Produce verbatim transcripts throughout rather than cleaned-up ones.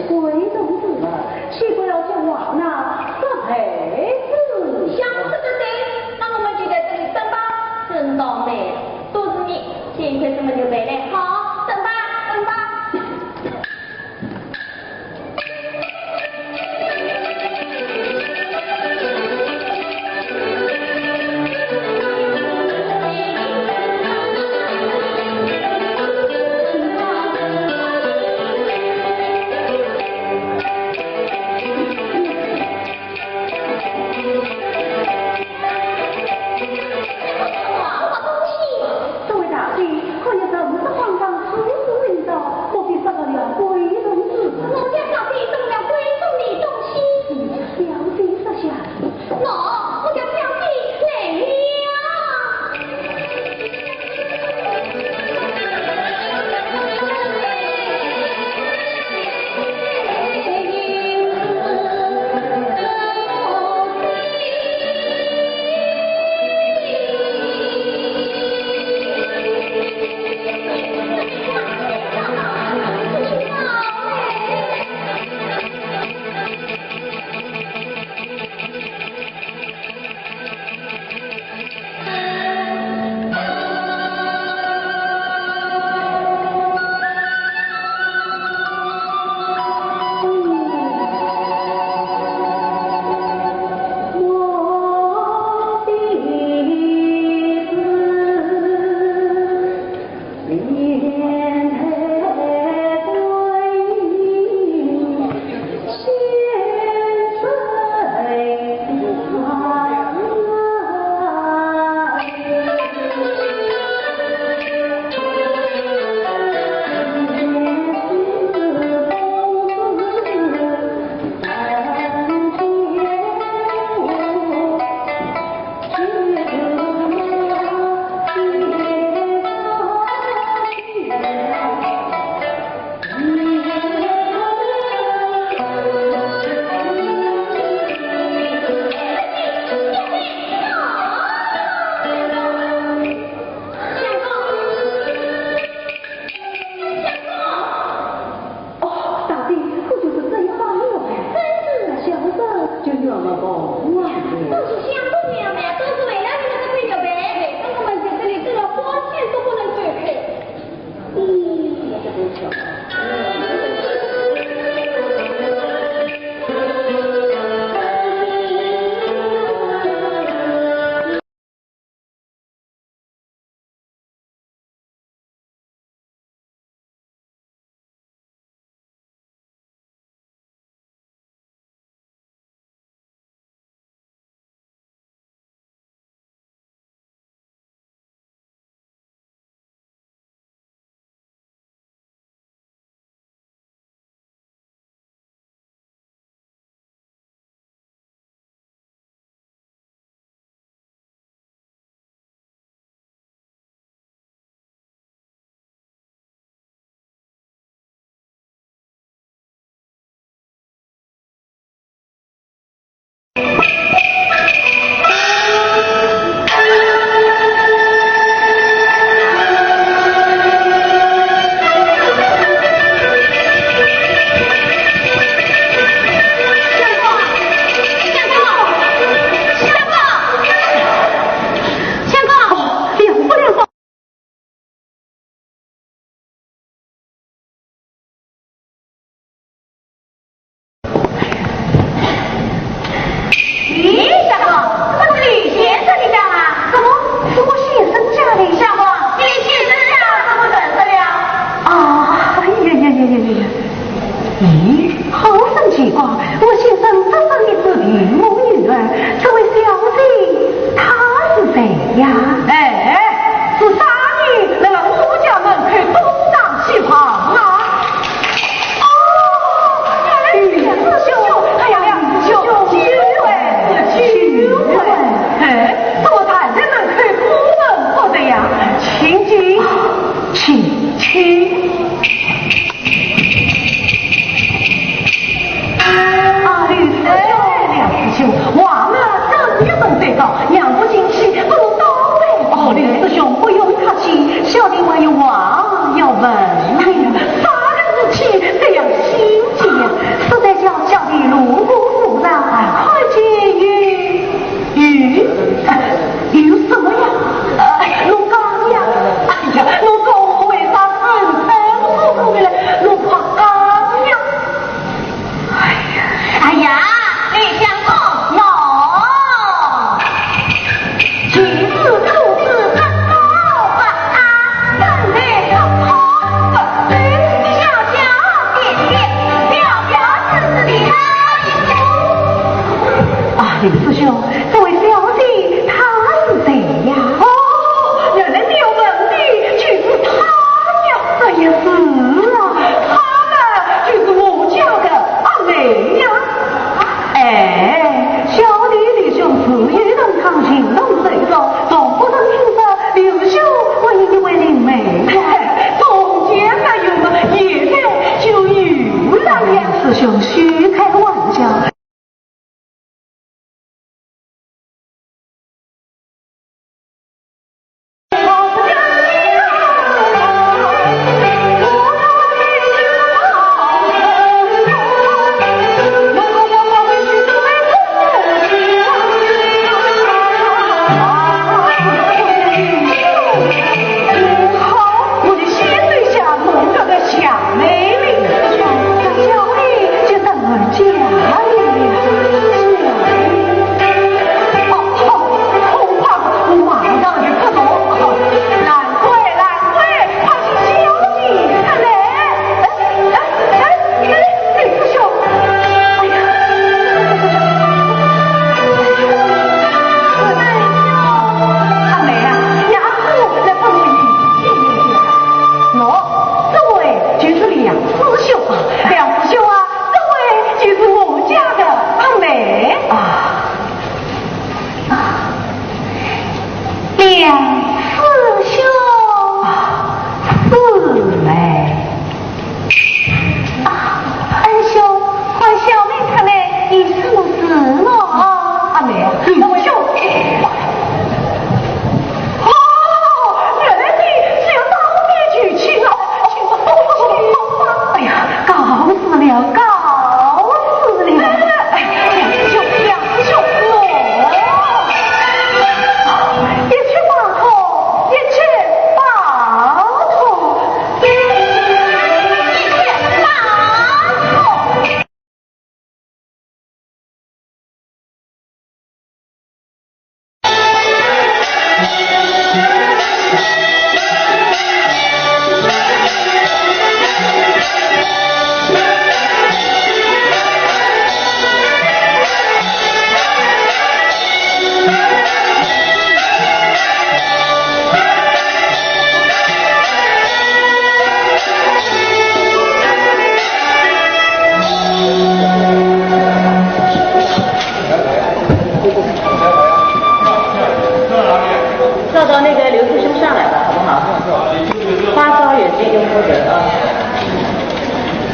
闺中之物，岂不要将王纳杀害之？想是不对，那我们就在这里等吧。真倒霉，都是你，现在怎么就没来？好，等吧，等吧。这位大姐，看你神色慌张，处处寻找，莫非失落了闺中之物？我家小姐失落了闺中的东西。小姐这下，我，我家小姐来了。哦，大姐，可就是这一方了。真是。那小生就冤枉了。都是相公冤枉，都是为了你们的朋友呗。那我们在这里等了多天都不能走开。嗯。咦，相公，这不是李先生的家吗？怎么是我先生家呢？相公，你李先生家怎么认得了？啊，哎呀呀呀呀呀呀！咦，好生奇怪，我先生出生的是平民女儿，这位小姐她是谁呀？哎，是啥人来了我家门口东张西望啊？ 哦，原来是李师兄，哎呀，李师兄，久闻，久闻。哎，怎么站在门口不闻不答呀？请进，请，请。啊，李师兄，李师兄，话嘛，正月份在高，让我进去，不如倒杯。哦，李师兄，不用客气，小弟还有话要问。哎呀，啥个事体这样心急呀？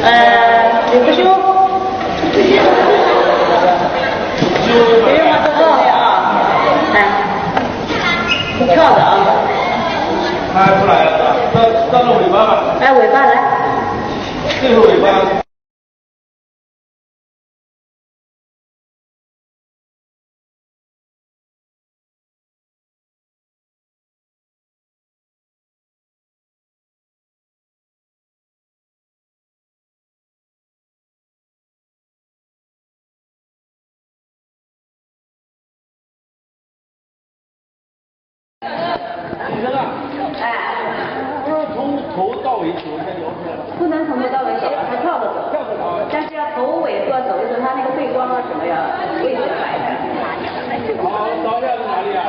呃，李师兄，别用了，走了啊。哎，你跳着啊。他还不来了，是吧？到，到了尾巴吧。哎，尾巴来。最后尾巴。 哎，不是从头到尾走一下就 OK 了。不能从头到尾走，他跳着走。跳着走。但是要头尾都要走的时候，他那个背光啊什么呀，位置摆的。好，倒下是哪里啊？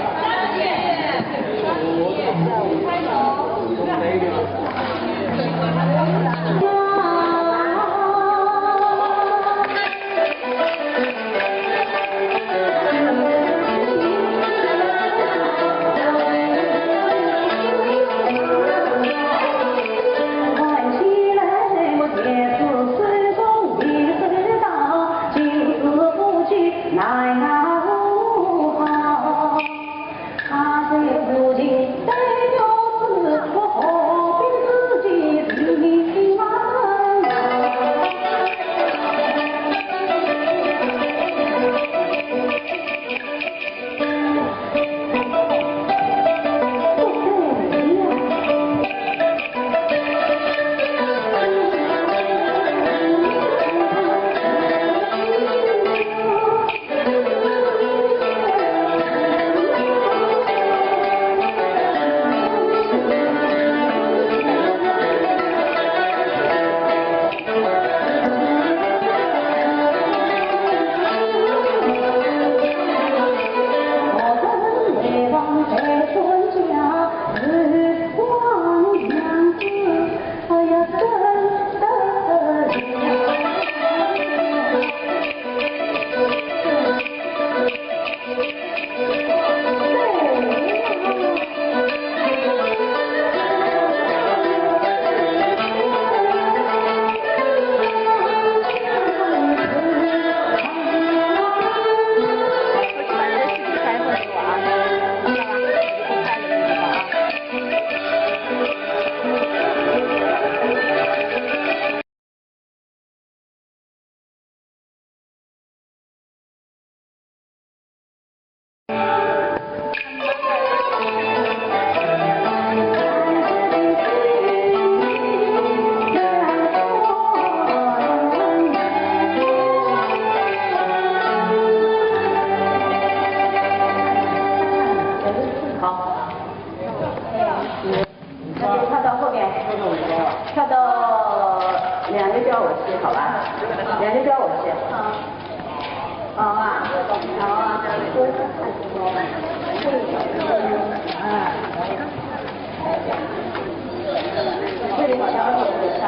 好。 那就跳到后面，跳到两个标舞区，好吧？两个标舞区。好啊，好啊，这里好像有点像。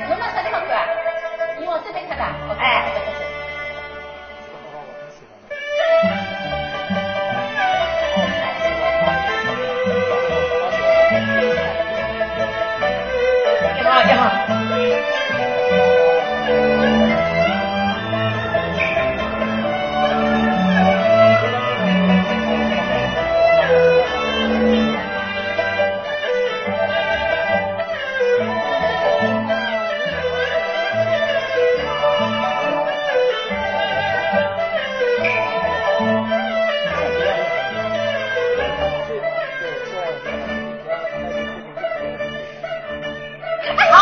侬拿啥地方看啊？侬往这边看的啊？哎。你好，你好。好！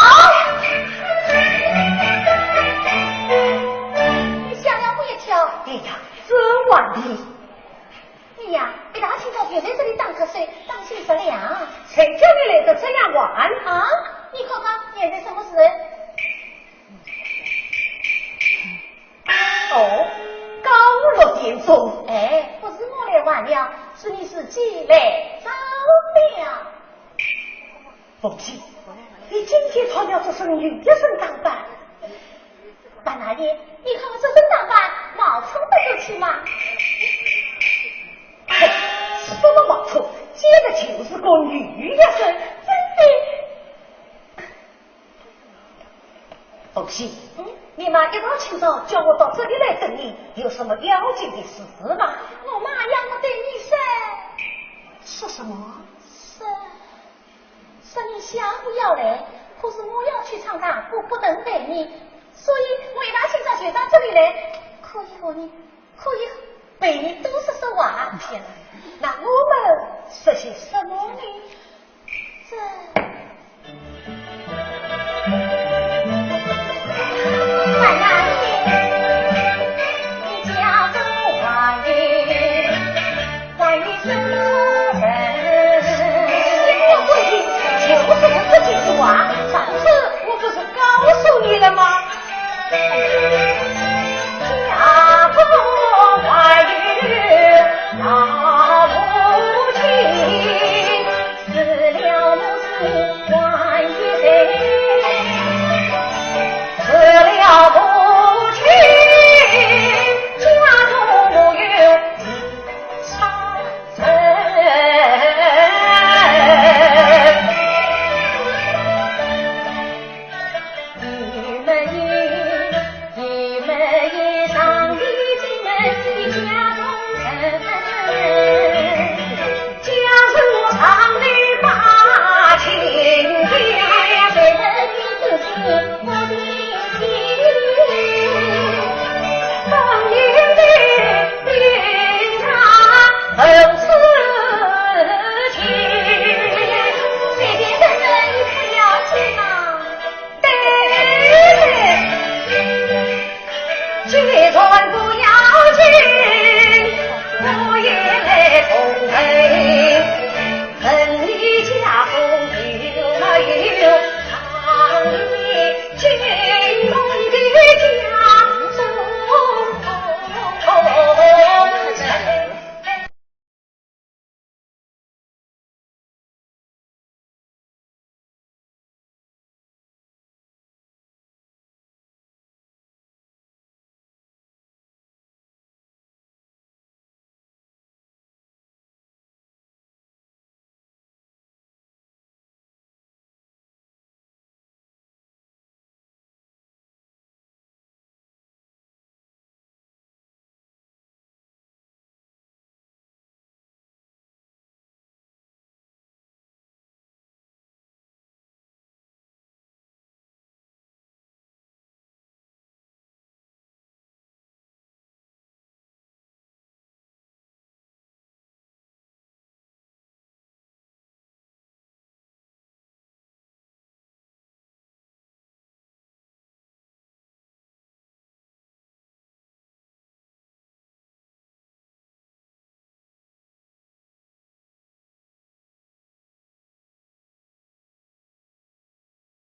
你吓了我一跳。哎呀，真顽皮。 哎呀，一大清早就在这里打瞌睡，当心着凉。谁叫你来得这样晚？啊，你看看，现在什么时辰？哦，刚六点钟。哎，不是我来晚了，是你自己来早了。凤喜，你今天穿了这身女学生打扮， 白大爷，你看我这身打扮，冒充得过去吗？嘿，什么冒充？简直就是个女学生，真的。凤喜，嗯？你妈一大清早叫我到这里来等你，有什么要紧的事吗？我妈要我等你噻。说什么？是。 说你下午要来，可是我要去唱歌，我不能陪你，所以我一大清早就到这里来，可以和你，可以陪你多说说话。天哪，那我们说些什么呢？这……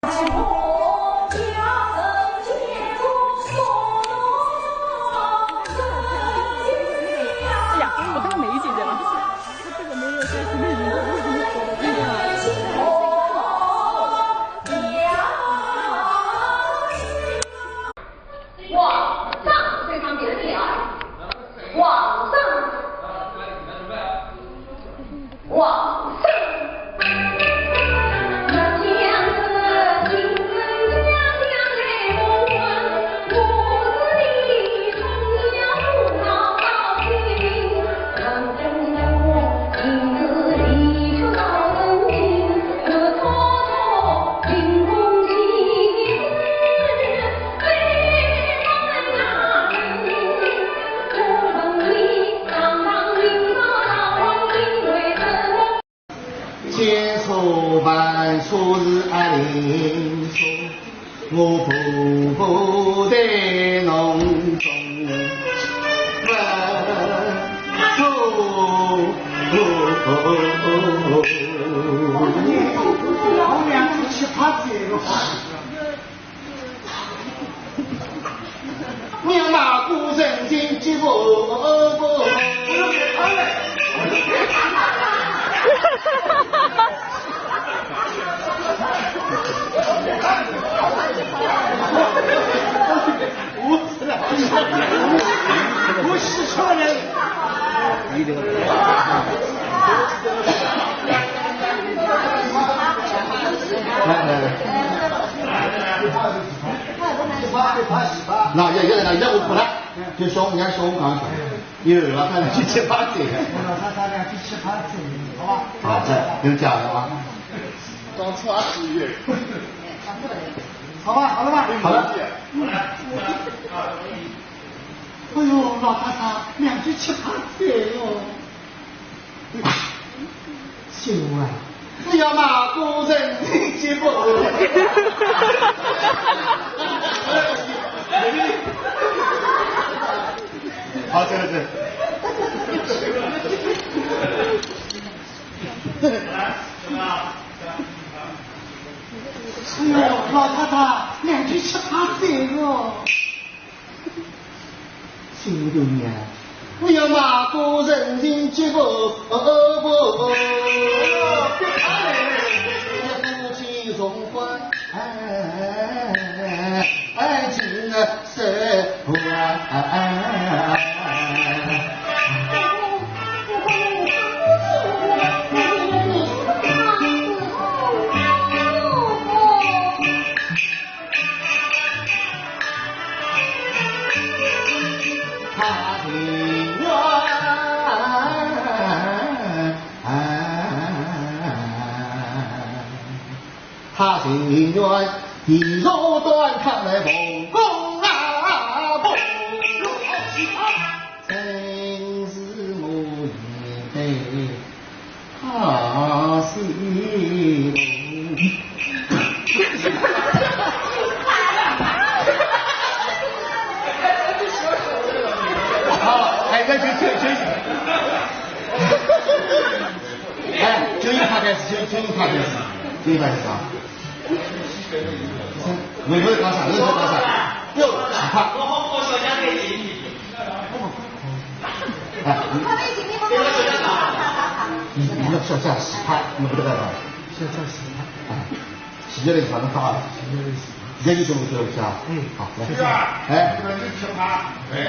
哎呀，我看到梅姐姐了。这个没有在这里面。皇上，皇上。千错万错是阿林错，我步步在侬中不错。娘骂古人心机薄薄。我是错人。来，来，来。 那也，也，那也不可能，就像人家说我刚才，有了他两句七八嘴。我老太太两句七八嘴，好吧？好，这有讲了啊。当初也是有。好吧，好了吧？好了。哎呦，老太太两句七八嘴哟。 秀啊，不要骂古人心机薄。好，这个是。哎呦，老太太两句七八嘴哟。 新姑娘，不要骂古人心机薄薄。夫妻重婚，哎，哎，今日是我。 他情愿，他情愿地獄端看來蒙公啊，蒙公。真是我也得 啊，是。好，哎，那就，就，就，哎，就由他开始，就，就由他开始，就由他开始啊。侬，侬在讲啥？侬在讲啥？哟，奇葩。 哎，你，你，你要说啥奇葩，你不得了。说啥奇葩？哎，奇怪的地方，侬讲啊。奇怪的地方。现在就这么说一下。嗯。好，来。哎。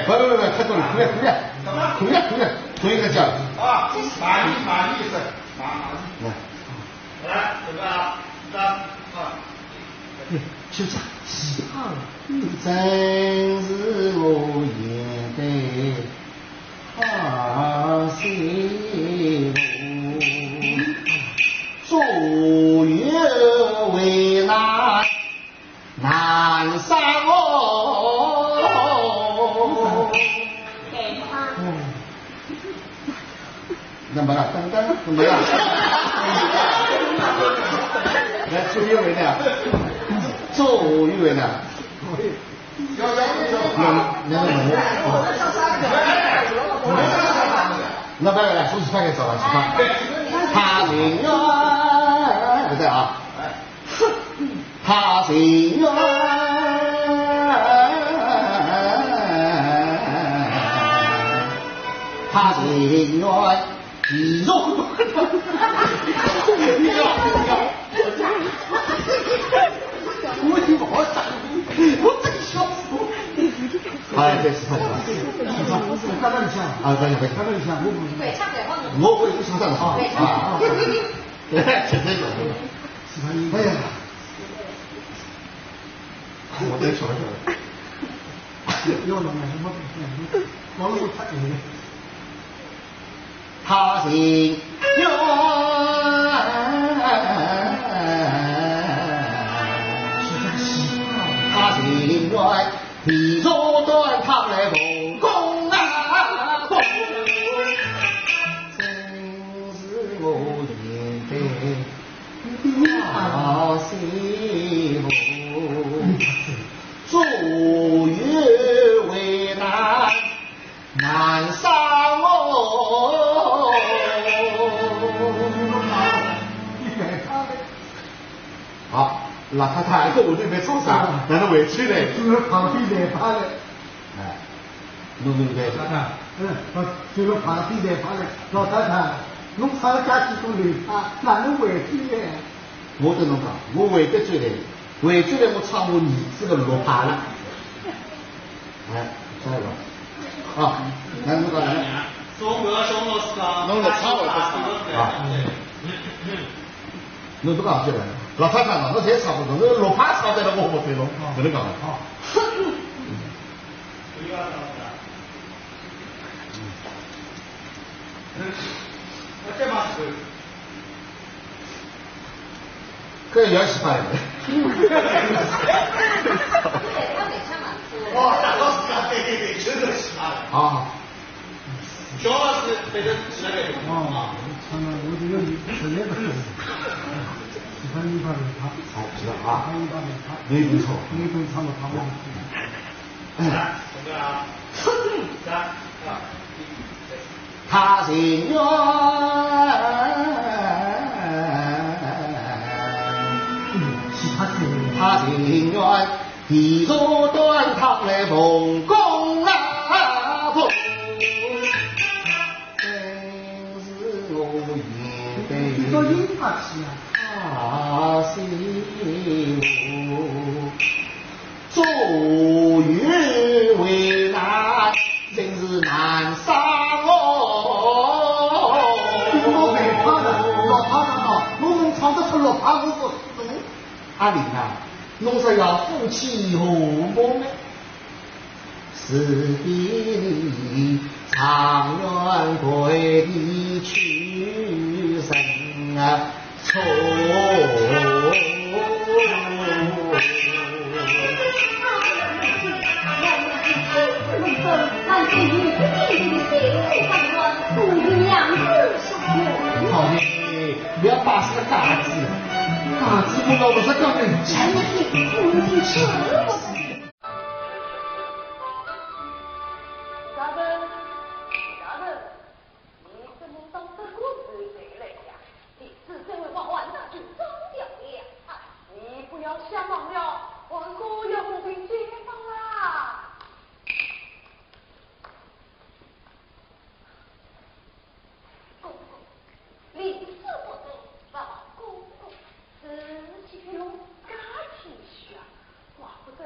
不，不，不，不，太多了，可以，可以，可以，可以，可以讲。啊，满意，满意是，满，满意。来。 来，准备啊，三，二。哎，就这奇葩了。真是我也得好些哦，左右为难 难杀我。嗯。那么了，等等，怎么样？来，左右为难，左右为难。那，那，那，那，那，那，来，来，说奇葩给找吧，奇葩。他情愿，不对啊。他情愿，他情愿，地獄。我就不好讲，我真笑死我。哎，这是他讲的。啊，不行，不行。我不是，我不是上当的啊。啊，啊。哎呀。 我再说一说。要弄什么？光是他，他情愿，他情愿，地獄端汤来奉公啊，奉。真是我现在 好心哦，做冤为难，难杀我。好，老太太，这我就没吵啥，让他回去嘞。就是旁边来发了。 哎，侬明白伐？老太太，嗯，我就是旁边来发了。老太太，侬啥个家庭都没法，哪能回去呢？我跟侬讲，我回得去嘞，回去嘞，我唱我儿子的落帕了。哎，下一个。啊，来，侬讲，来。中国小老师啊，侬落帕回得去啊。 侬不讲起来，老太太嘛，侬侪差不多，侬落帕差得了，我不对侬，搿能讲。哦。搿也是白的。哦，大老师啊，对对对，真的是白的。啊。 小老师背得起来。哦，唱了，我这个实在不行。喜欢一把吉他。好，知道啊。喜欢一把吉他。没听错。没听错了，他忘记了。来，准备啊。三，二，一，起。他情愿，嗯，是他情愿。他情愿， 地獄端湯来奉公啊奉，真是我现在好心哦，做冤为难，真是难杀我。我害怕了，老太太啊，我能唱得出落帕，我说，嗯。 阿玲啊，侬说要夫妻和睦吗？是的，你长远陪你去生啊，错。好的。 不要把这个架子，架子不要把这个人，家人，家人，你怎么当这个是谁来呀？你是这位保安大军装掉的呀？啊，你不要瞎忙了，我可要和平解放啦！ 公公，临死不得，望公公自己用家去学，怪不得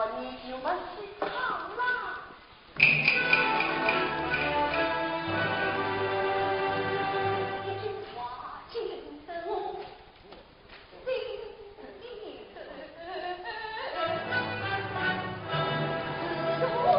你就不是他了。一句话惊得我心里头，是如何的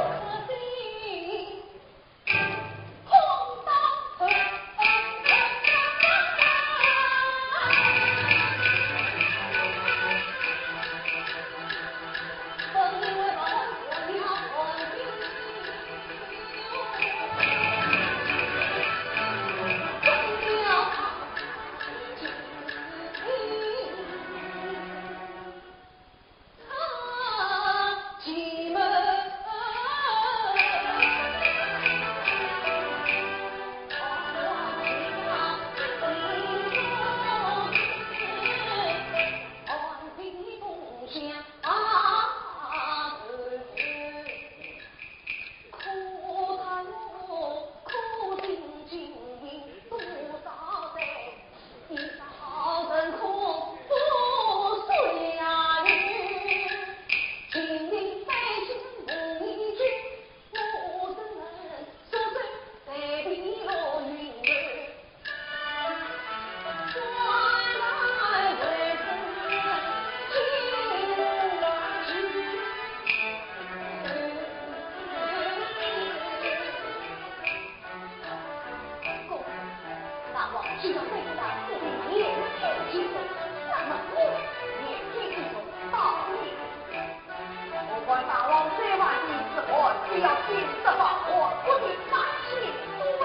大王既然对不到父亲，也听其中，那么我也听其中道理。不管大王怎样的时候，只要听得到我，我的大清端。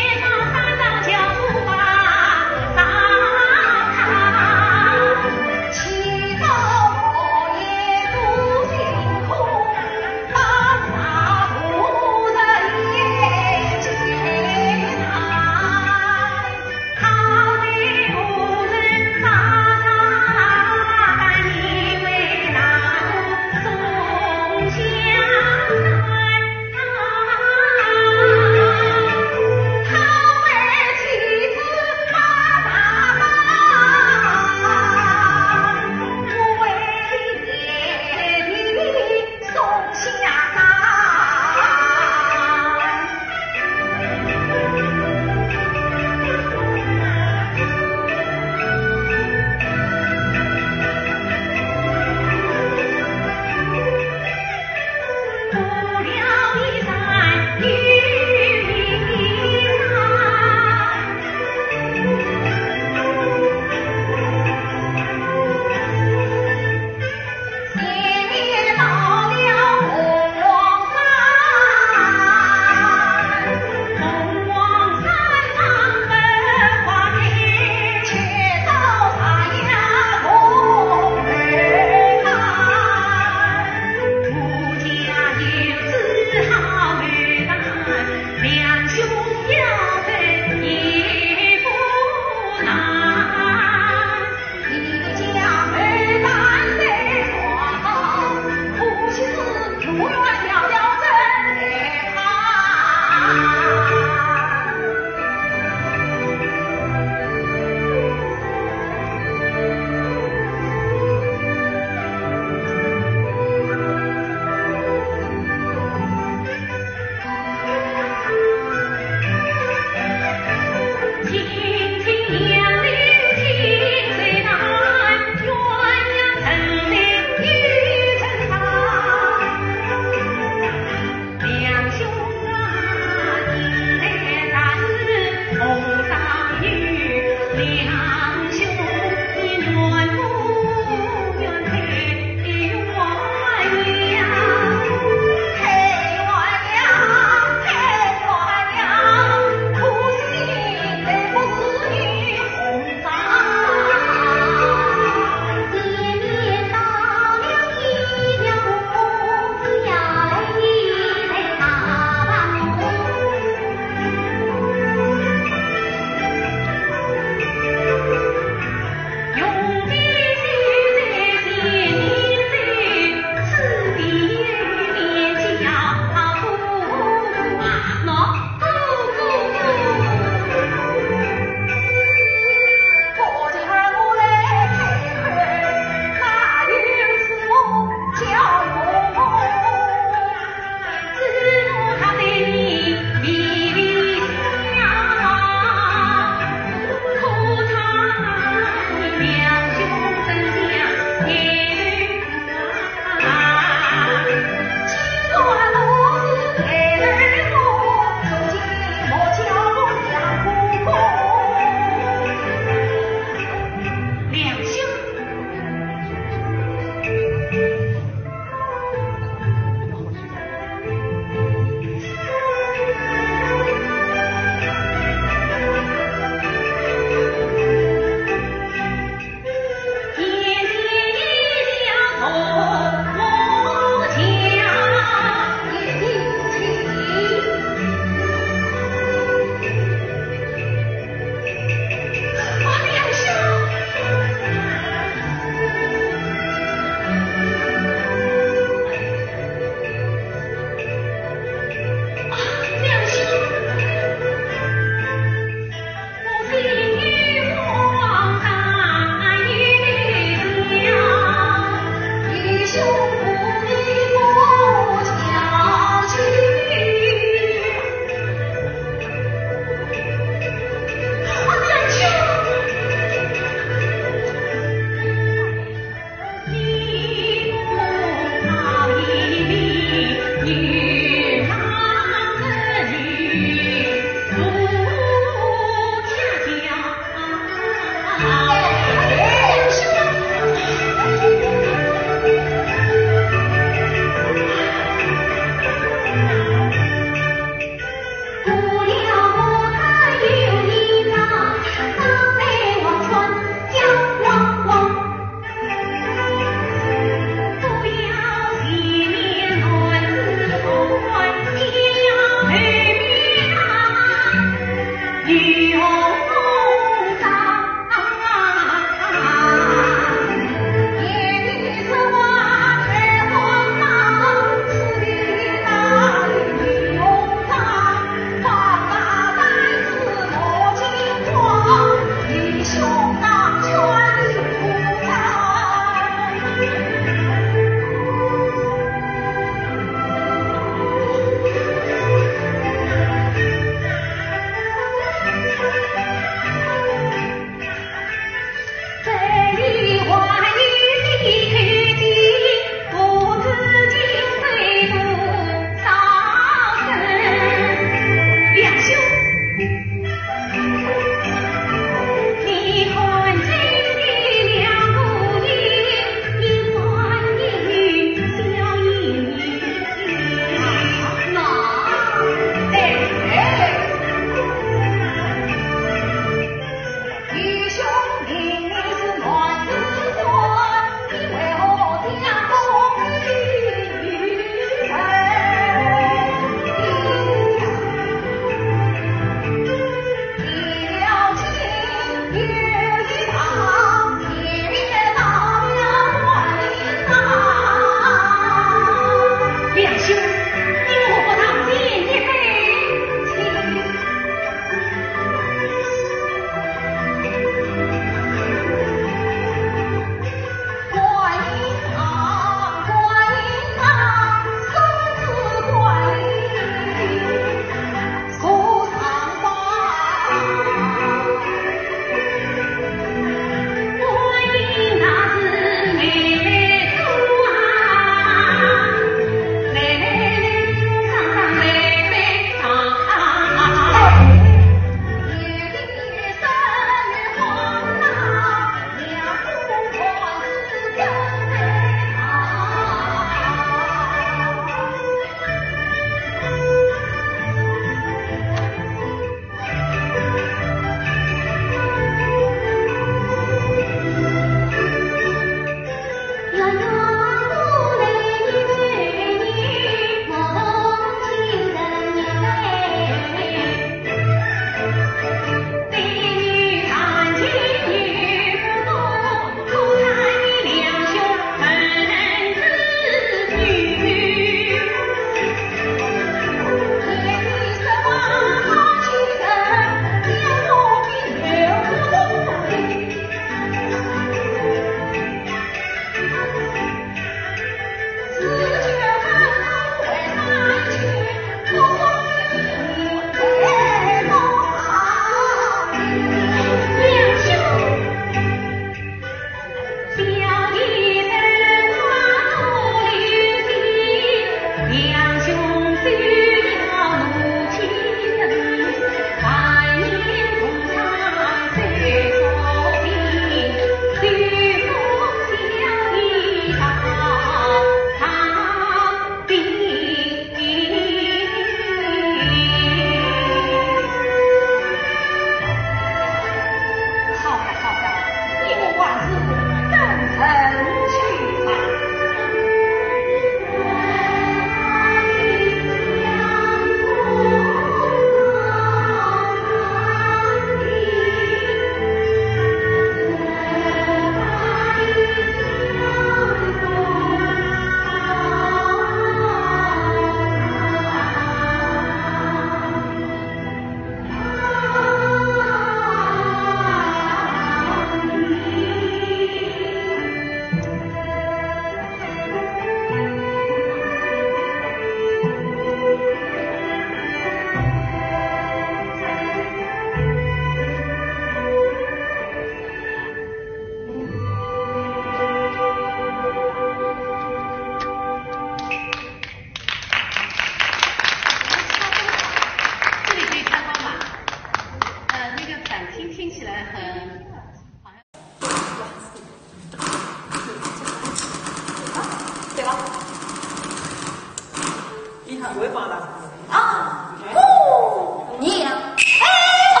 啊，姑娘，哎，哦，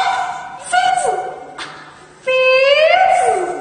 妃子，啊，妃子。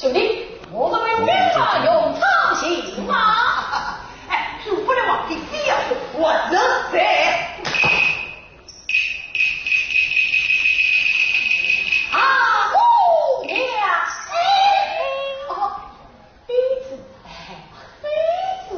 兄弟，我这边兵马用场行吗？哎，诸葛亮皇帝非要说，我认得。啊，姑娘，哎，哦，妃子，哎，妃子。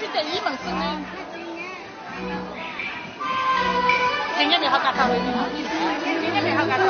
去等一门生呢。今年没好搞头了，今年没好搞头。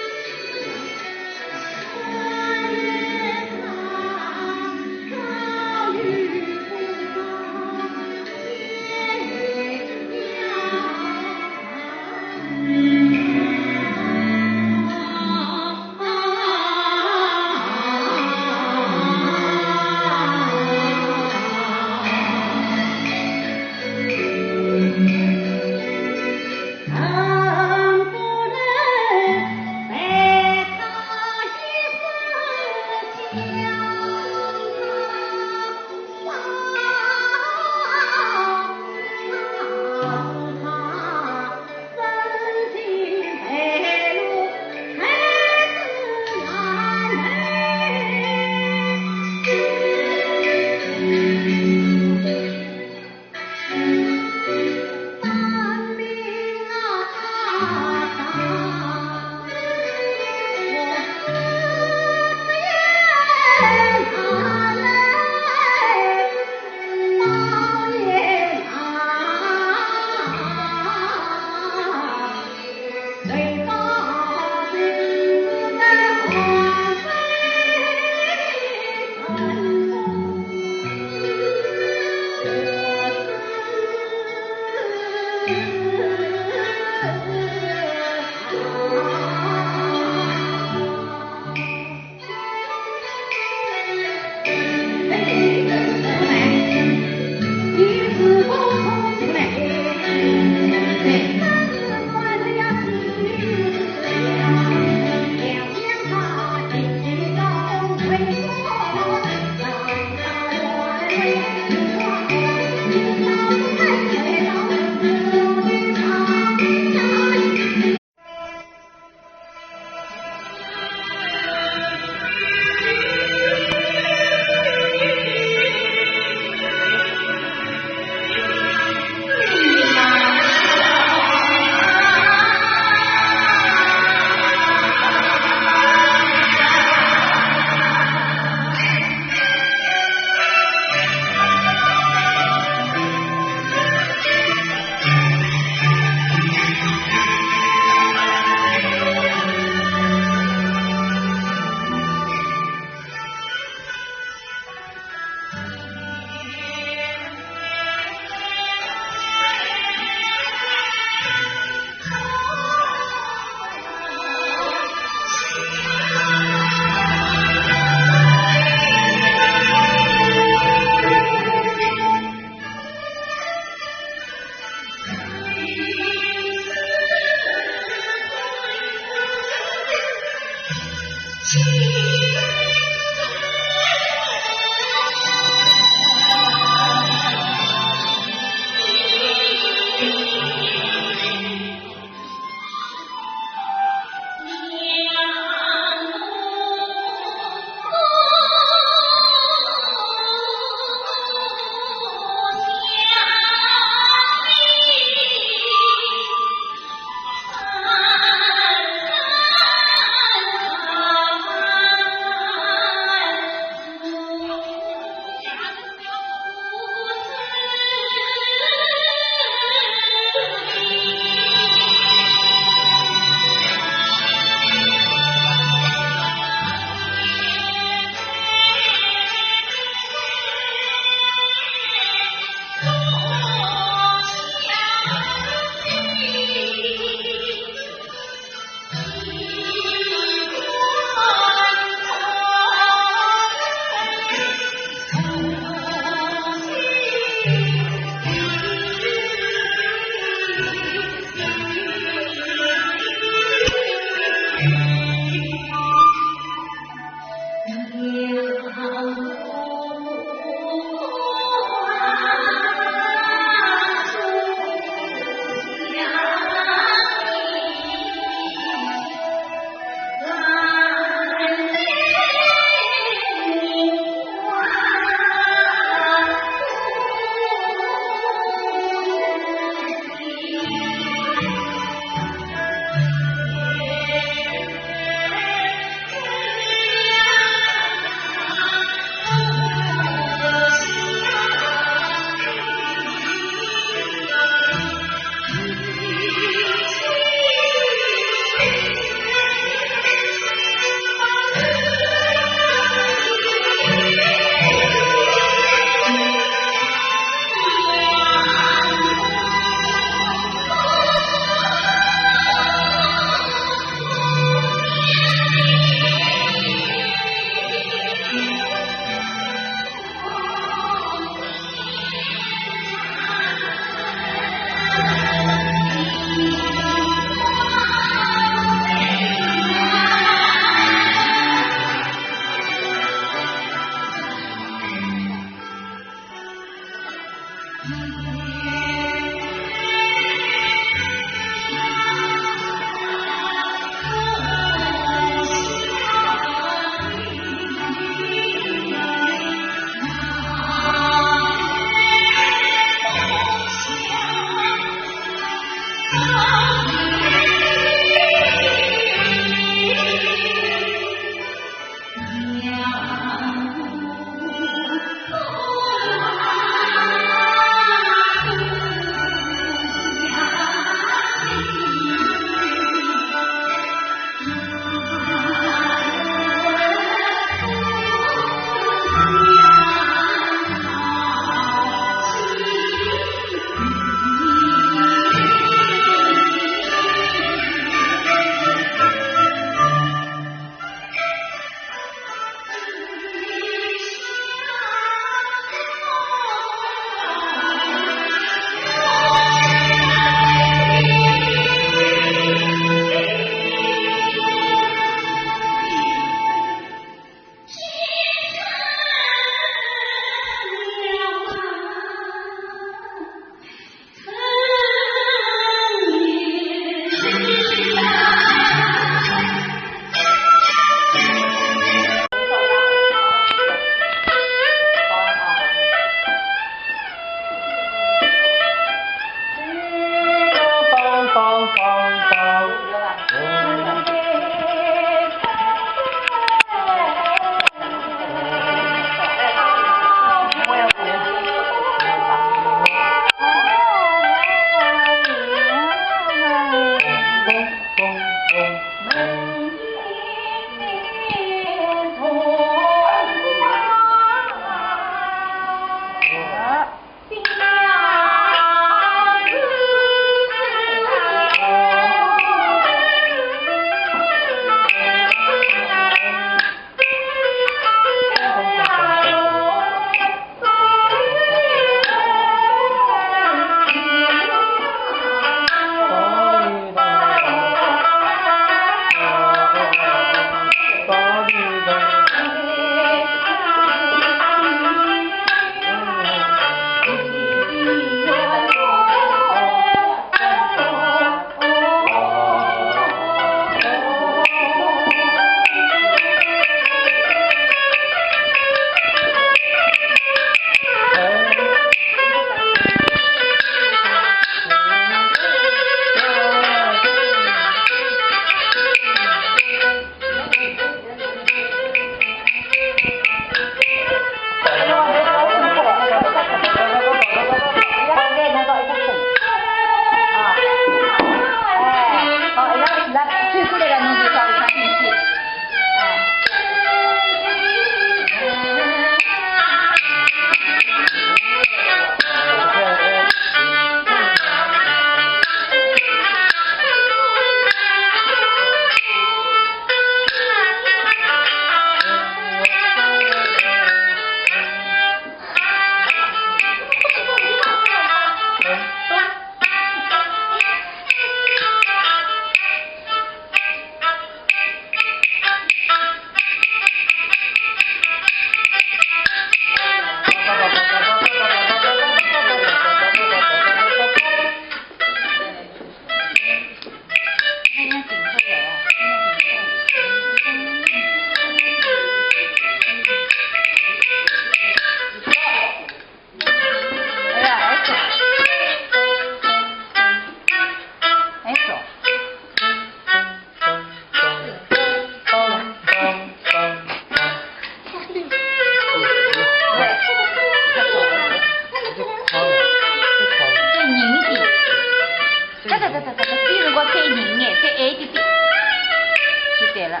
来了，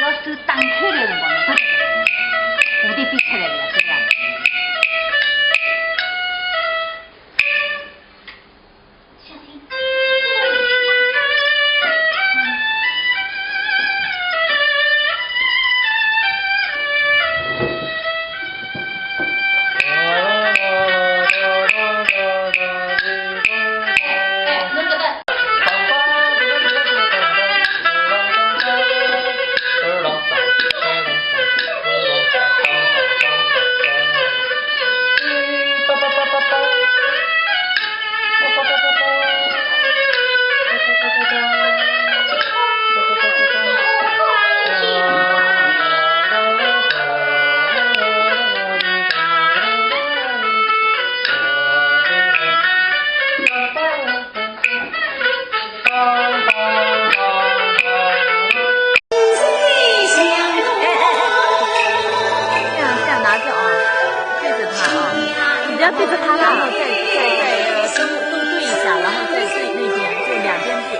要是打开来辰光呢，蝴蝶飞出来了，是不是？小心。哎，哎，那个的。这样，这样拿着啊，对着它啊，你不要对着它，然后再，再，再，呃，都，都对一下，然后再对那边，就两边对。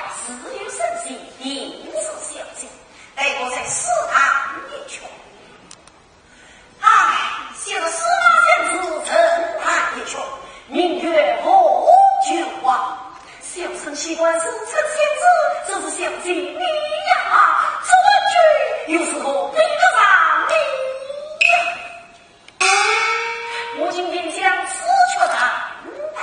相公自有圣心，定是小姐，待我再试探一圈。 哎，现在司马相如沉吟一曲，名曰何求啊？小生岂敢自称仙子，这是小姐你呀，这句又是何比得上你呀？我今天将此曲弹来。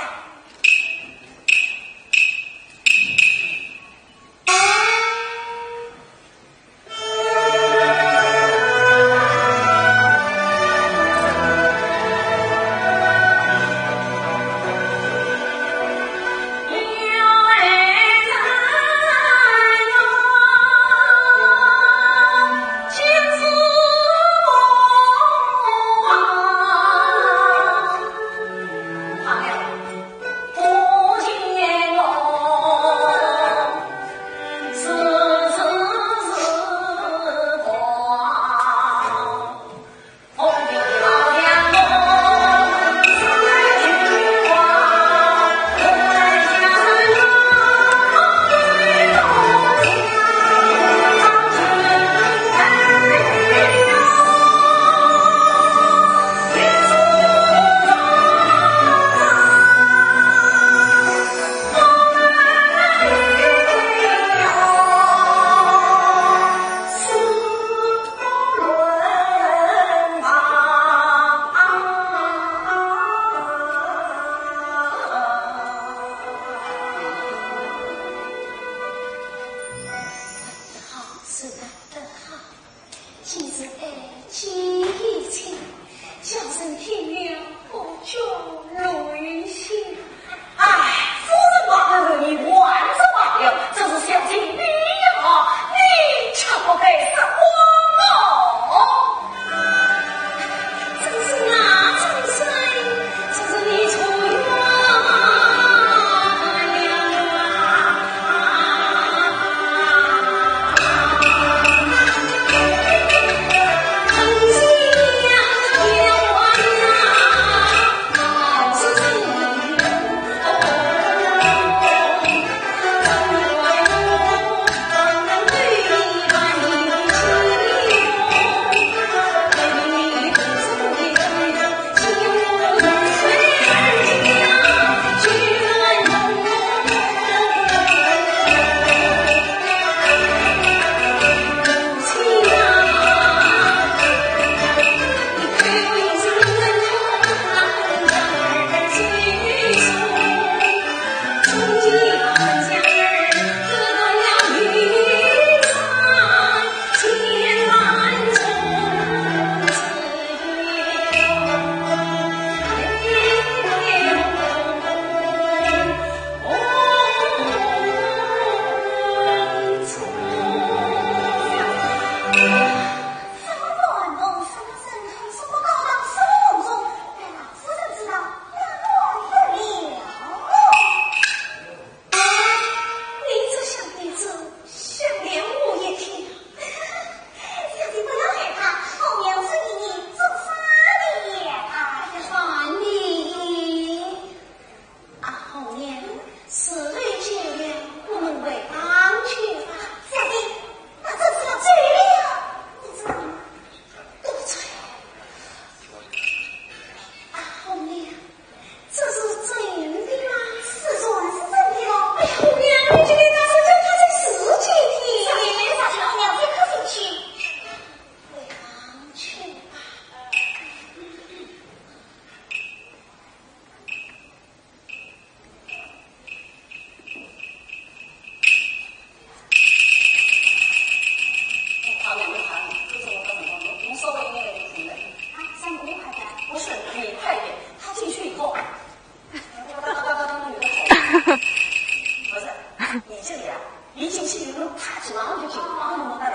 一进去以后，他就马上就进，马上就进来，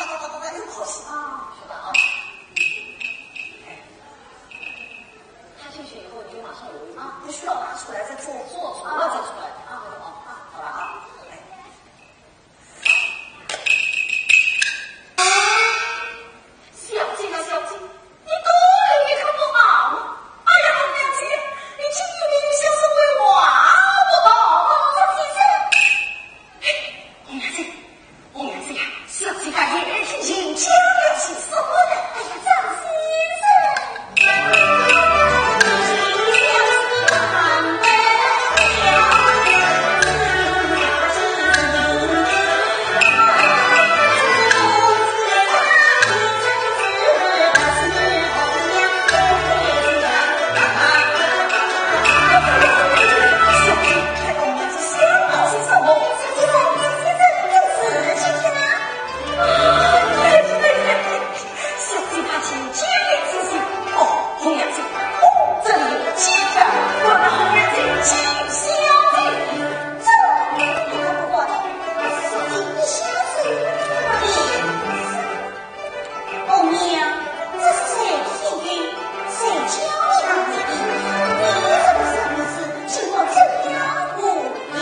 哒哒哒哒哒，又跑起。啊，晓得啊。哎，他进去以后，你就马上有，啊，不需要拿出来再做，做，做，啊，再出来。啊，好的，啊，好了啊。哎。 小姐啊，小姐，你到底看不好吗？哎呀，红娘姐，你今天明明就是为我不好吗？这是，嘿，红娘姐，红娘姐呀，小姐她眼睛眼睛要去说的，哎呀，张先生。红娘，这是谁的？谁教你的？你这个小女子，情况怎样？我也……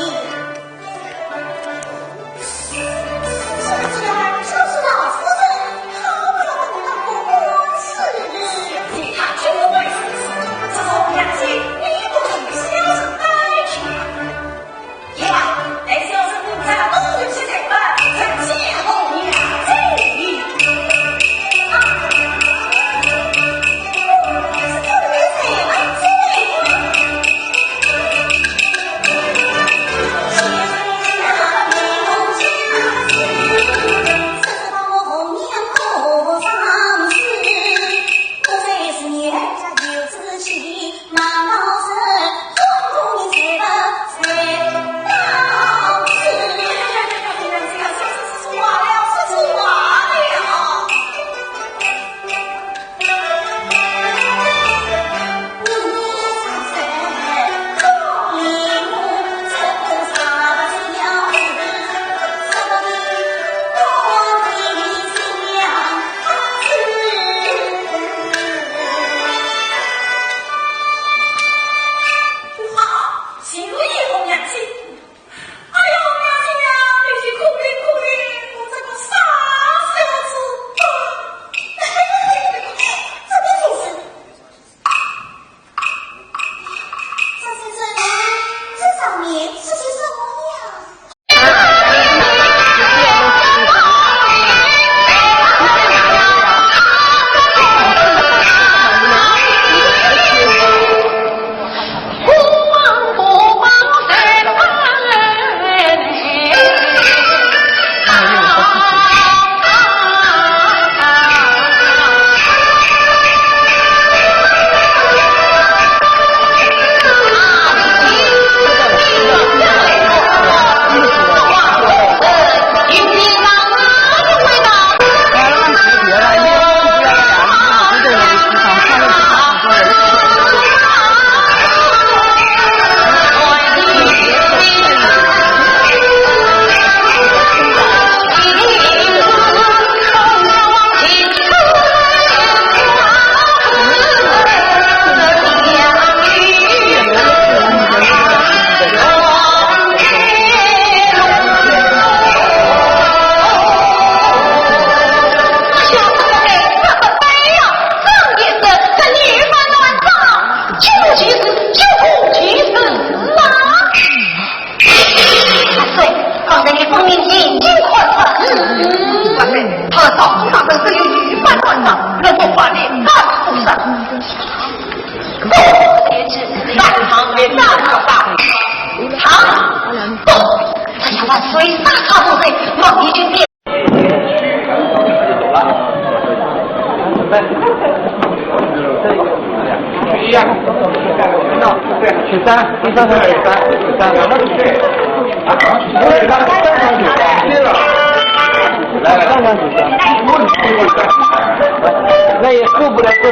这个就是老夫人，她不要等到我死。你看这个外孙子，这种良心，你不肯孝顺，待去。 哎呀，娘亲呀，你去哭的哭的，我这个傻小子，啊，这个就是，这是，这，这上面是些什么呀？ 阿水，刚才你分明已经看穿。嗯，阿水，他早上那本是有预判断的，能够把你赶出山。不，这次是大唐的大大大唐。不，哎呀，阿水，大唐不是，我已经变 十三，第三场十三，十三。来，来，上场十三。那也顾不得这。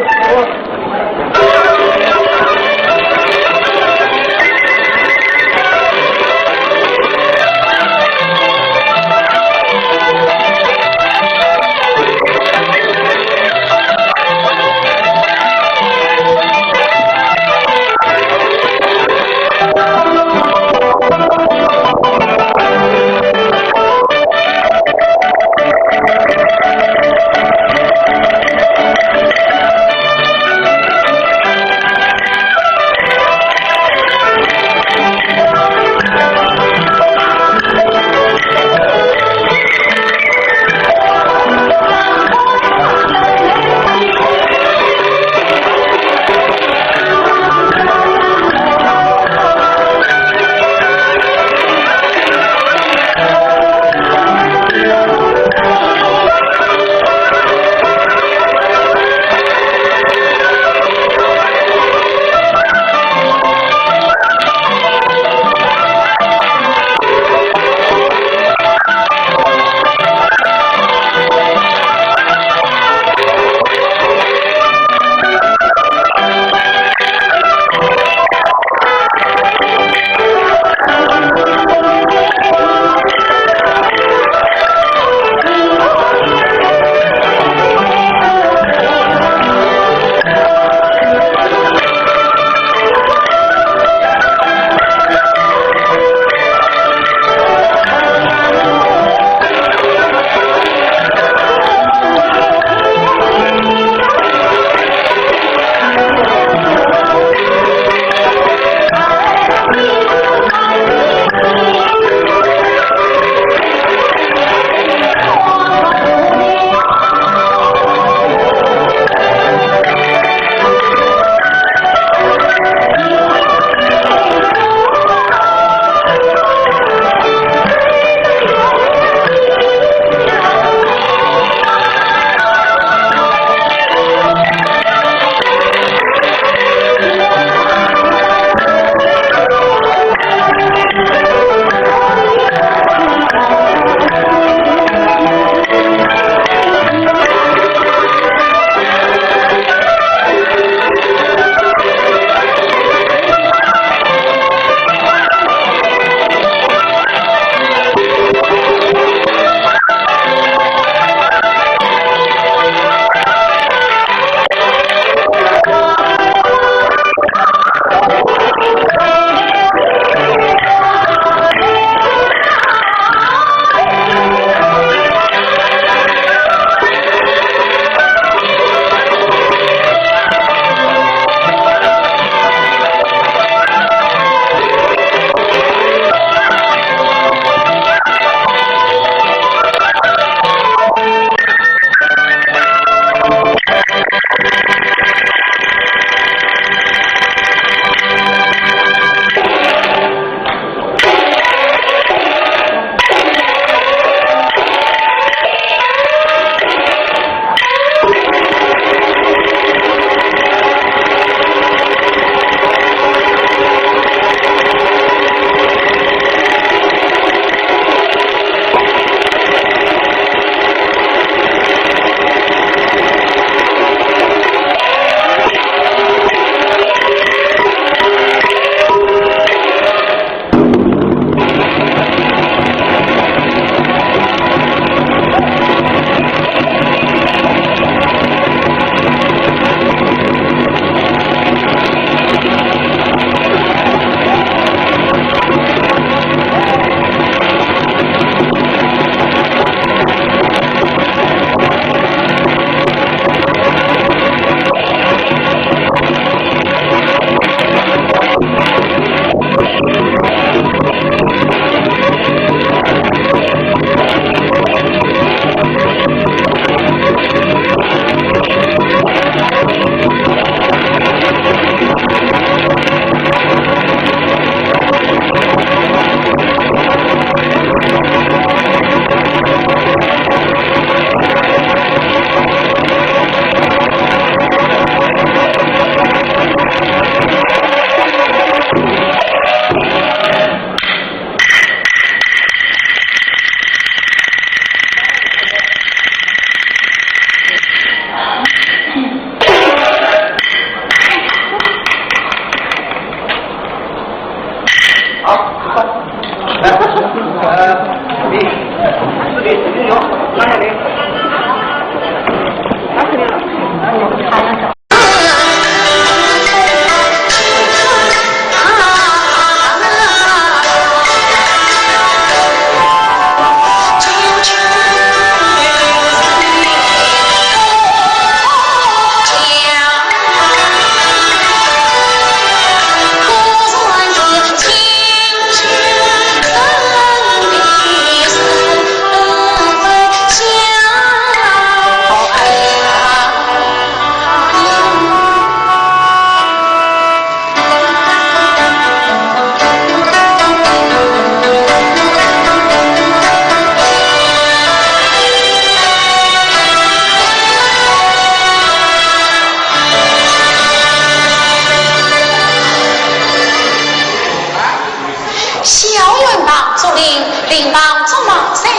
小院旁竹林，林旁竹茅山，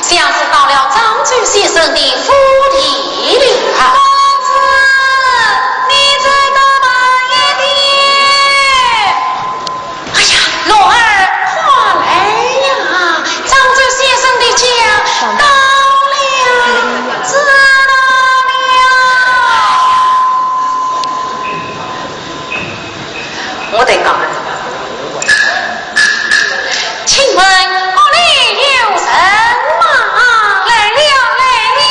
像是到了漳州先生的府邸了啊。公子，你再多慢一点。哎呀，龙儿，快来呀！漳州先生的驾到了，驾到了。 我得讲。请问屋里有人吗？来了，来了。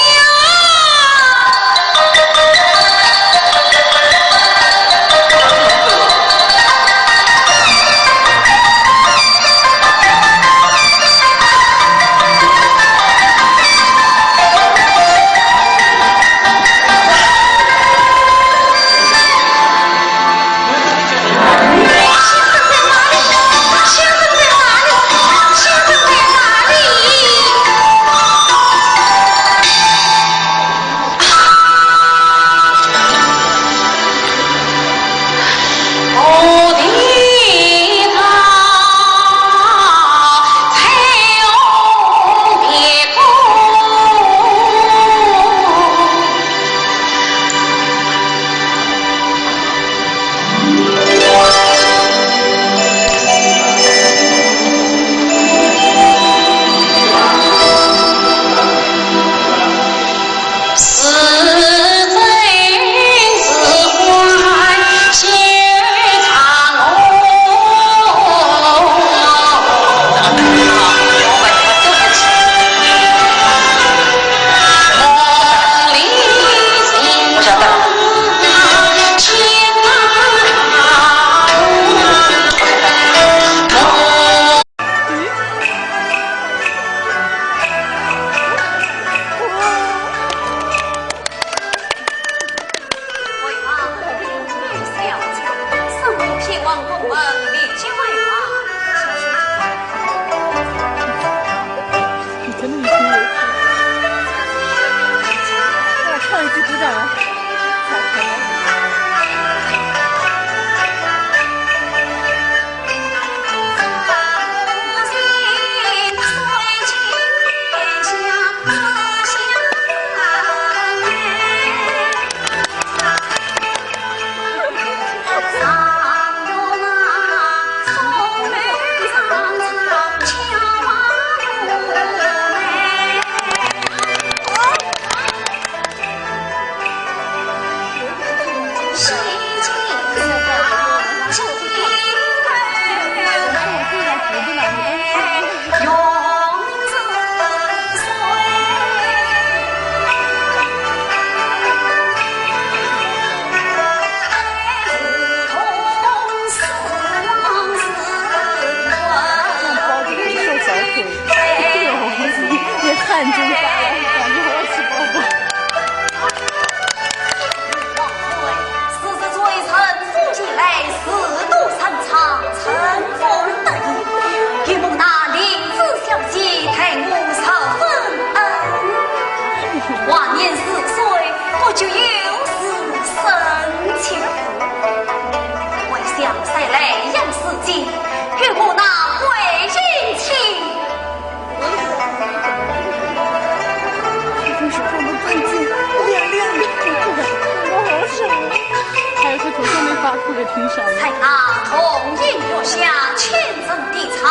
唐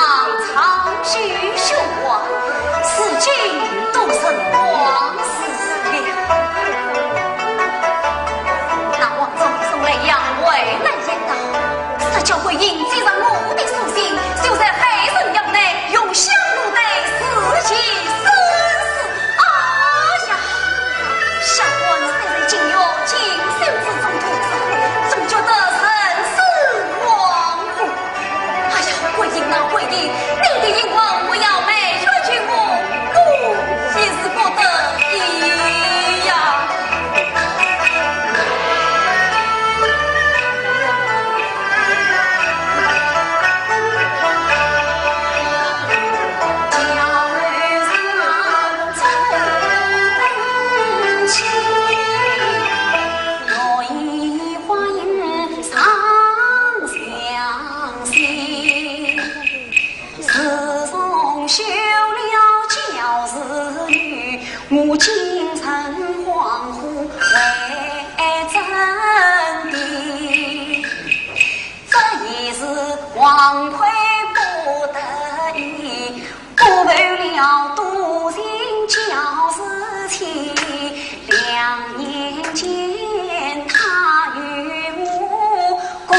朝许宣王，如今都成王子了。那王中送来杨惠兰言道：“是叫桂英接上我的书信，就在海神庙内用香炉代自己生死。”哎呀，下官虽然情愿进修之中徒劳，总觉得人死亡 哎呀，桂英啊，桂英，你的冤枉不要埋怨于我，我也是不得已呀。自从休了教士女，我精神恍惚为真的。这也是王魁不得已，辜负了笃信教士情。两年前，他与我共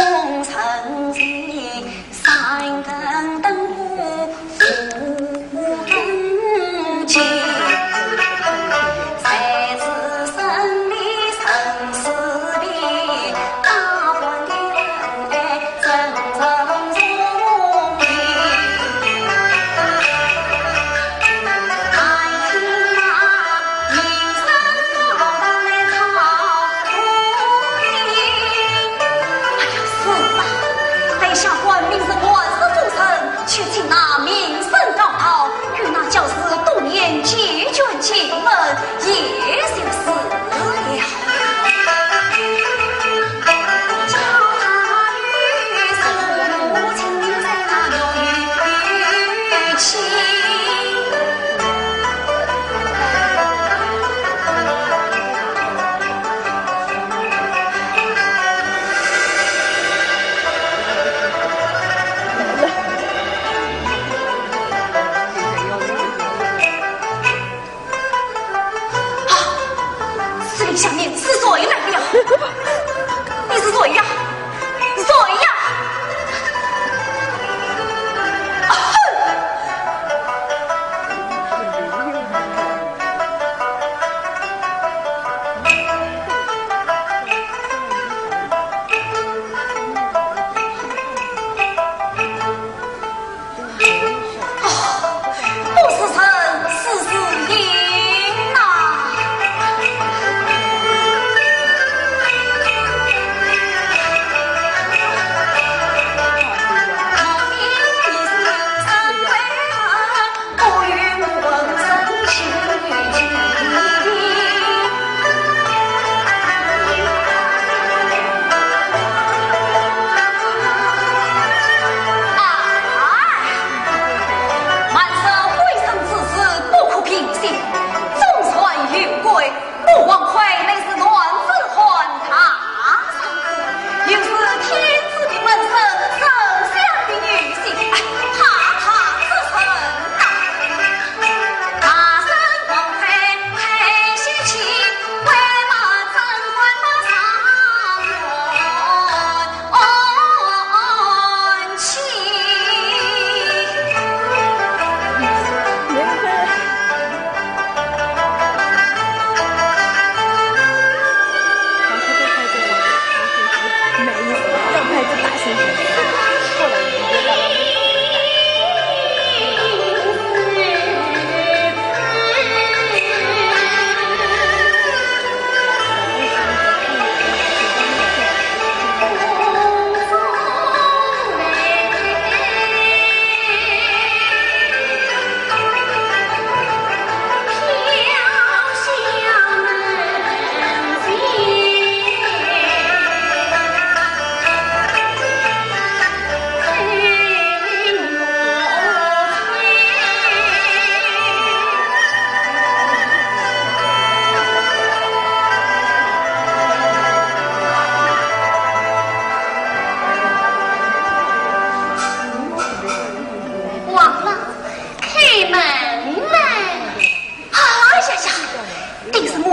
成行， 三更灯火五更尽，在此生离生死别，百般的恩爱真正重病。哎呀，民生高堂来讨 哎呀，是啊，待下官明日还书奏折，去请那民生高堂，与那教士多言解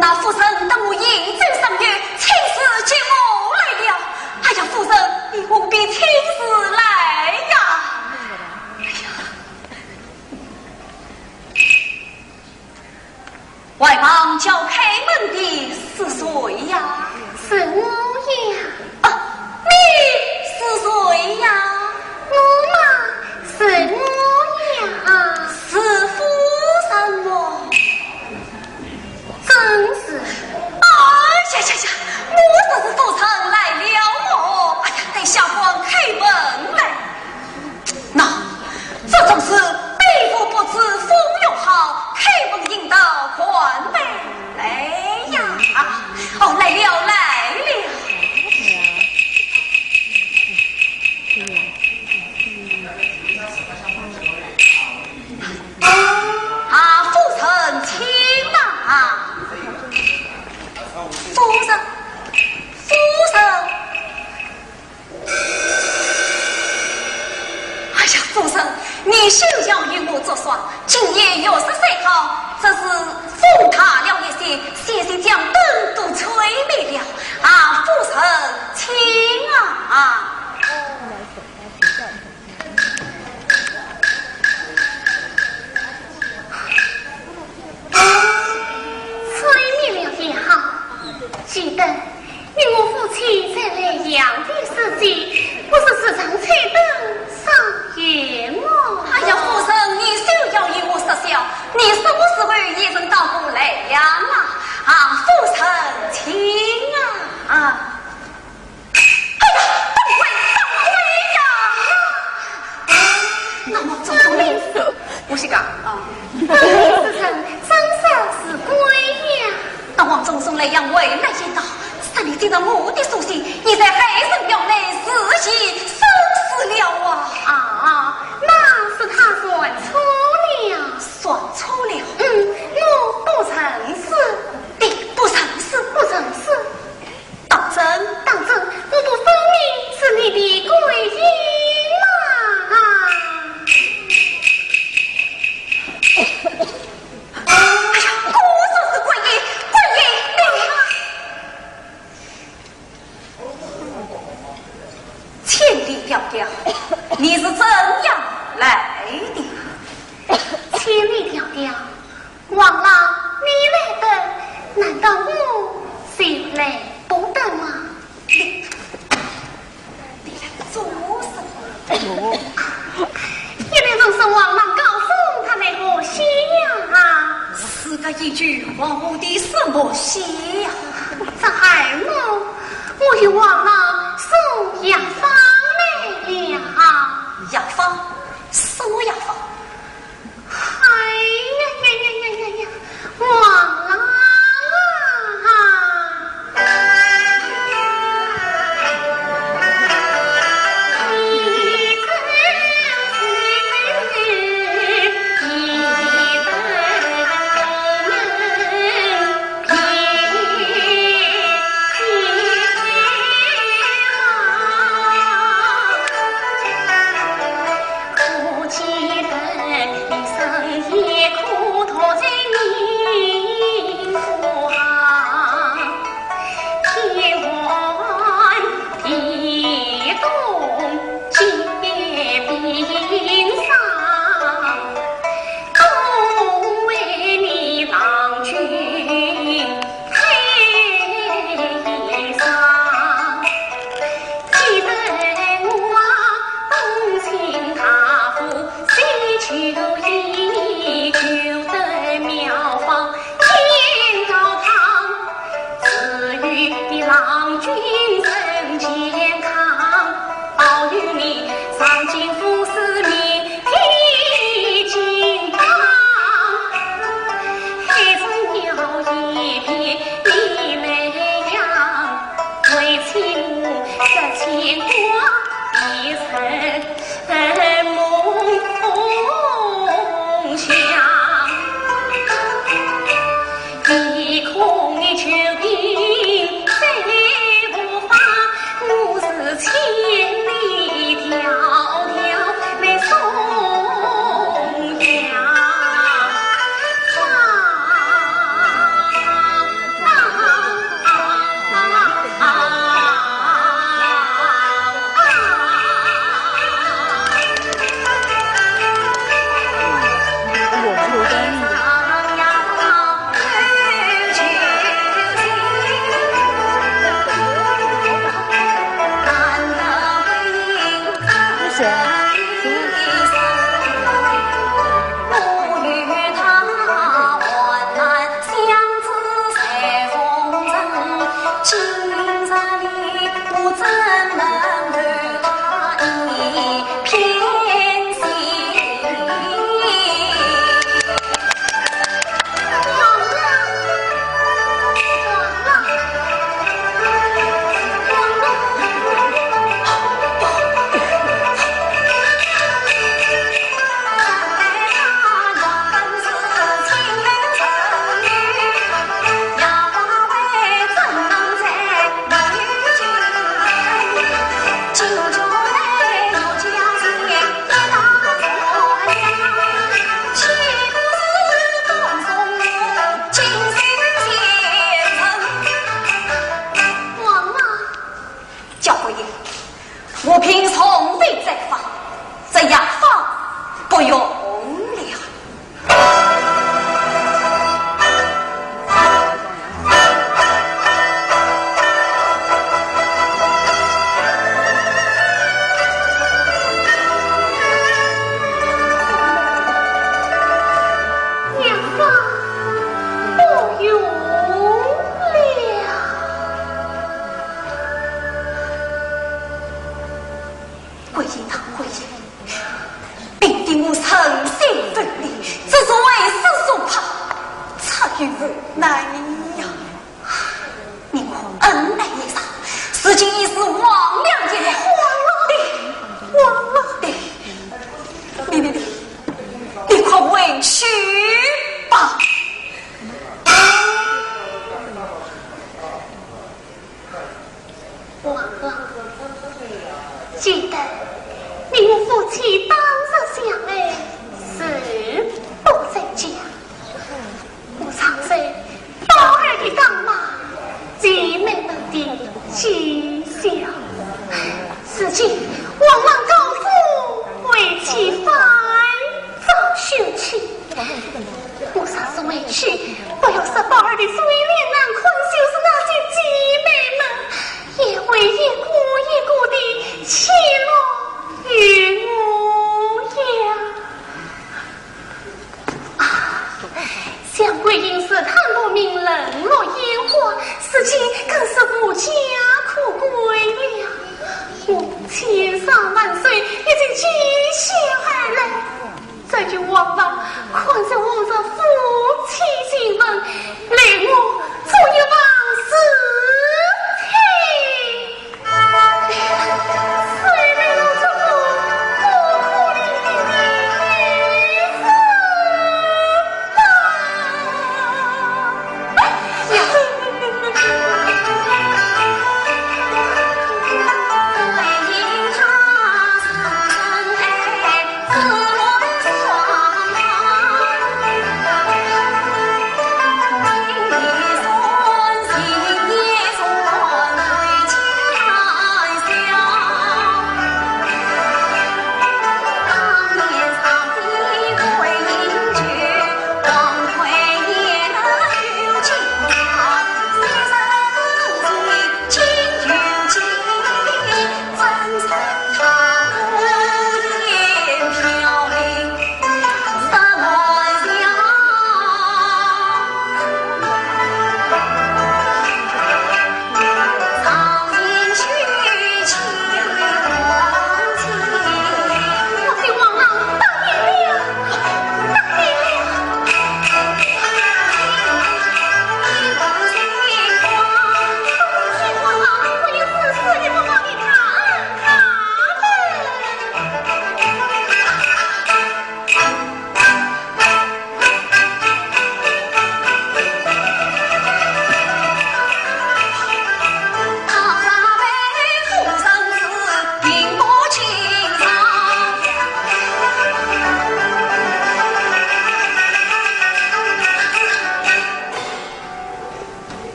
那夫人等我饮酒赏月，亲自接我来了。哎呀，夫人，你务必亲自来呀！哎呀，外房叫开门的是谁呀？是我呀。啊，你是谁呀？我嘛，是我呀。是夫人么？ 真是。哎呀呀呀，我说是夫人来了哦。哎呀，待下官开门来。那，这正是卑妇不知风月好，开门迎到，唤门来呀。啊，哦，来了，来了。 啊，夫人请啊！夫人，夫人。哎呀，夫人，你休要与我作耍，今夜月色虽好，只是风大了一些，险些将灯都吹灭了。啊，夫人，请啊！ 吹灭了也好，记得你我夫妻在莱阳的时节，不是时常吹灯赏月么？哎呀，夫人，你休要与我说笑，你什么时候也曾到过莱阳啊？啊，夫人，请啊！ 哎呀，放鬼，放鬼呀！那么总统领事，我是讲啊，总统领事，真是是鬼呀！那王总统来阳为难言道，是你进了我的书信，你在海神庙内自缢身死了啊！啊，那是他算错了。算错了？嗯，我不认识。你不认识？不认识。 当真？当真，我不分明是你的鬼影吗？哎呀，果然是鬼影，鬼影！千里迢迢，你是怎样来的？千里迢迢， 王郎，你来得，难道我就来不得吗？你，你来做什么？一定是王郎告诉他们何西呀？是个一句皇后的什么西呀？这孩儿，我与王郎送药方来了。药方？什么药方？ 哎呀呀呀呀呀呀，王郎啊！难呀。你看，恩爱一场，如今已是黄粱一场。黄了的，黄了的。你，你，你，你快回去吧。 王郎，记得你我夫妻当日相爱，誓不再嫁。我常在宝二的当妈，姐妹们的讥笑。如今王郎高富，为妻反遭休弃。 我若是回去，不要说宝二的水脸难看，就是那些姐妹们，也会一个一个地奚落于我呀。啊，想桂英是贪慕名利，落烟花，如今更是无家可归了。我千山万水，已经急下来。 这句王郎看在我这夫妻情分，待我做一房事情。谁能容这个不可怜的女子吧？哎呀！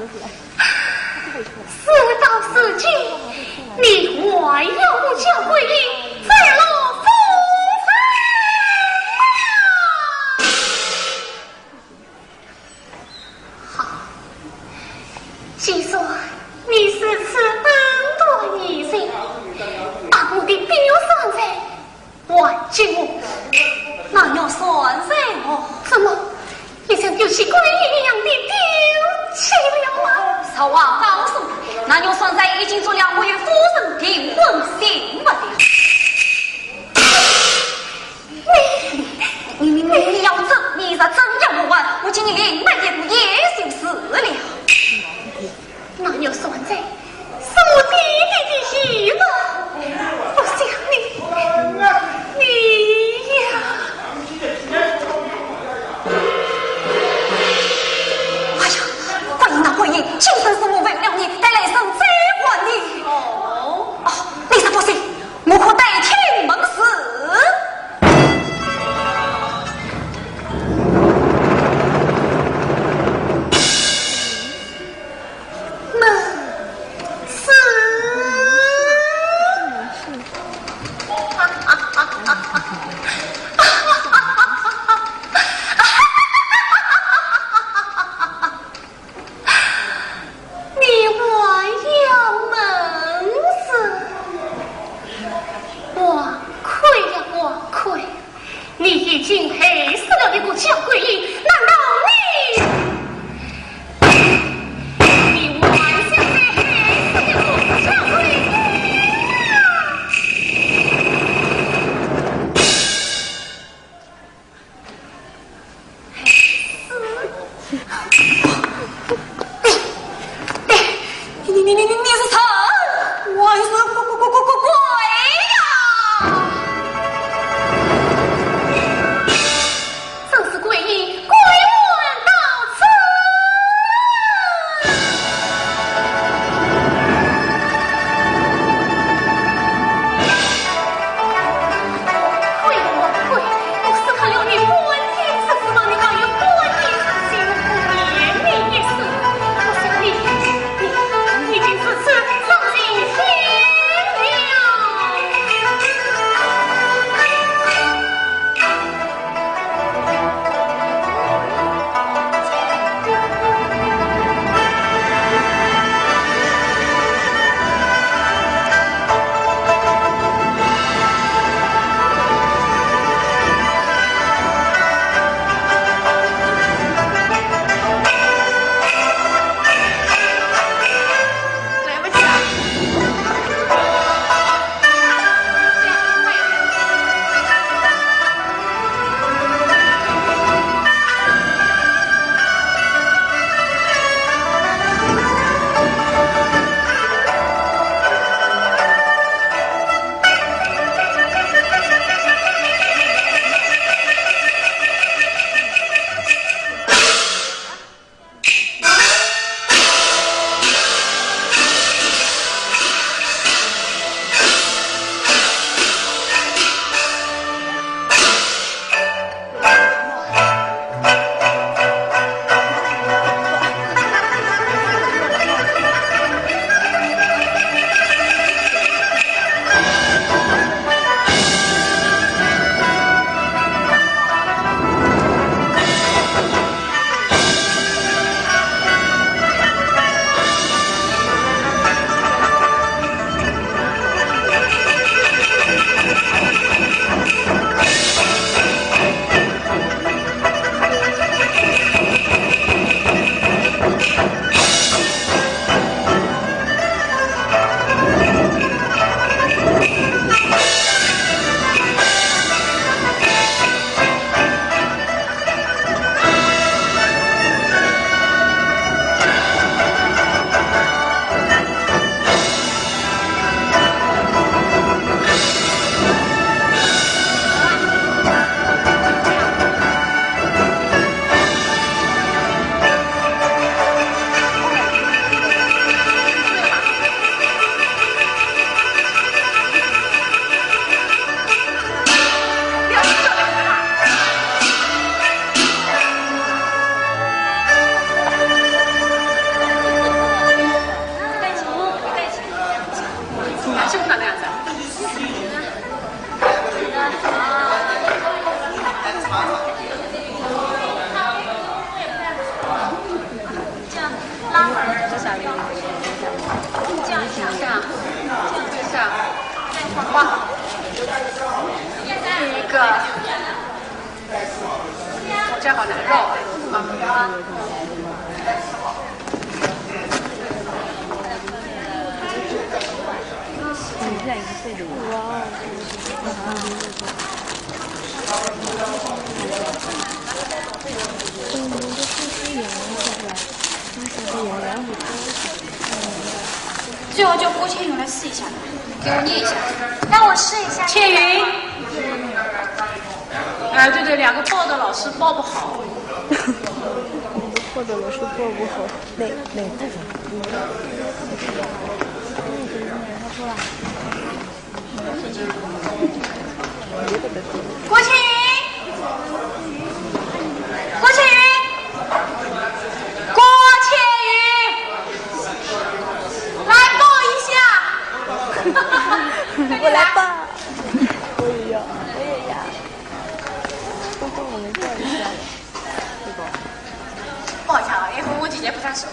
事到如今，你还要我焦桂英再落风尘吗？好，既然你如此恩断义绝，把我的表算在 还给我。那玉算在何？怎么，也像丢弃桂英一样的丢弃了吗？实话告诉你，那玉算在已经做了我与夫人订婚信物了。你，你，你，你要怎，你若真要我还，我请你另买一个也就是了。 那玉算在是我弟弟的戏吗？不想你，你呀！哎呀，桂英啊桂英，今生是我为了你，带来人追赶你。哦，哦，你这样一下，这样一下，哇，一个，我这好难受啊。哇哦。最后叫郭倩云来试一下，给我念一下。让我试一下。倩云。哎，对对，两个报的老师报不好。两个报的老师报不好，哪，哪部分？郭倩云，郭倩云，郭倩云，来抱一下。我来抱。我也要，我也要。都帮我们抱一下，对吧？抱一下啊，因为我姐姐不太熟。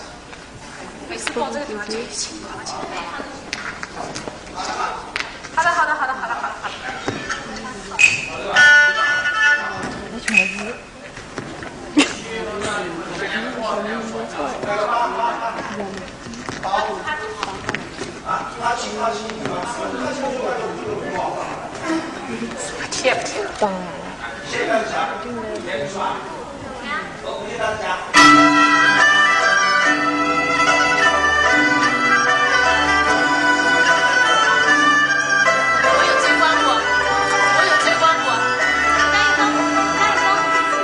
每次抱这个地方就一起抱起来。好的，好的，好的，好的，好的，好的。贴不贴？当然了。 我有追光过，我有追光过。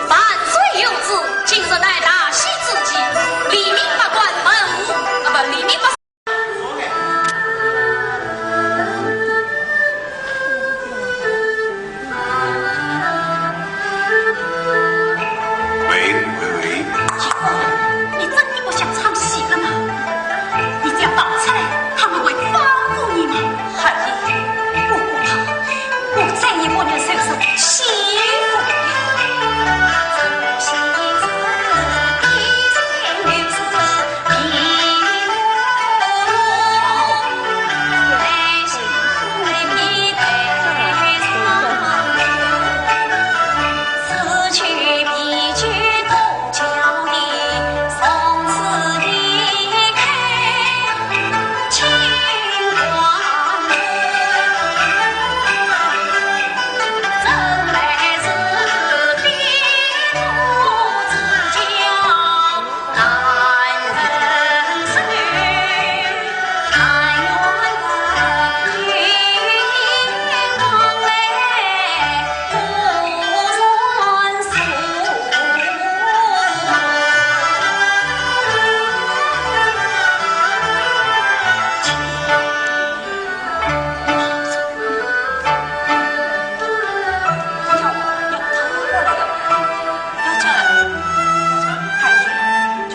万岁有旨，今日乃大喜之期，黎民百官门户，那么黎民百喂，喂，喂。你真的不想唱戏了吗？你只要逃出来，他们会放过你吗？孩儿，不怕，我再也不能受受欺负了。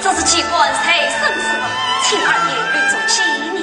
这是机关随身之物，请二爷留作纪念。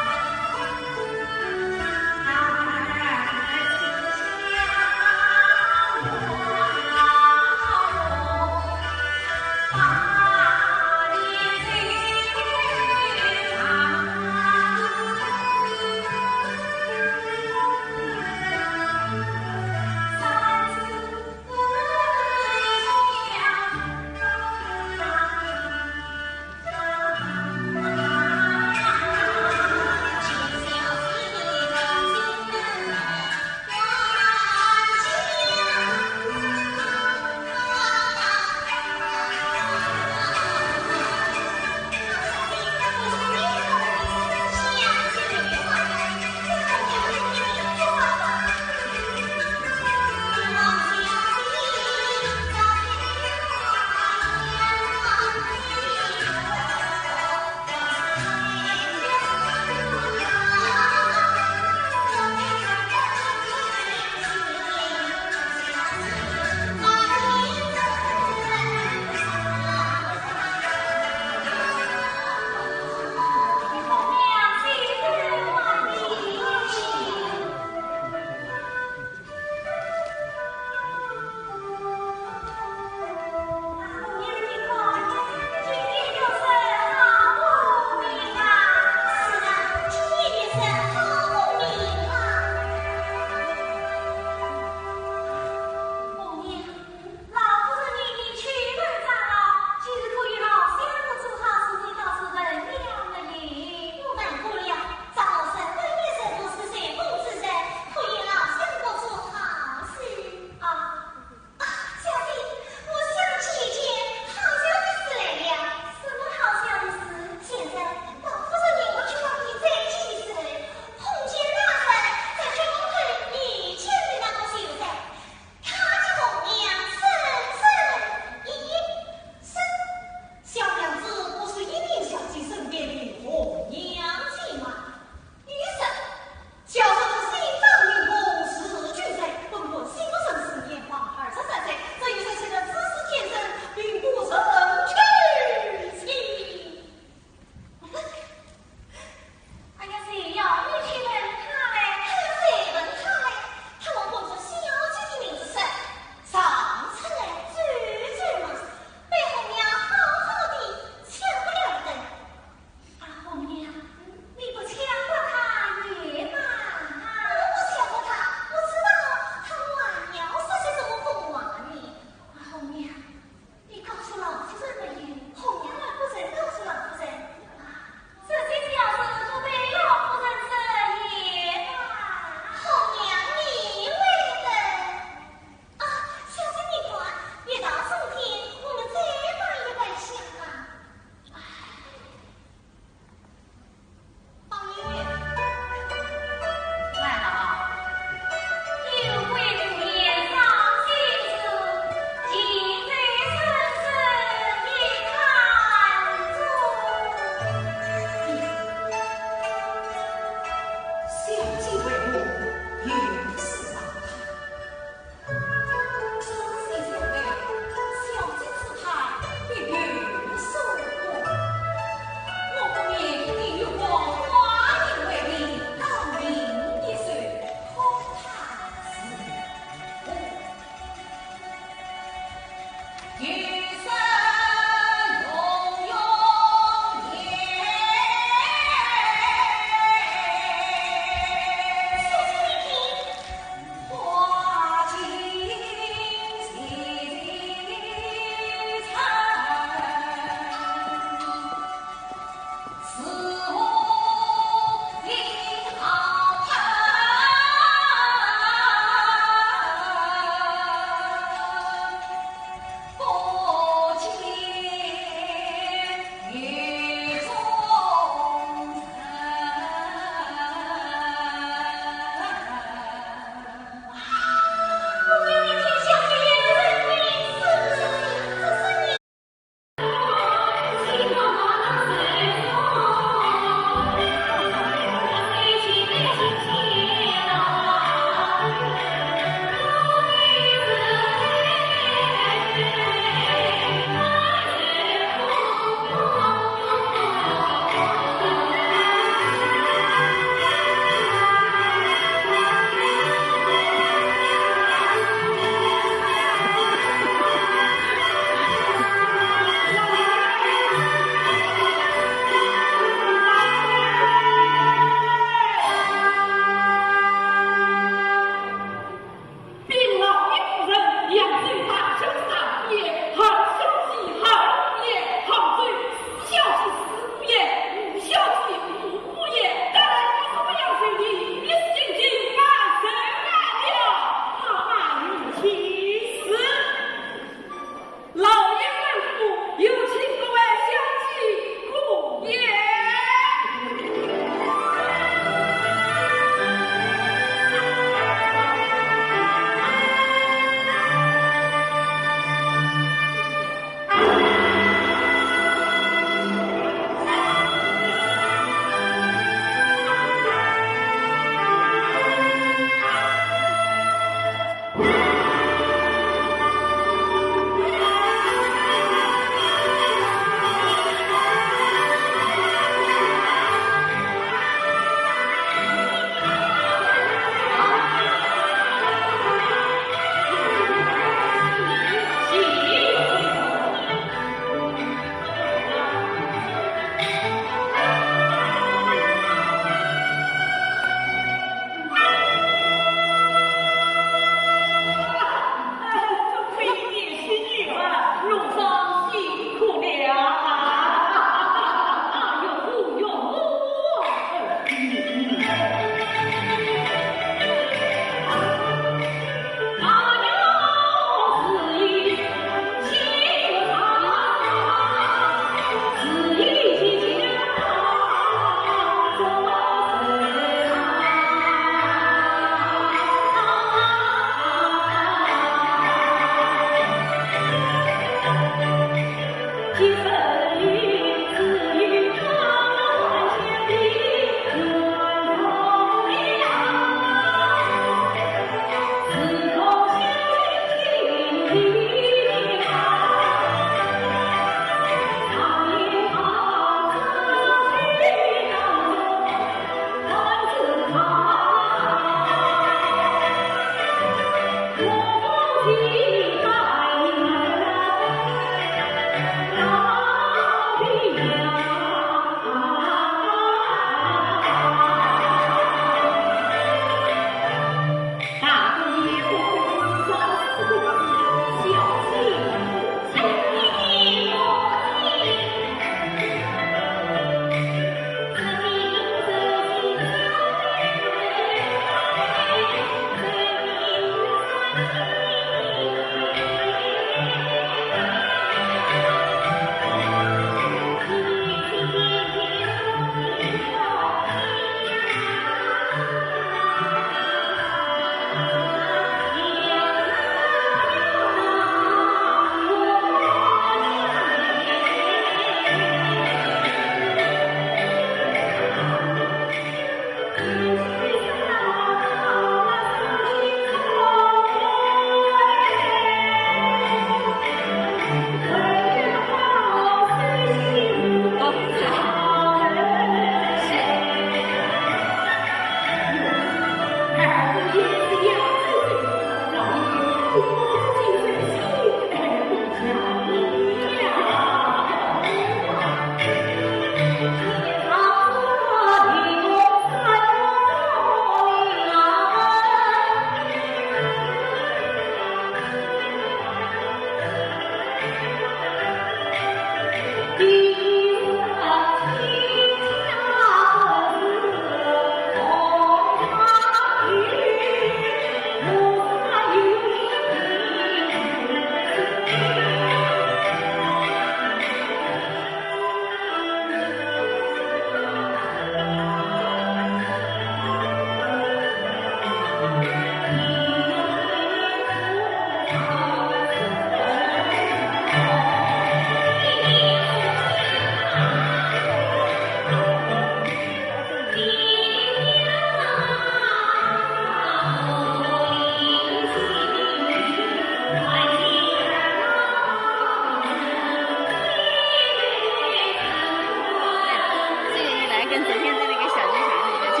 这个一来跟昨天在那个小剧场里面就，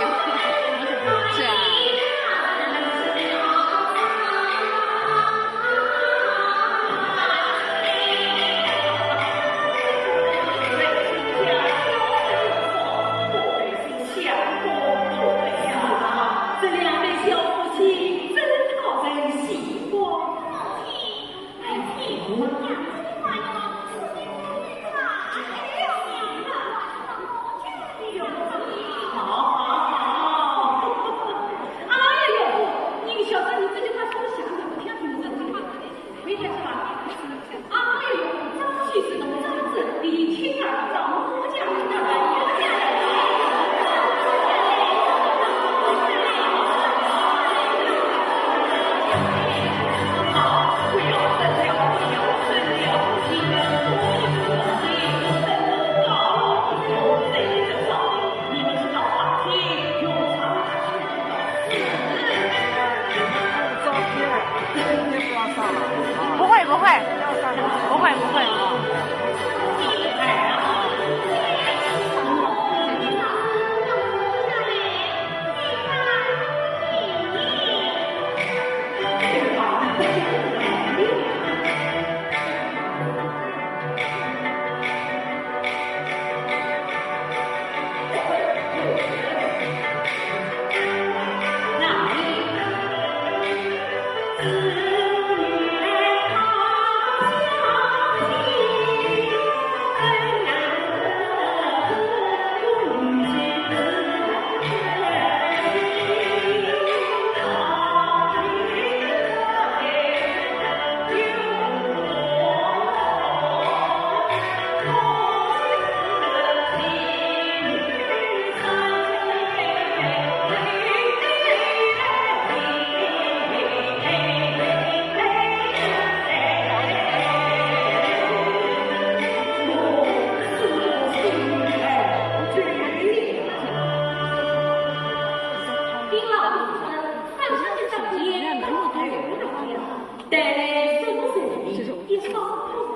是啊。这两对小夫妻真讨人喜欢。 好，好，好。哎呦，你晓得你这句话说得像个不像女人的话，没得话。哎呦，张继是个张子，你亲耳到我家来。 不会，不会，不会，不会。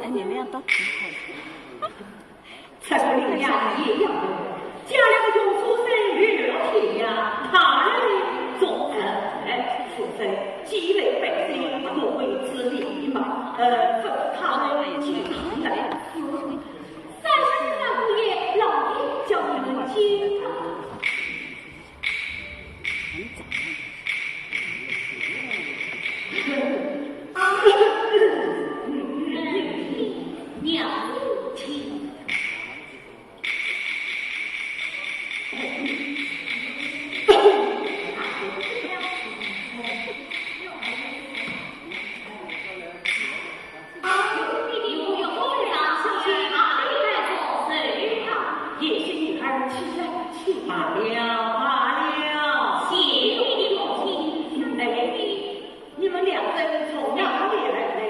哎，你那样倒挺好的。 出个林呀也要用，家里的用书生有天呀，他人呢总是出身，积累百岁，不为自立。呃，分他们进来。三十三姑爷，老爷叫你们进来。娘子请。 罢了，罢了。谢谢你的同情。哎，你们两人从哪里来的？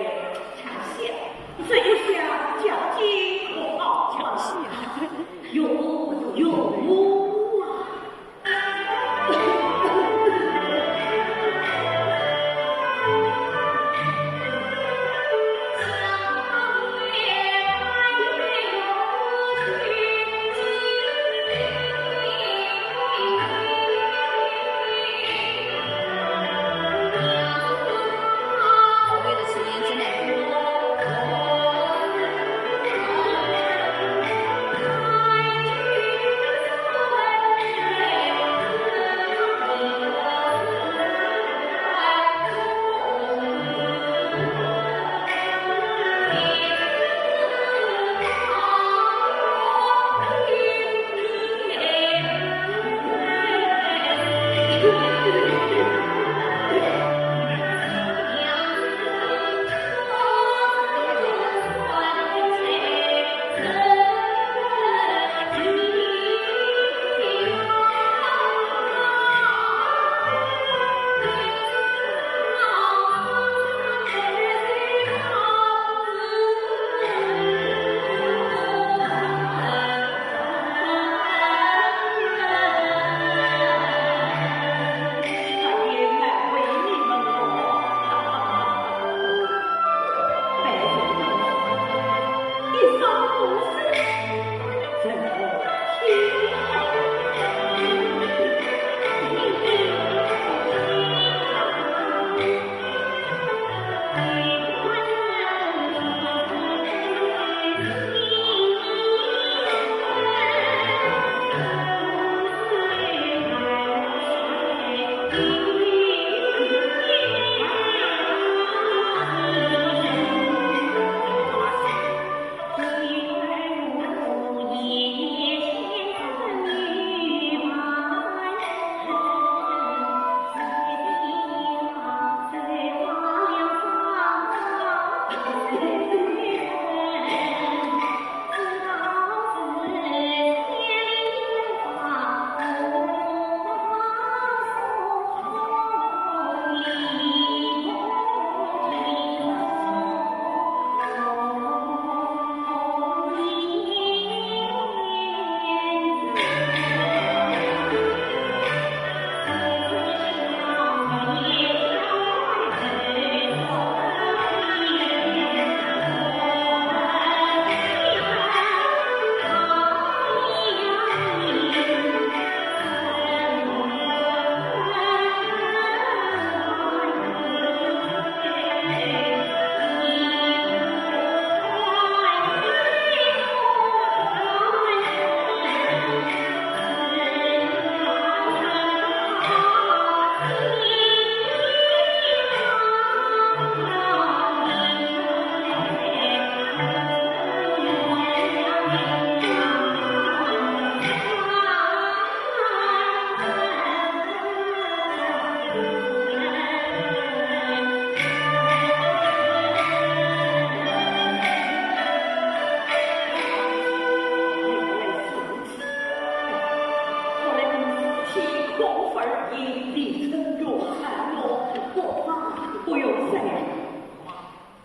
茶香。只有香，家境可好？茶香。有，有啊。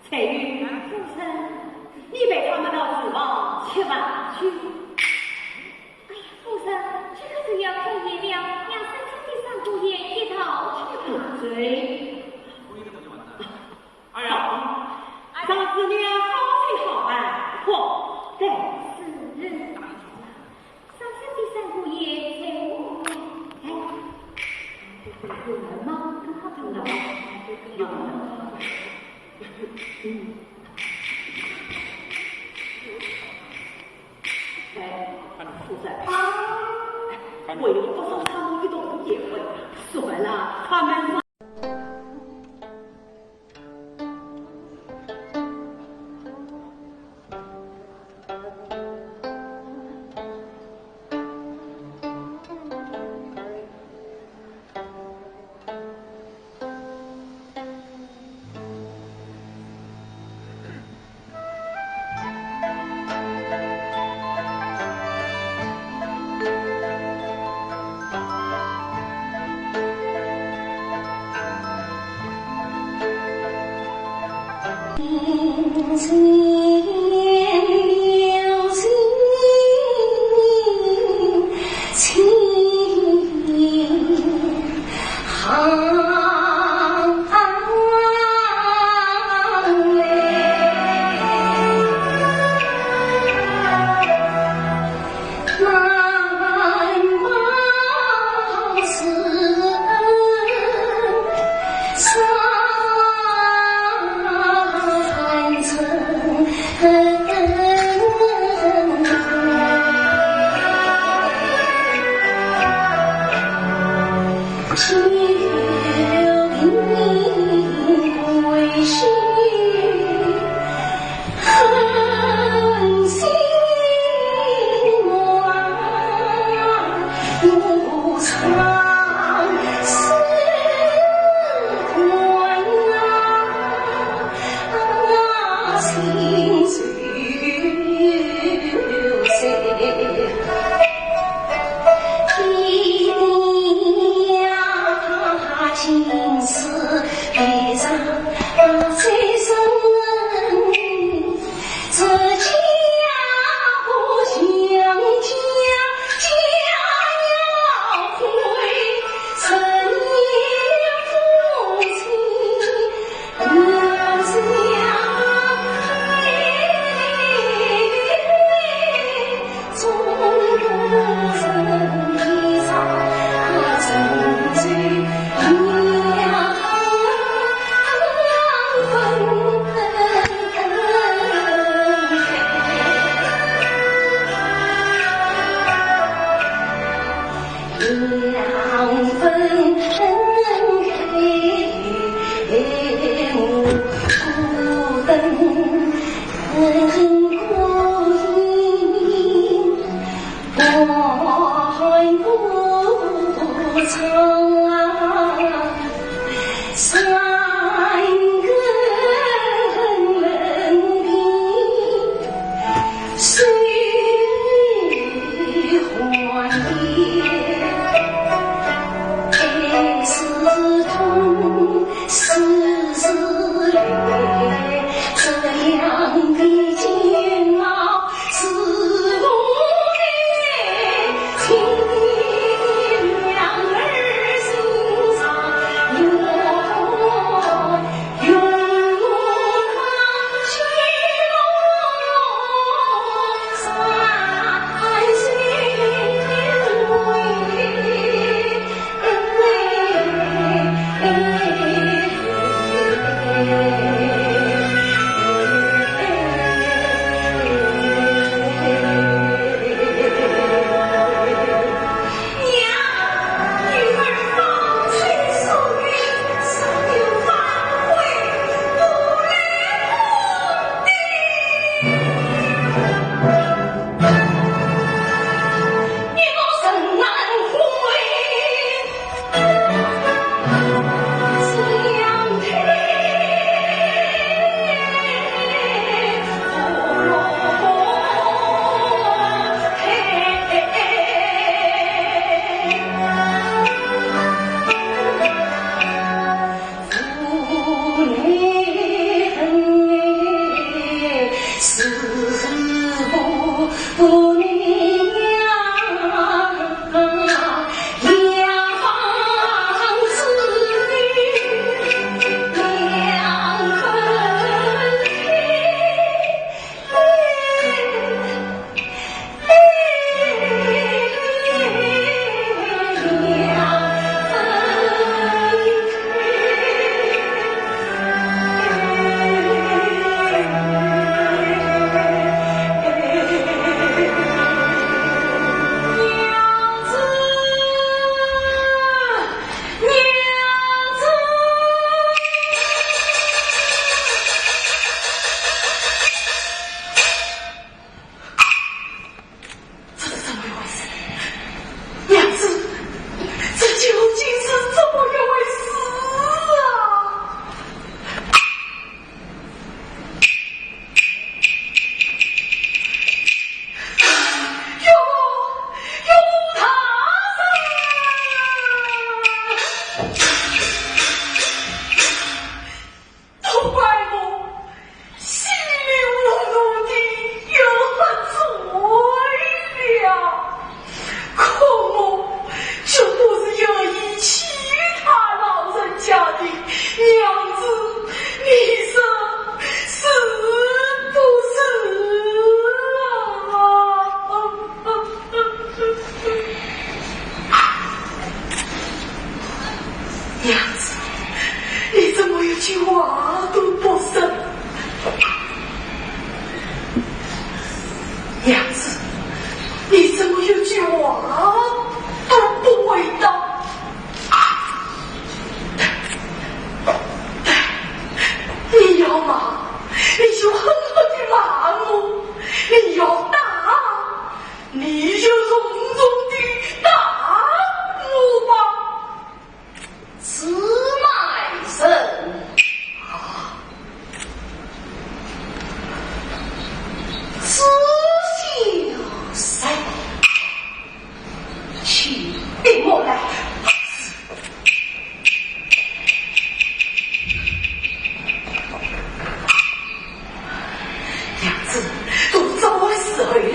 彩云，夫人，你陪他们到厨房吃饭去。哎呀，夫人，这个是要开宴了，让三太太、三姑爷一道去吧。对。好，嫂子娘好吃好饭，快点。是。三太太、三姑爷在屋里。哎，有人吗？有人吗？哎，素贞，为了不让他们一同结婚，素贞啊，他们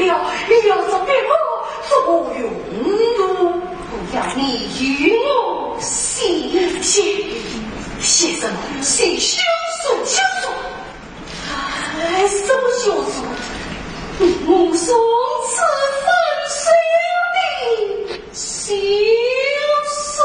你要这笔墨做何用途？我要你与我写信。写什么？写休书。休书？哎，什么休书？我从此分手的休书。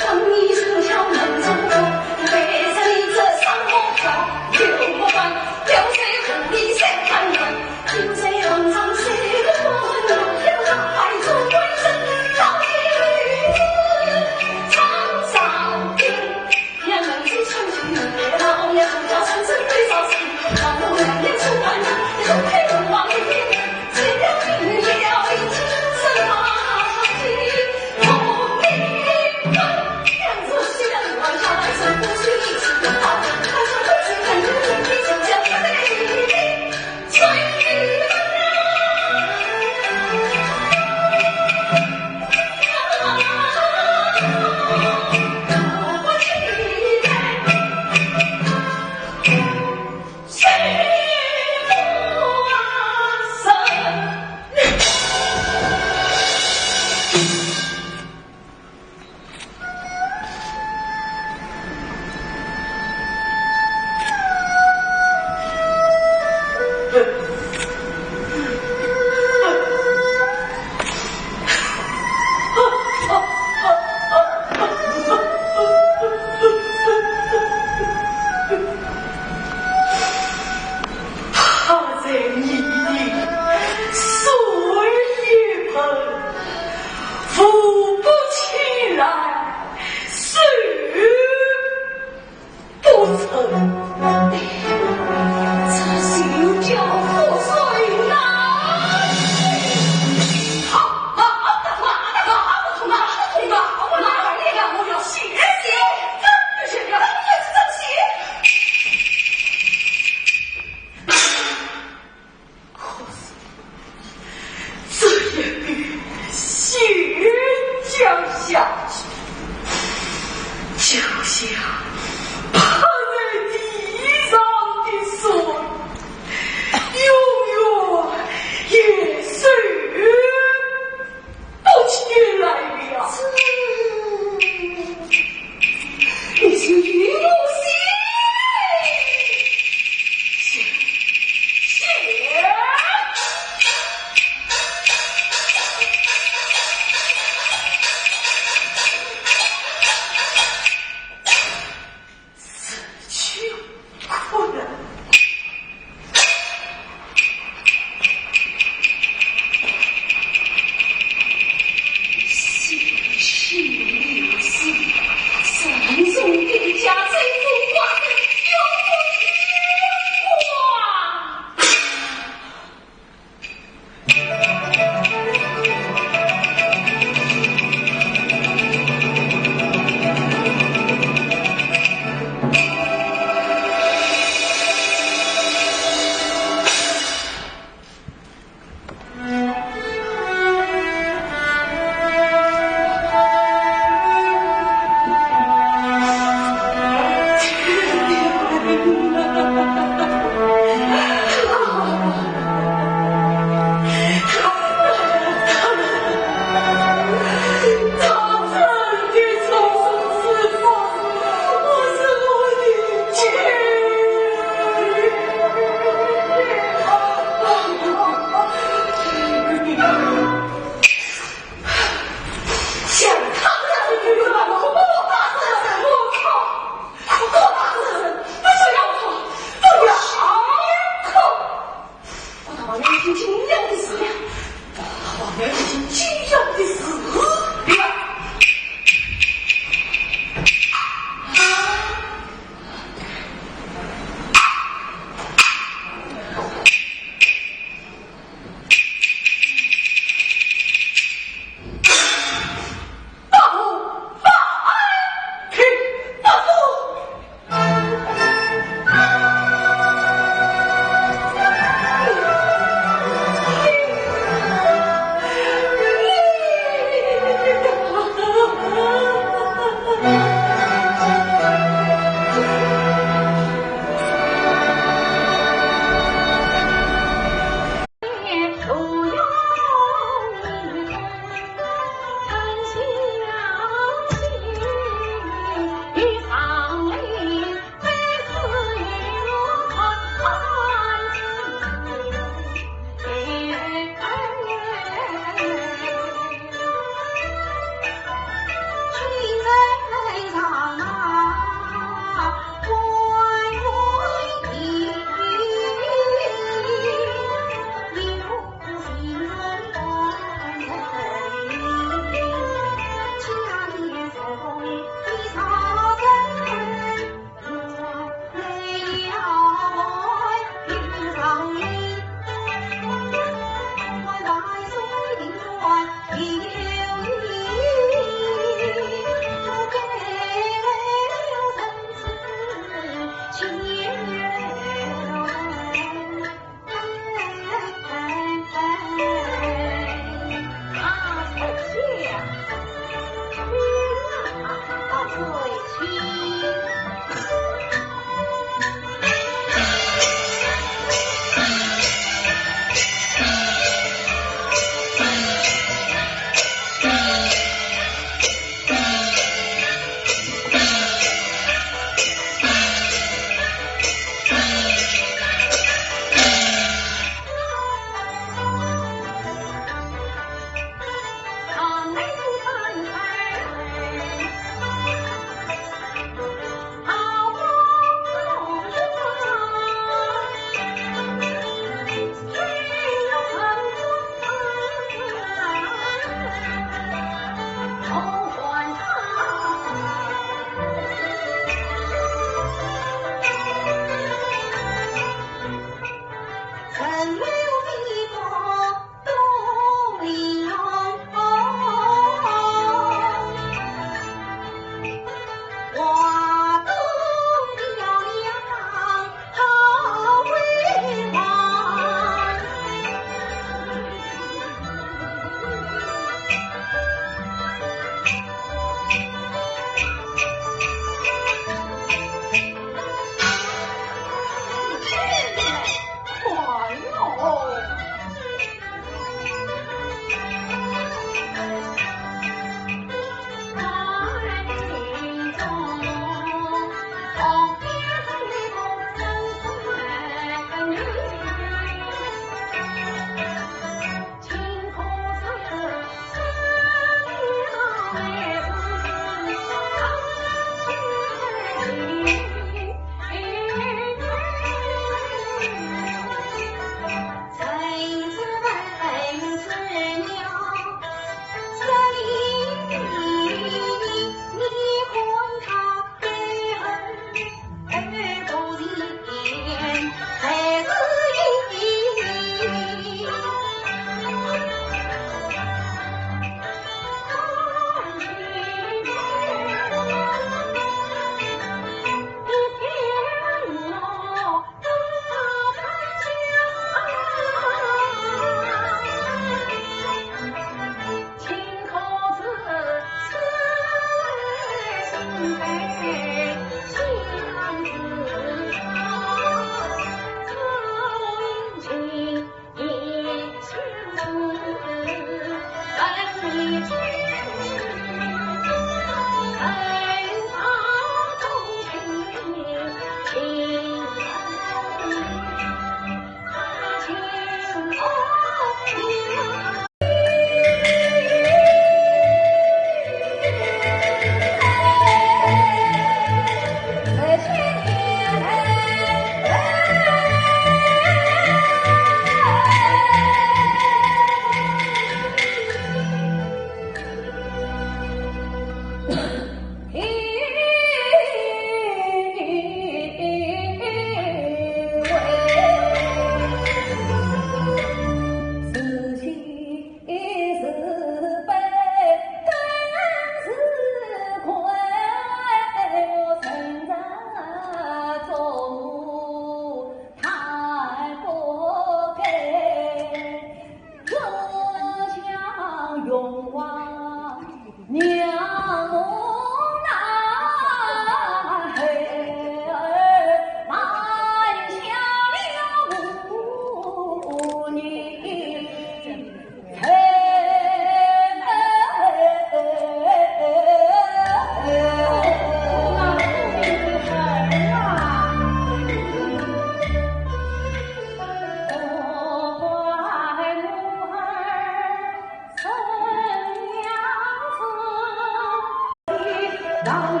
到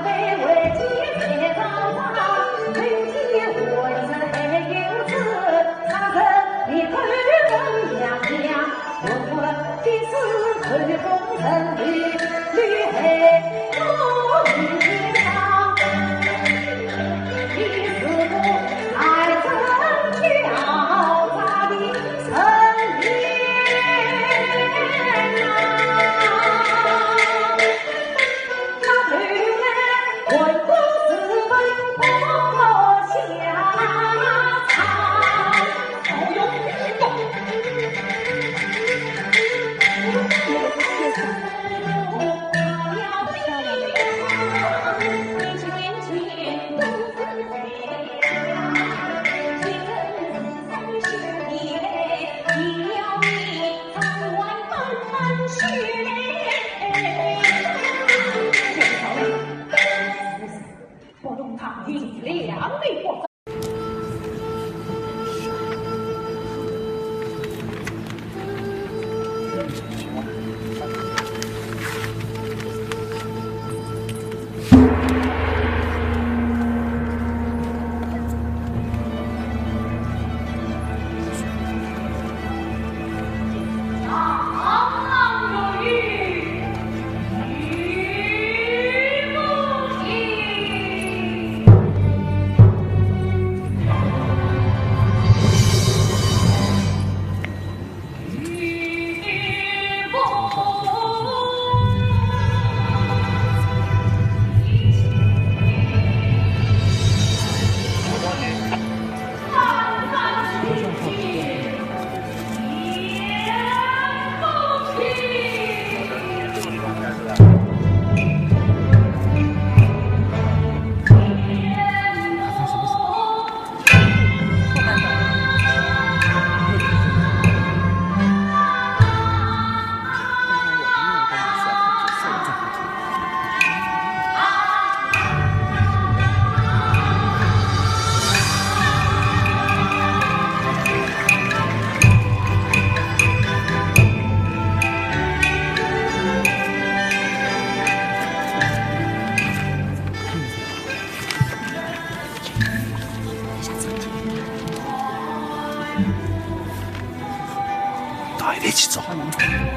一边去找。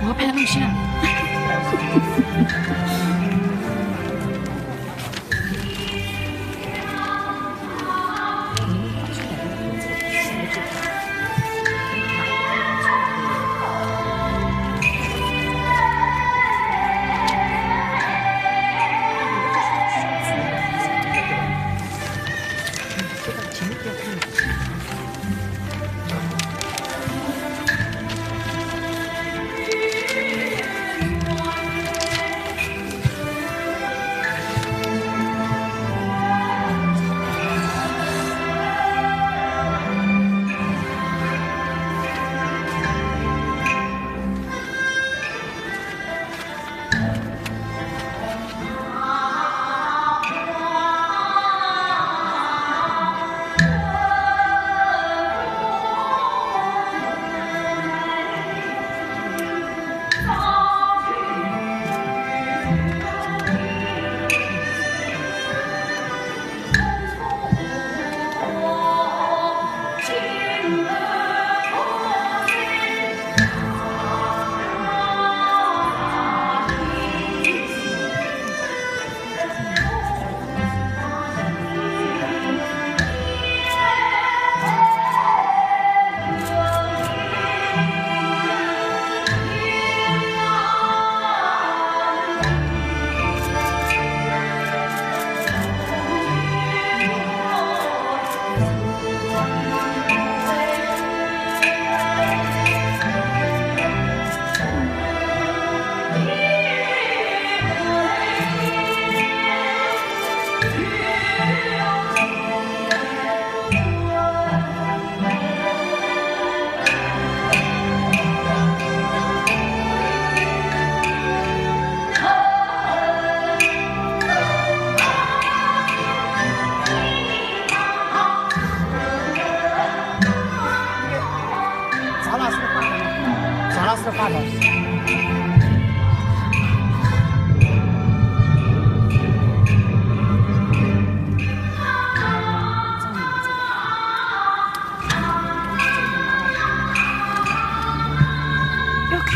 我要拍个录像。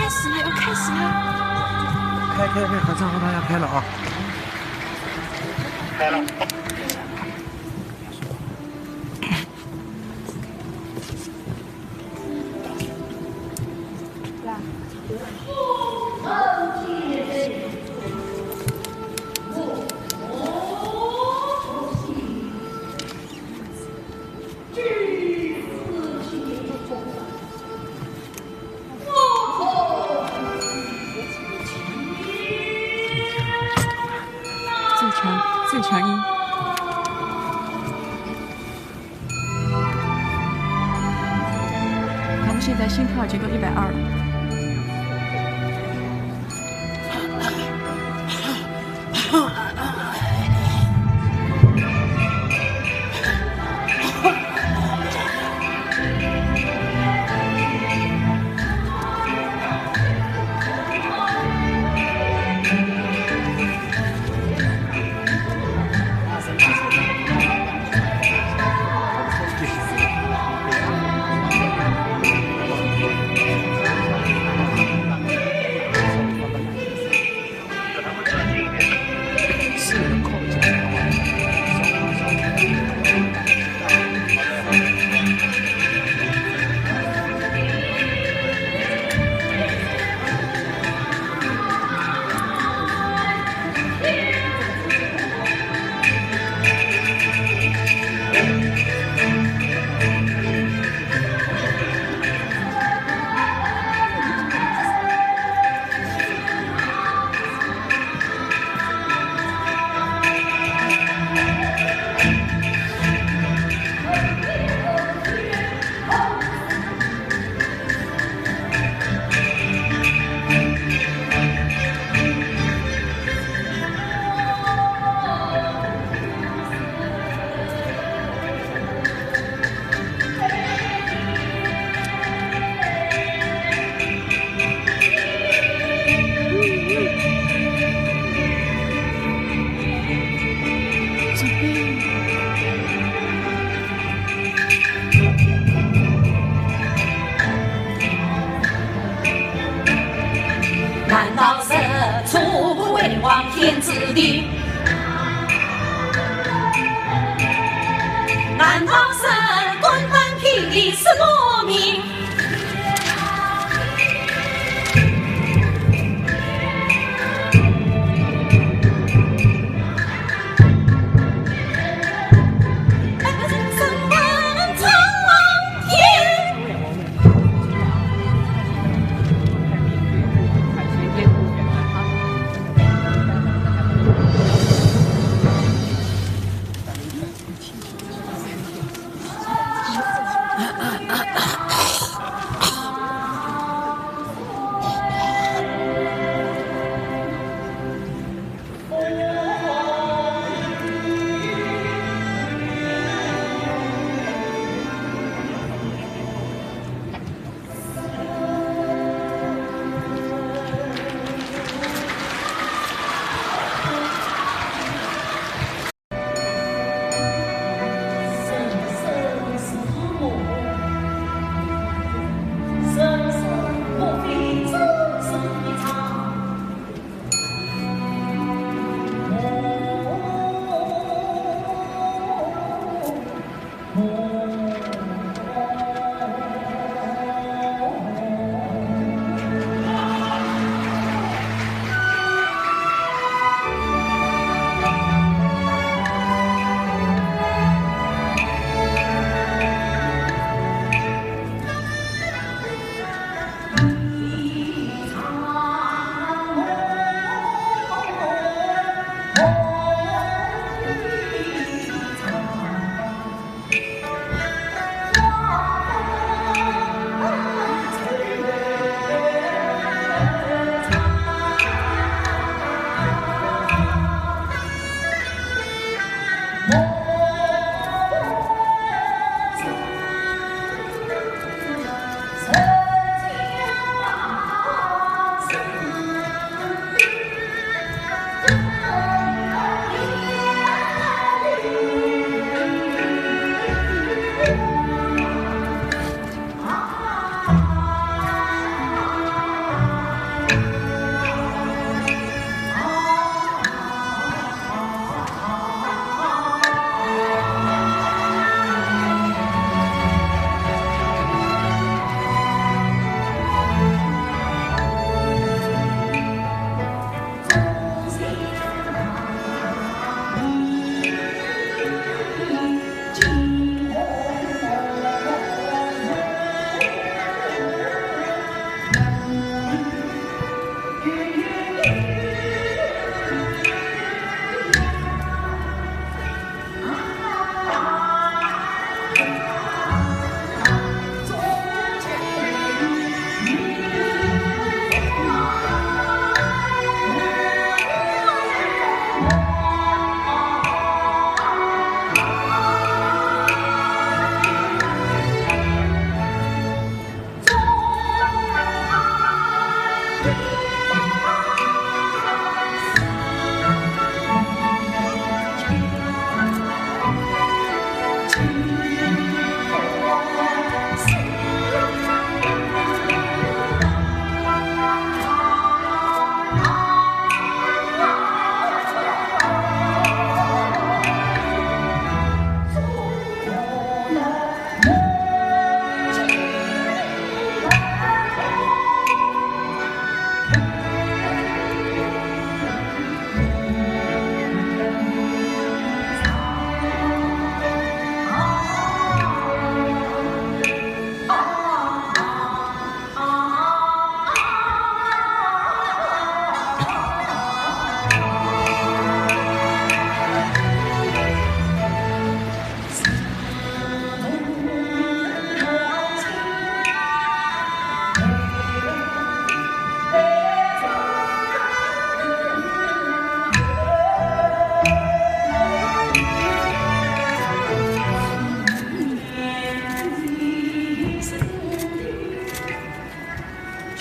始了，要开始了。开开开，合唱团要开了啊！开了。最强，最强音。他们现在心跳已经到一百二了。 难道是祖国为王天子的？难道是滚蛋皮的是农民？ 我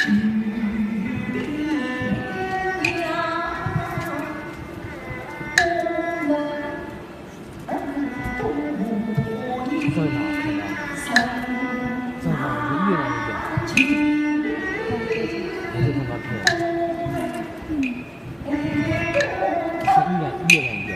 照一下，照一下，照一下，我是月亮一点，还是看他漂亮？是月亮，月亮一点。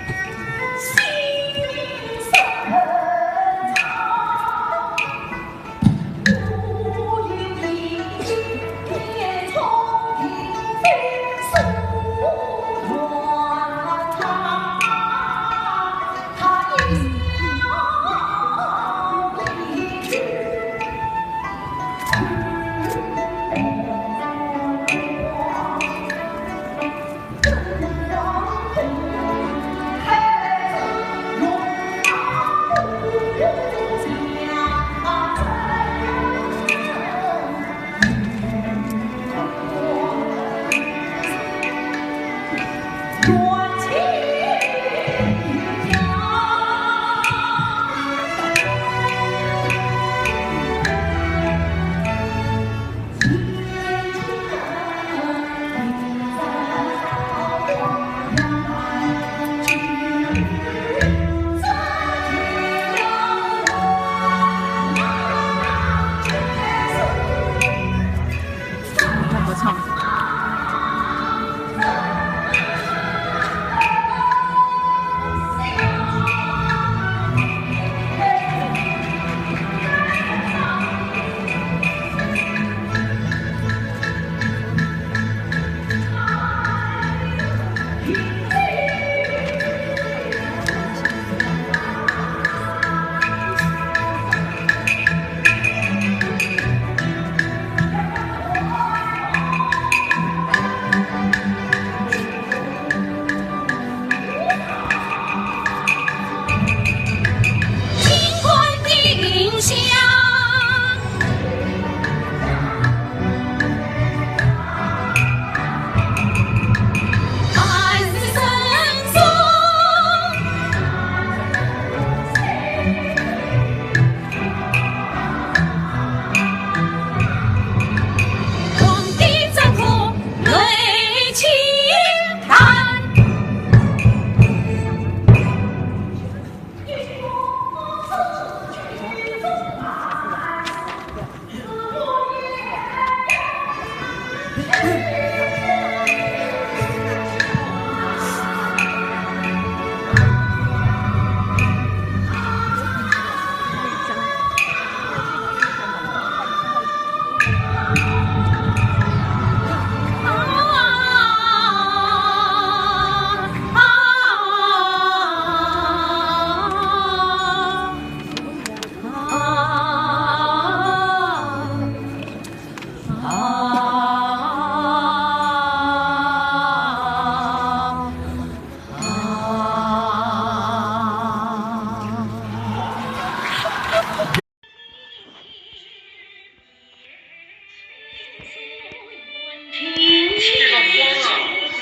这个光啊，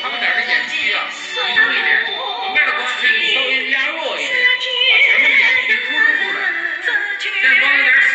他们在这演戏啊，集中一点，把外头光线稍微压弱一点，把前面的演员给突出出来，这样光有点闪。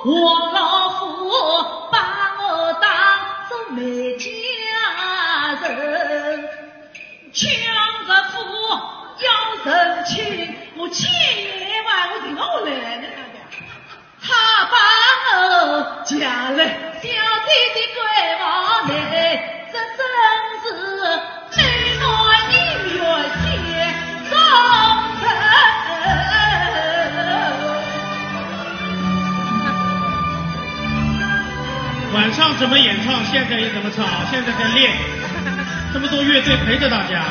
王老虎把我当作没家人，抢个富要成亲，我千万我定要来的。他把我嫁了小姐的闺房内，这真是 晚上怎么演唱，现在也怎么唱，现在在练，这么多乐队陪着大家。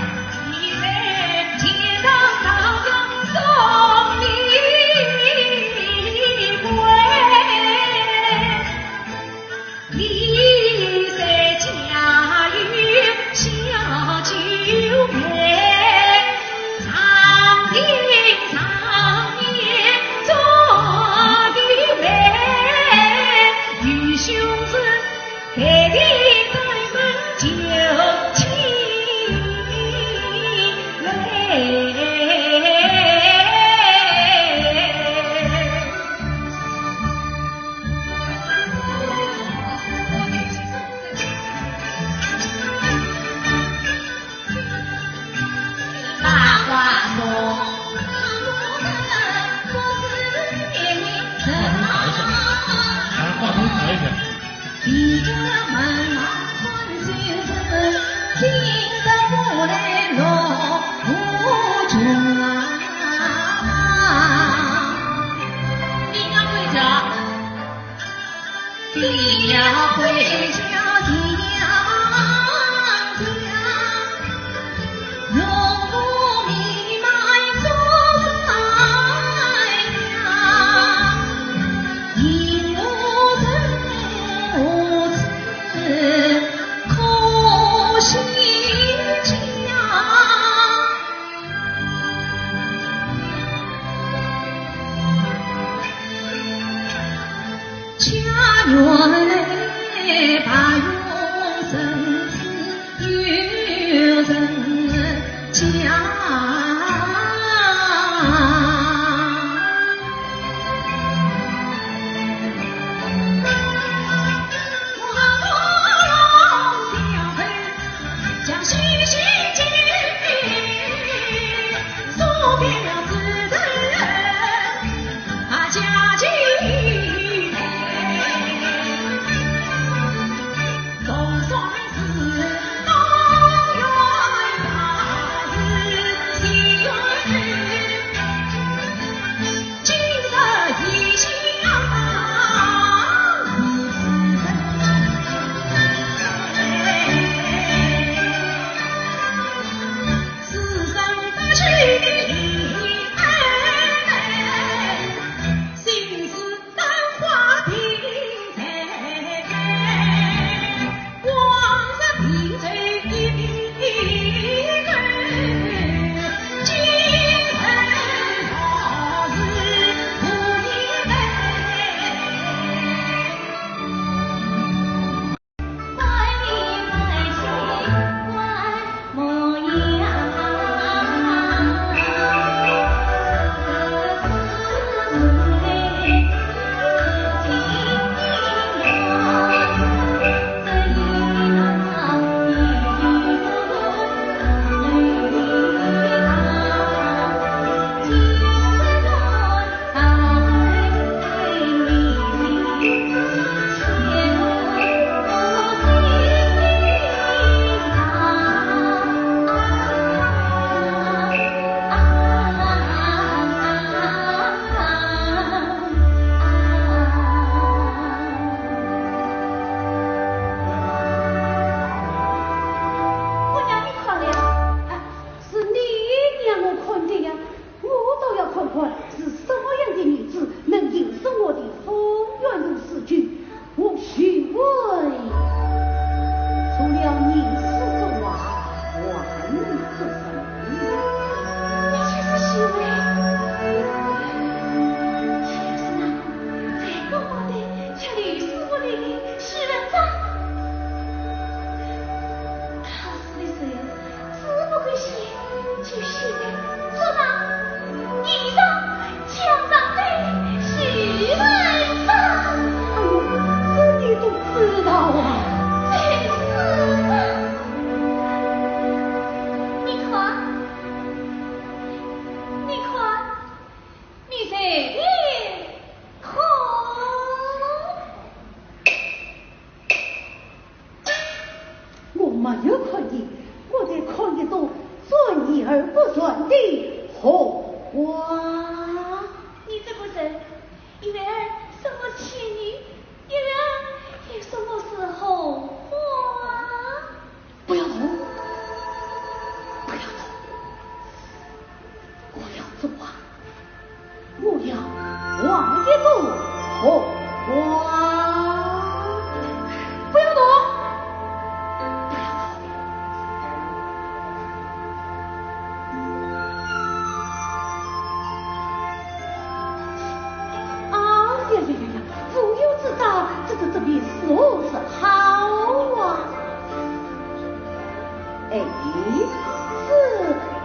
这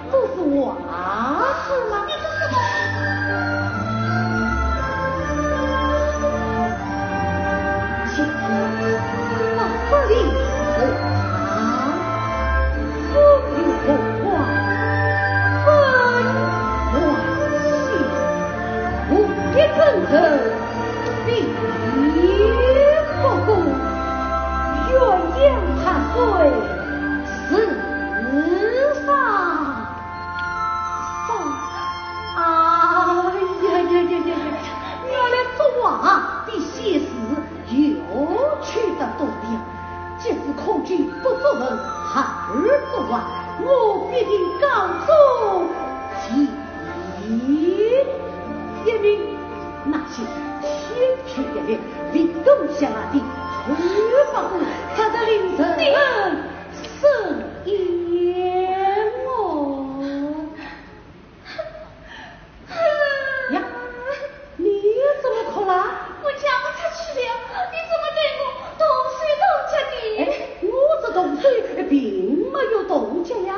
不是话事吗？你说什么？请看，八百里头长，风流花，分外秀，无一真人，比不过鸳鸯踏水。 世上。哎呀呀呀呀呀！原来作画比写诗有趣得多了。即使孔雀不作文，孩儿作画，我必定高中第一名。那些千篇一律、唯懂写画的，只不过他的灵魂。 生厌我。呀，你怎么哭了？我嫁不出去了，你怎么对我动手动脚的？哎，我这动手并没有动脚呀。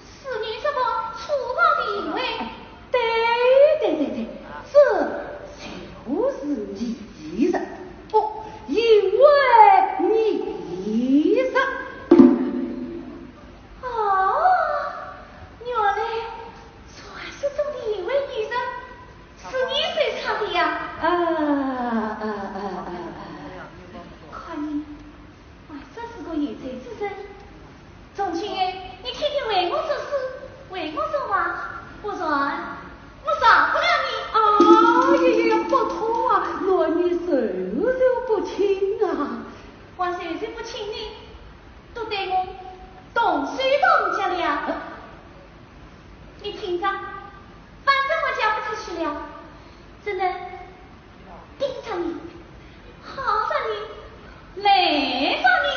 是你这个粗暴的行为。对，对，对，对，这就是艺术。哦，因为艺术。 哦，原来传说中的一位女人是你收藏的呀？啊，啊，啊，啊，啊。看你还真是个有才之人。从今后，你天天为我作诗，为我作画，不然我饶不了你。哎呀呀，不妥啊，我与你授受不亲啊。我授受不亲呢， 都对我动手动脚了。你听着，反正我嫁不出去了，只能盯着你，看着你，赖着你，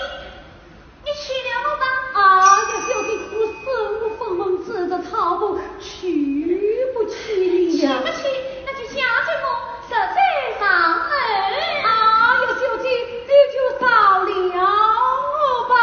你娶了我吧。哎呀，小姐，我身无分文，只得草木，娶不起你呀。娶不起，那就嫁给我，实在上门。哎呀，小姐，你就饶了我吧。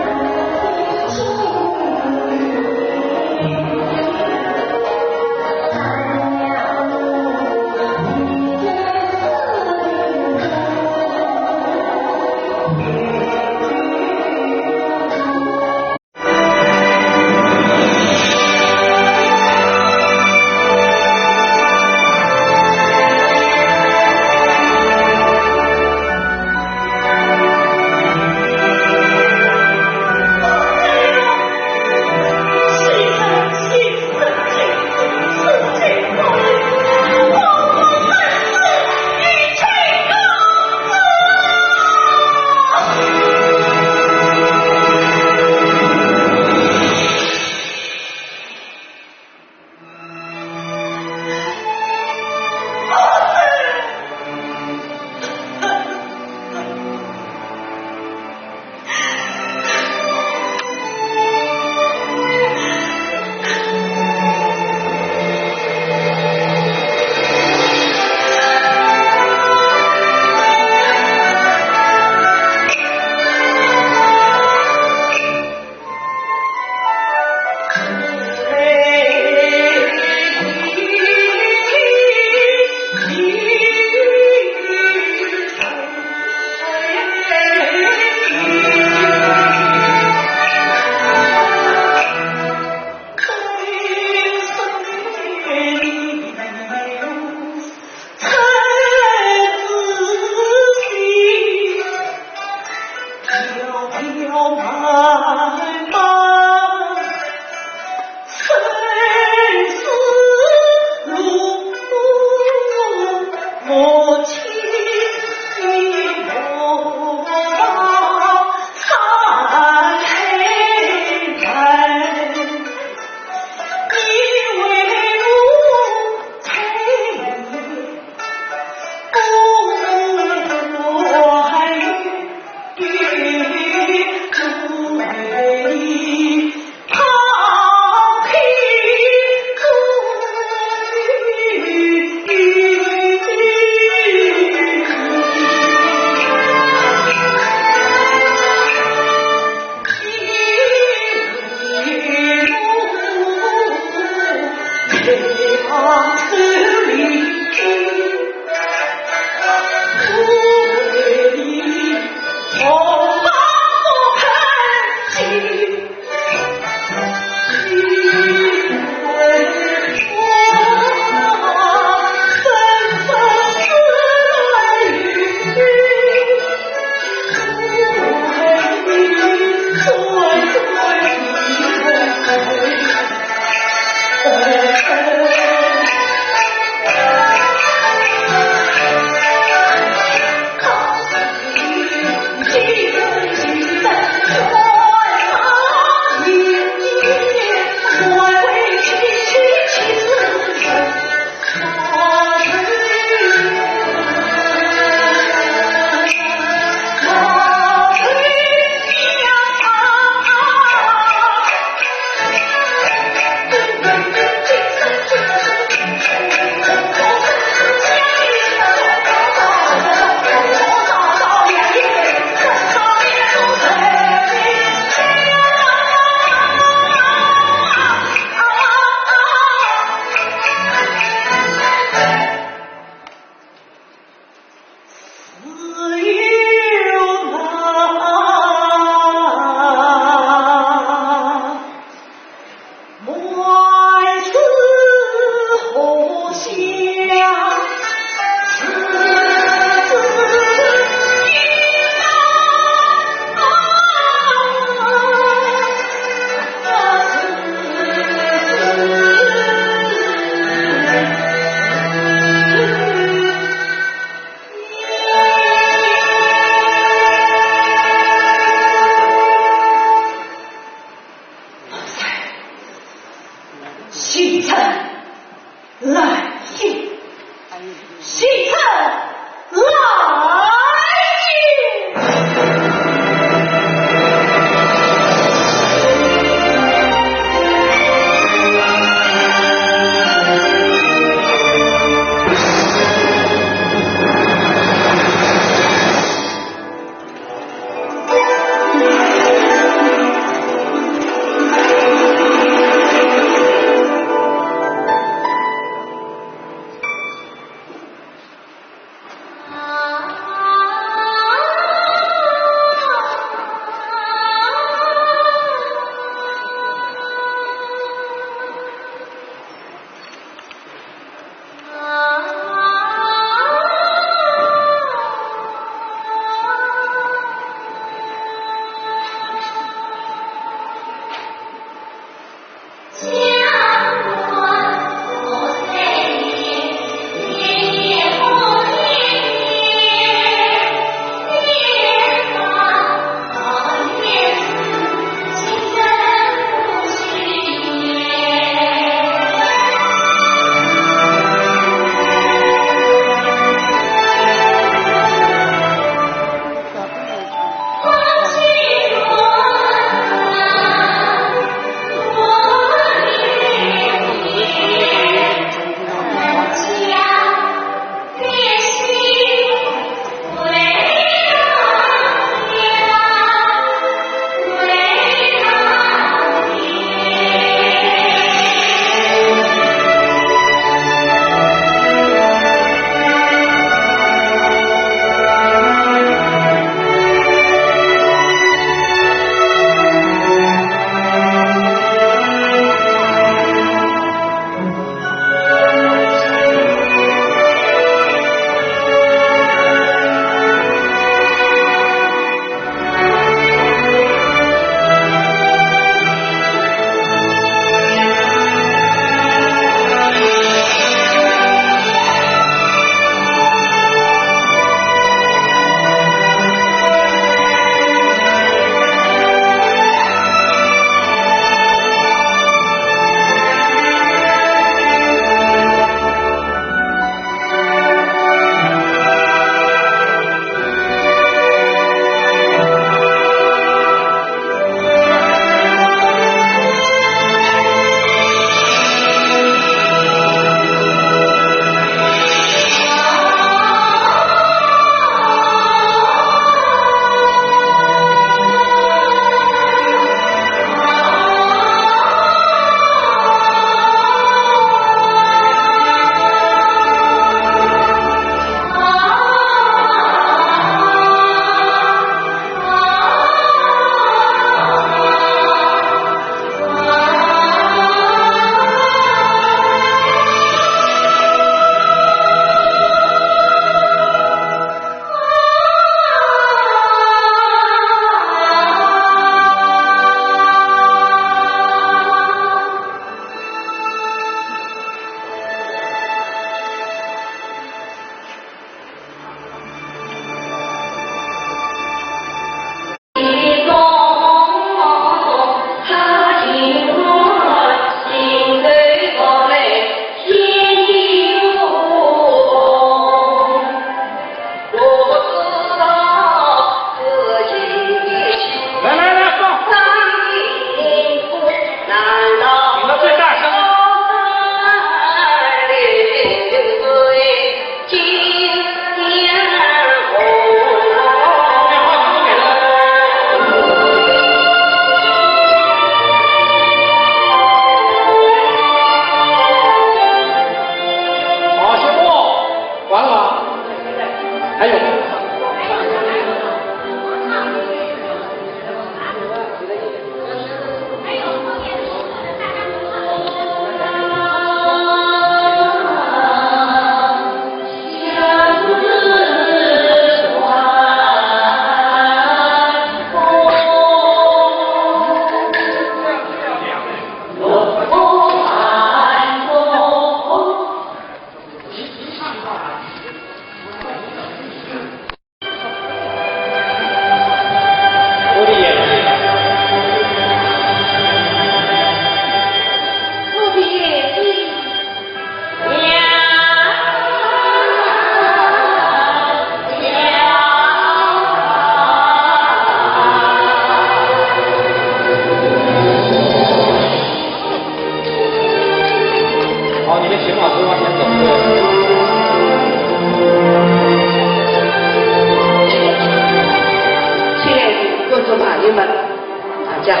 大家好，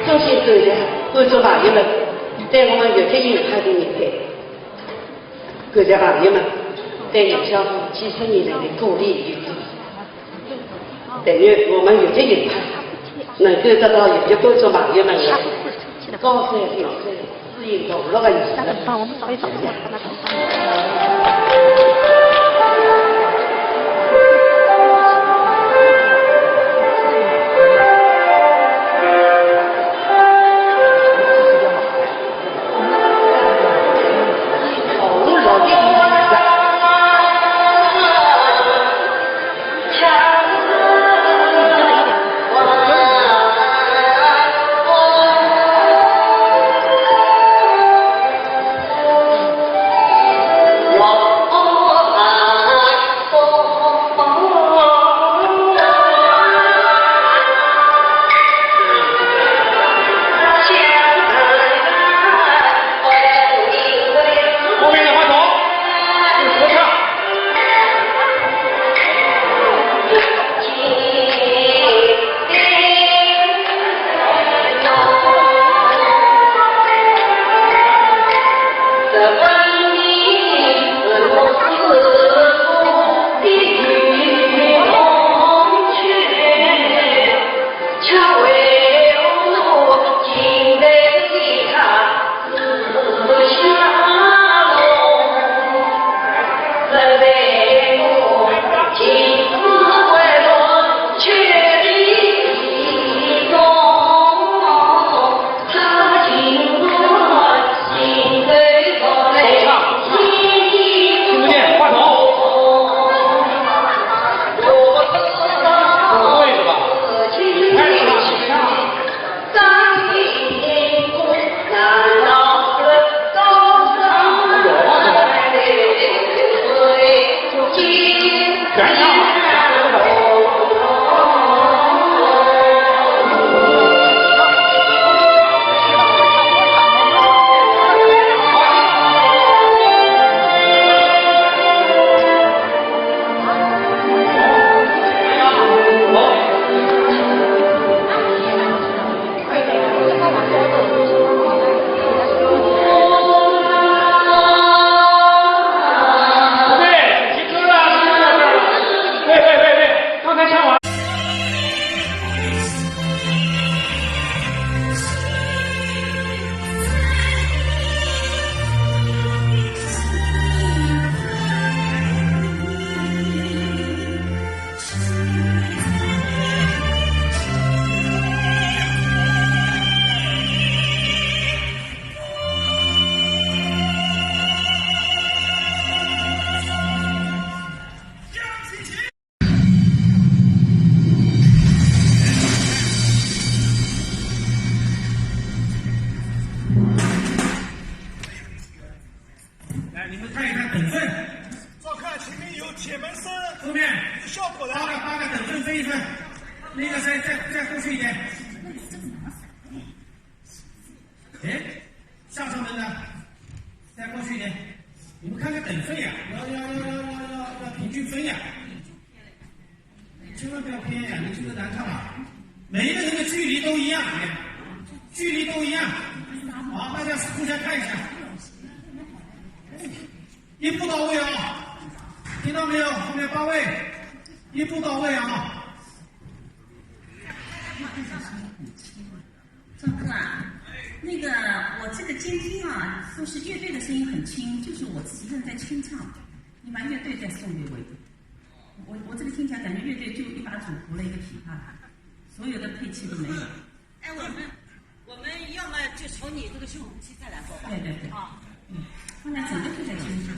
首先感谢观众朋友们对我们越剧评弹的热爱，感谢朋友们对杨小虎几十年来的鼓励与支持。但愿我们越剧评弹能够得到越剧观众朋友们的高声、掌声。 来，你们看一看等分。照看前面有铁门声，后面有效果的。八个，八个等分分一分，那个再，再，再过去一点。哎，下上门的，再过去一点。你们看看等分呀，要，要，要平均分呀。 千万不要偏呀，你这个难看啊。每一个人的距离都一样，距离都一样。好，大家互相看一下。一步到位啊，听到没有？后面八位，一步到位啊。 赵哥啊，那个我这个监听啊，都是乐队的声音很轻，就是我自己一个人在清唱，你把乐队再送给我一个。我，我这个听起来感觉乐队就一把主鼓了一个琵琶，所有的配器都没有。哎，我们，我们要么就从你这个胸口呼吸再来过吧。对对对。啊。嗯，刚才整个就在清唱。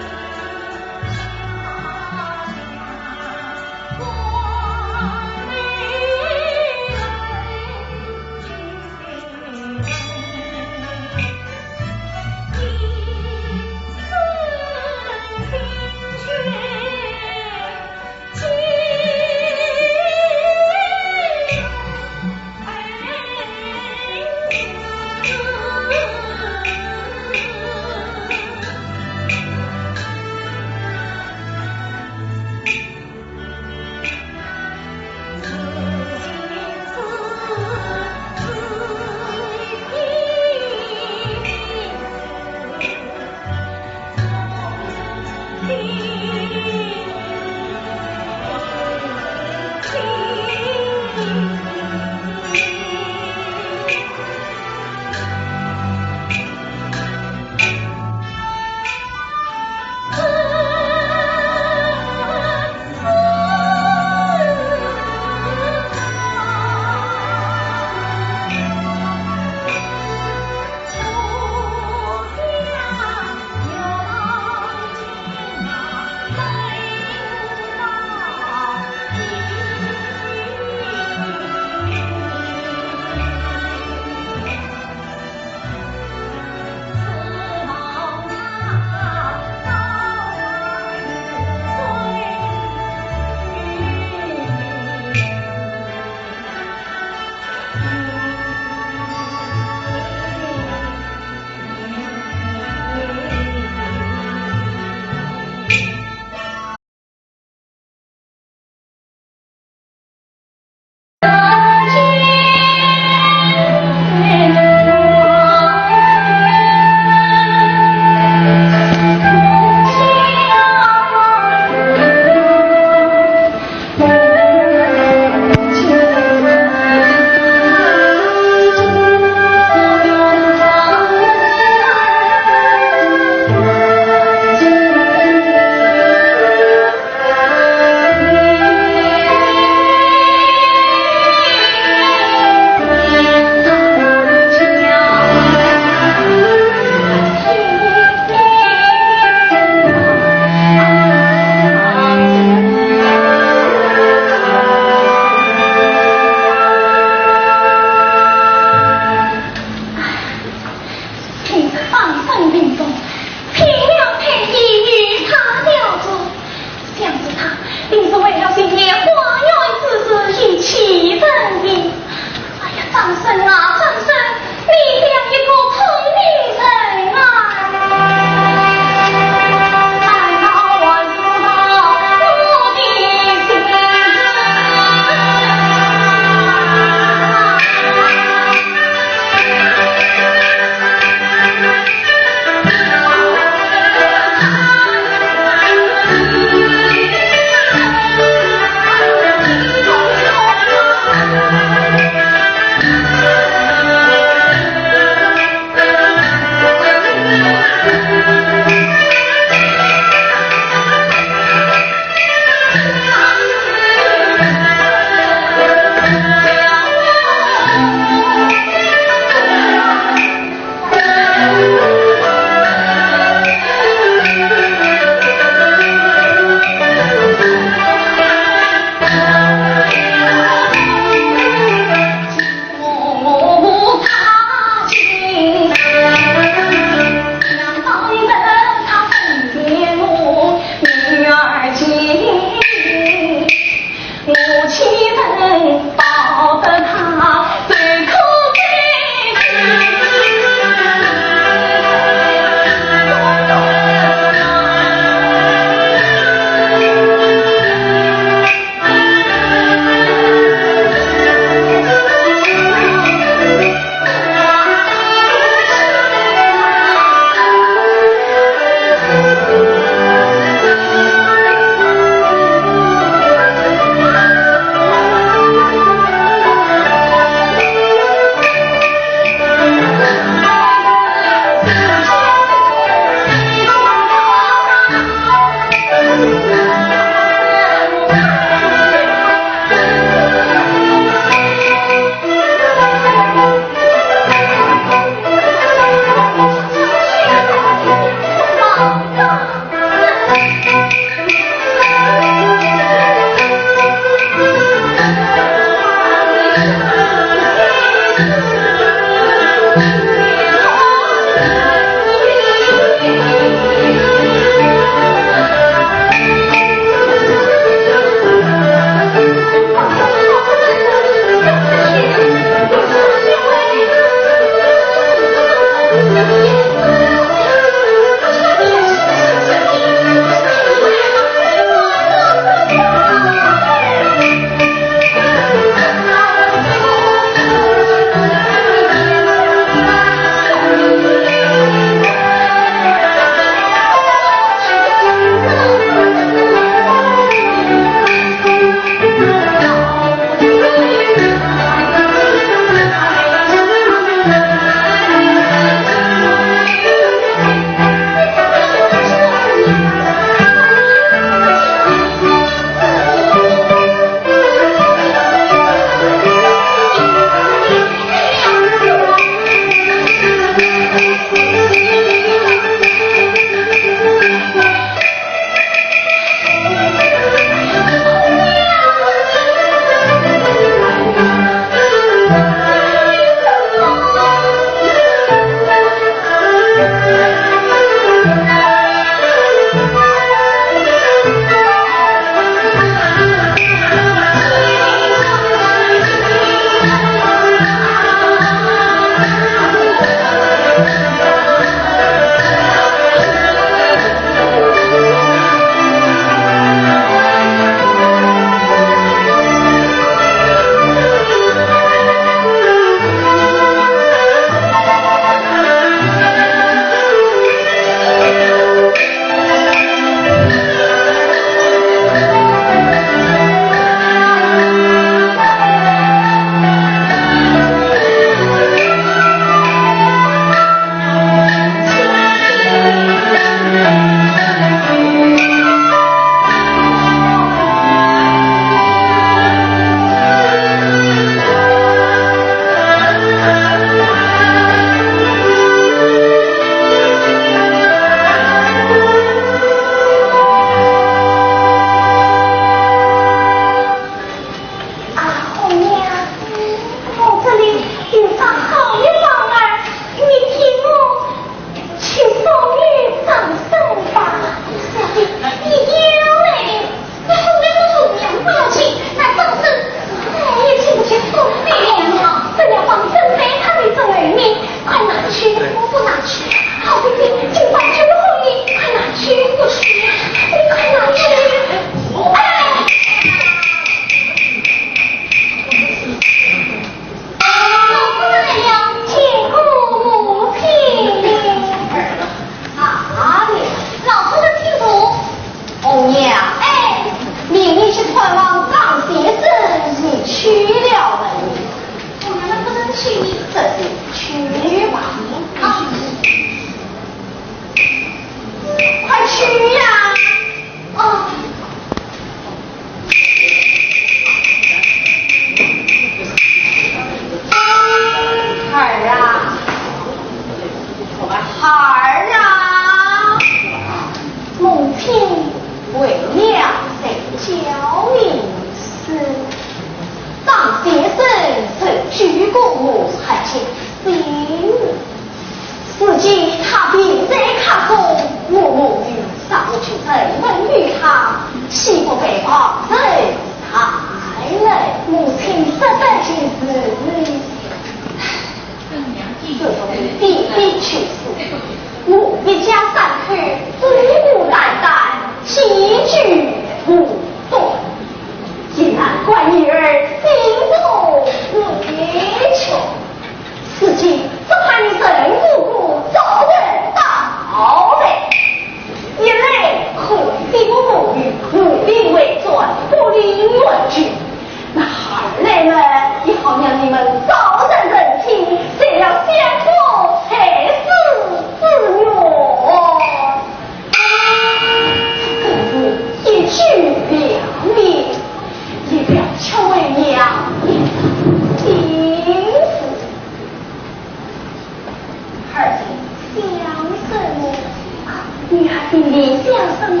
你想什么？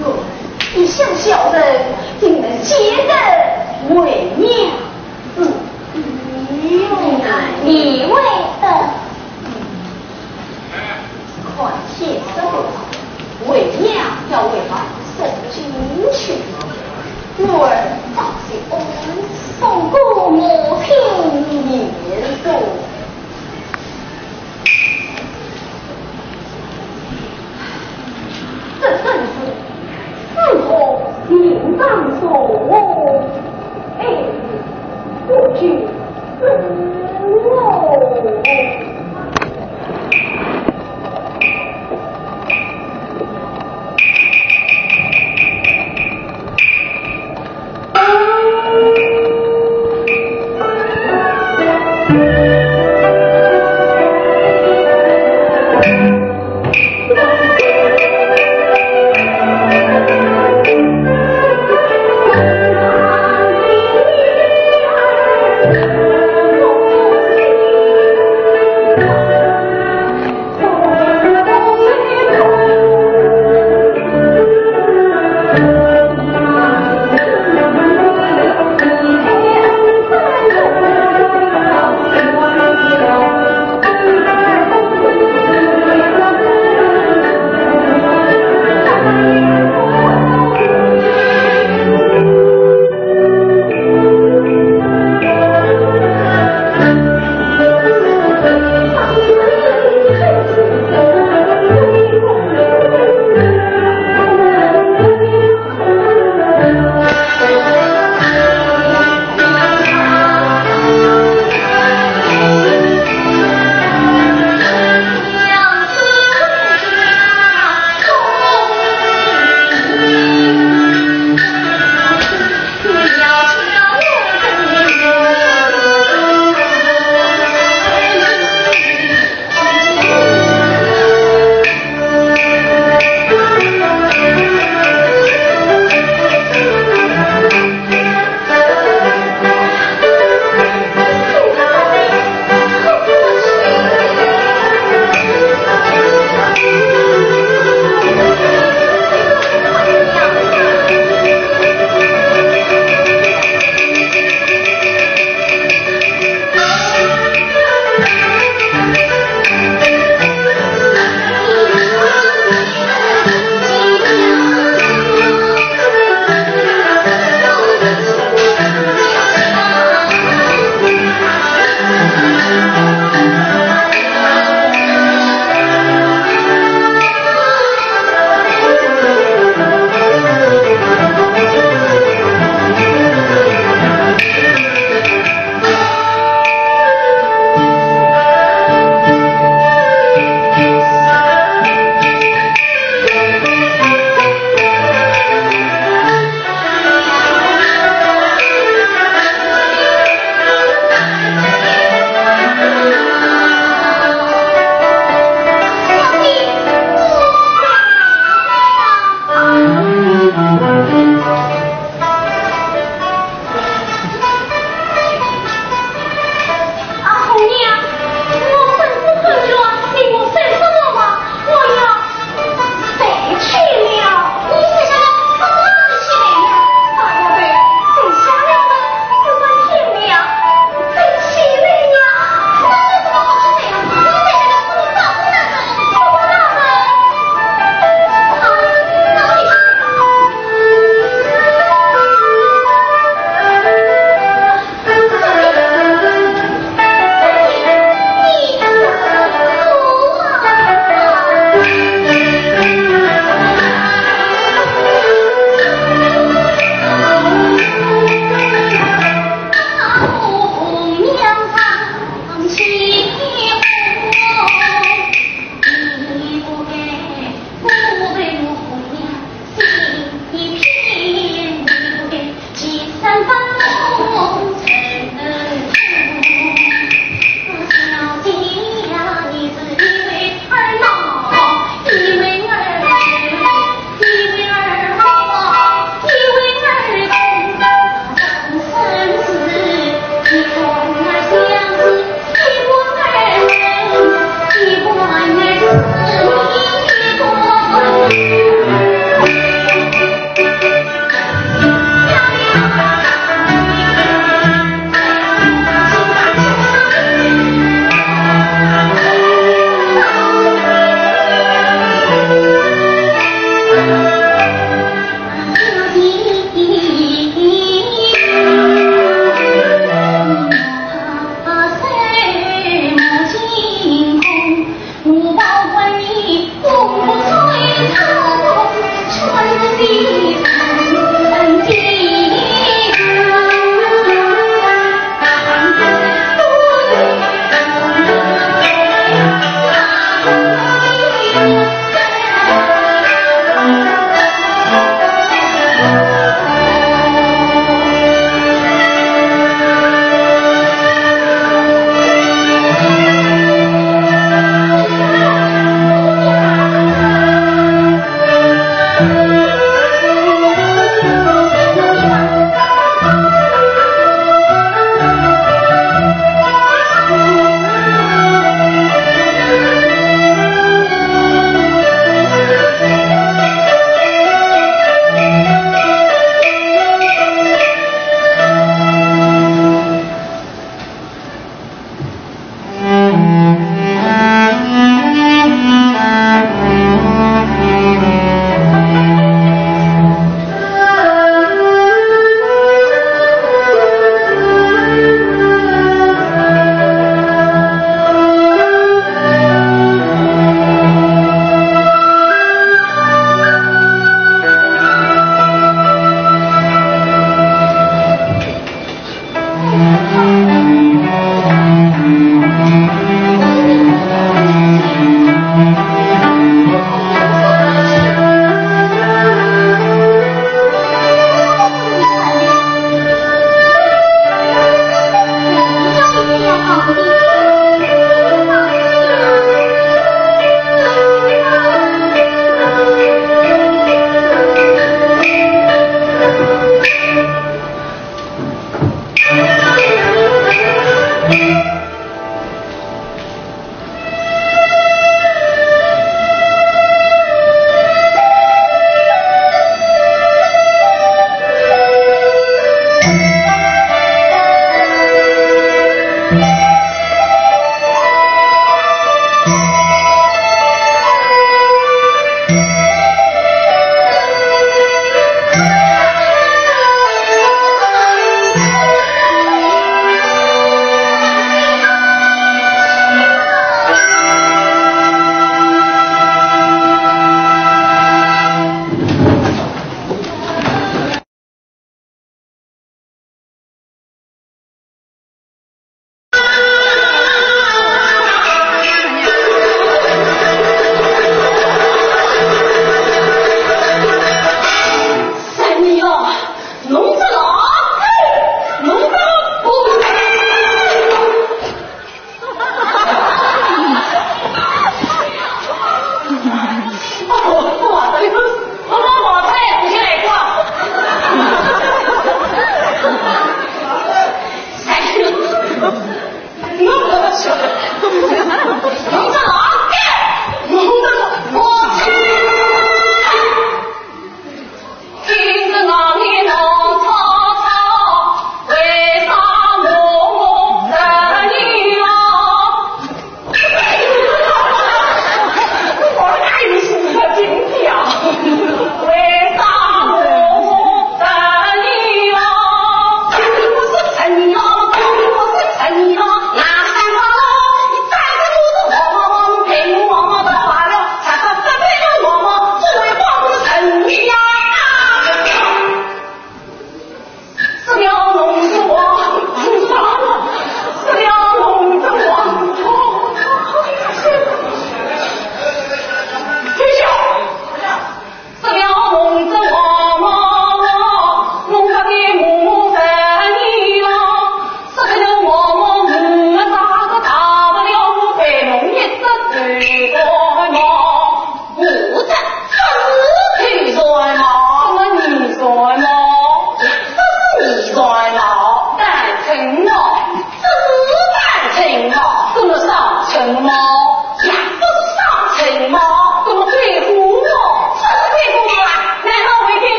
我一向孝顺，怎能奸人为娘？嗯，你，你为的。看先生的话，为娘要为儿送进去，女儿早些安，送过母亲念书。 这真是自作孽障所，哎，不知死哦。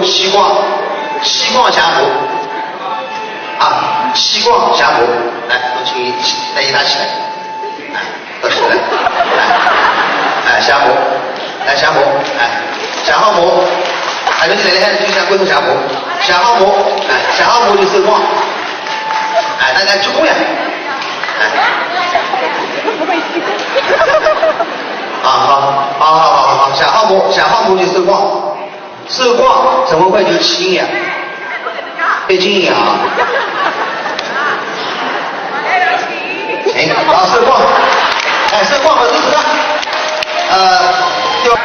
西瓜，西瓜下播。啊，西瓜下播。来，我请你带一大起来。哎，到这里来。哎，哎，下播。来，下播。哎，下好播。哎，就来，来，就像观众下播。下好播。哎，下好播就收光。哎，大家鞠躬呀。哎。啊，好，好，好，好，好，下好播，下好播就收光。 收光，怎么会有气呀？背景音啊。哎，好，收光。哎，收光，我是主持人。呃，就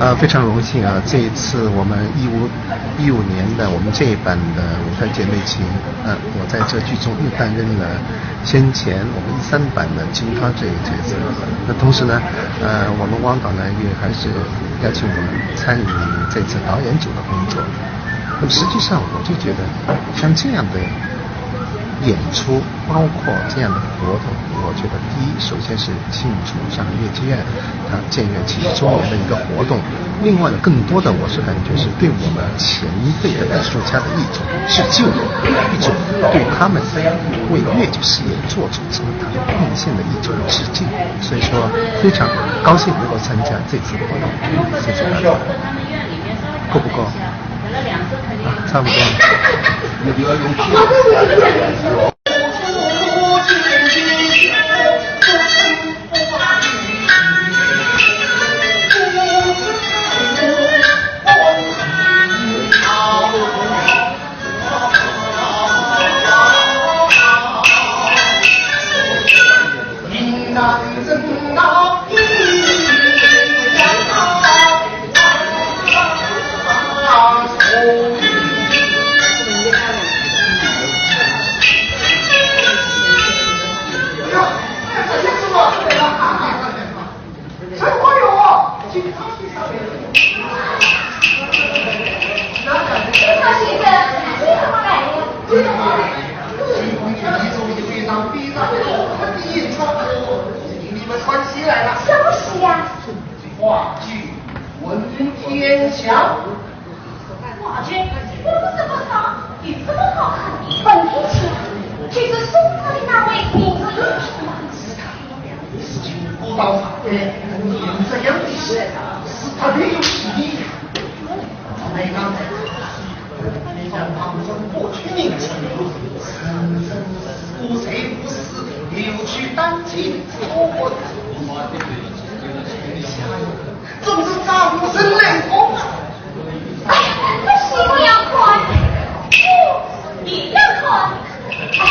呃，非常荣幸啊，这一次我们一五，一五年的我们这一版的舞台姐妹情，呃，我在这剧中又担任了先前我们一三版的金汤这一角色。那同时呢，呃，我们汪导呢也还是邀请我们参与这次导演组的工作。那么实际上我就觉得，像这样的演出，包括这样的活动，我觉得第一，首先是庆祝上月剧院它建院七十周年的一个活动。另外呢，更多的我是感觉是对我们前辈的艺术家的一种致敬，一种对他们为越剧事业做出这么大的贡献的一种致敬。所以说，非常高兴能够参加这次活动，谢谢大家。够不够？啊，差不多。你们穿鞋来了。什么鞋呀？话剧文天祥。话剧？我不是不说，有什么好看的？文天祥，就是宋朝的那位名字有名的。是他，是经过到法院，很严这样的事，是特别有嫌疑。我们刚才 你想当中不拘名，生生死谁不死，留取丹青，不过总是找不人来过啊。哎，不是我要看，不是你要看。哎，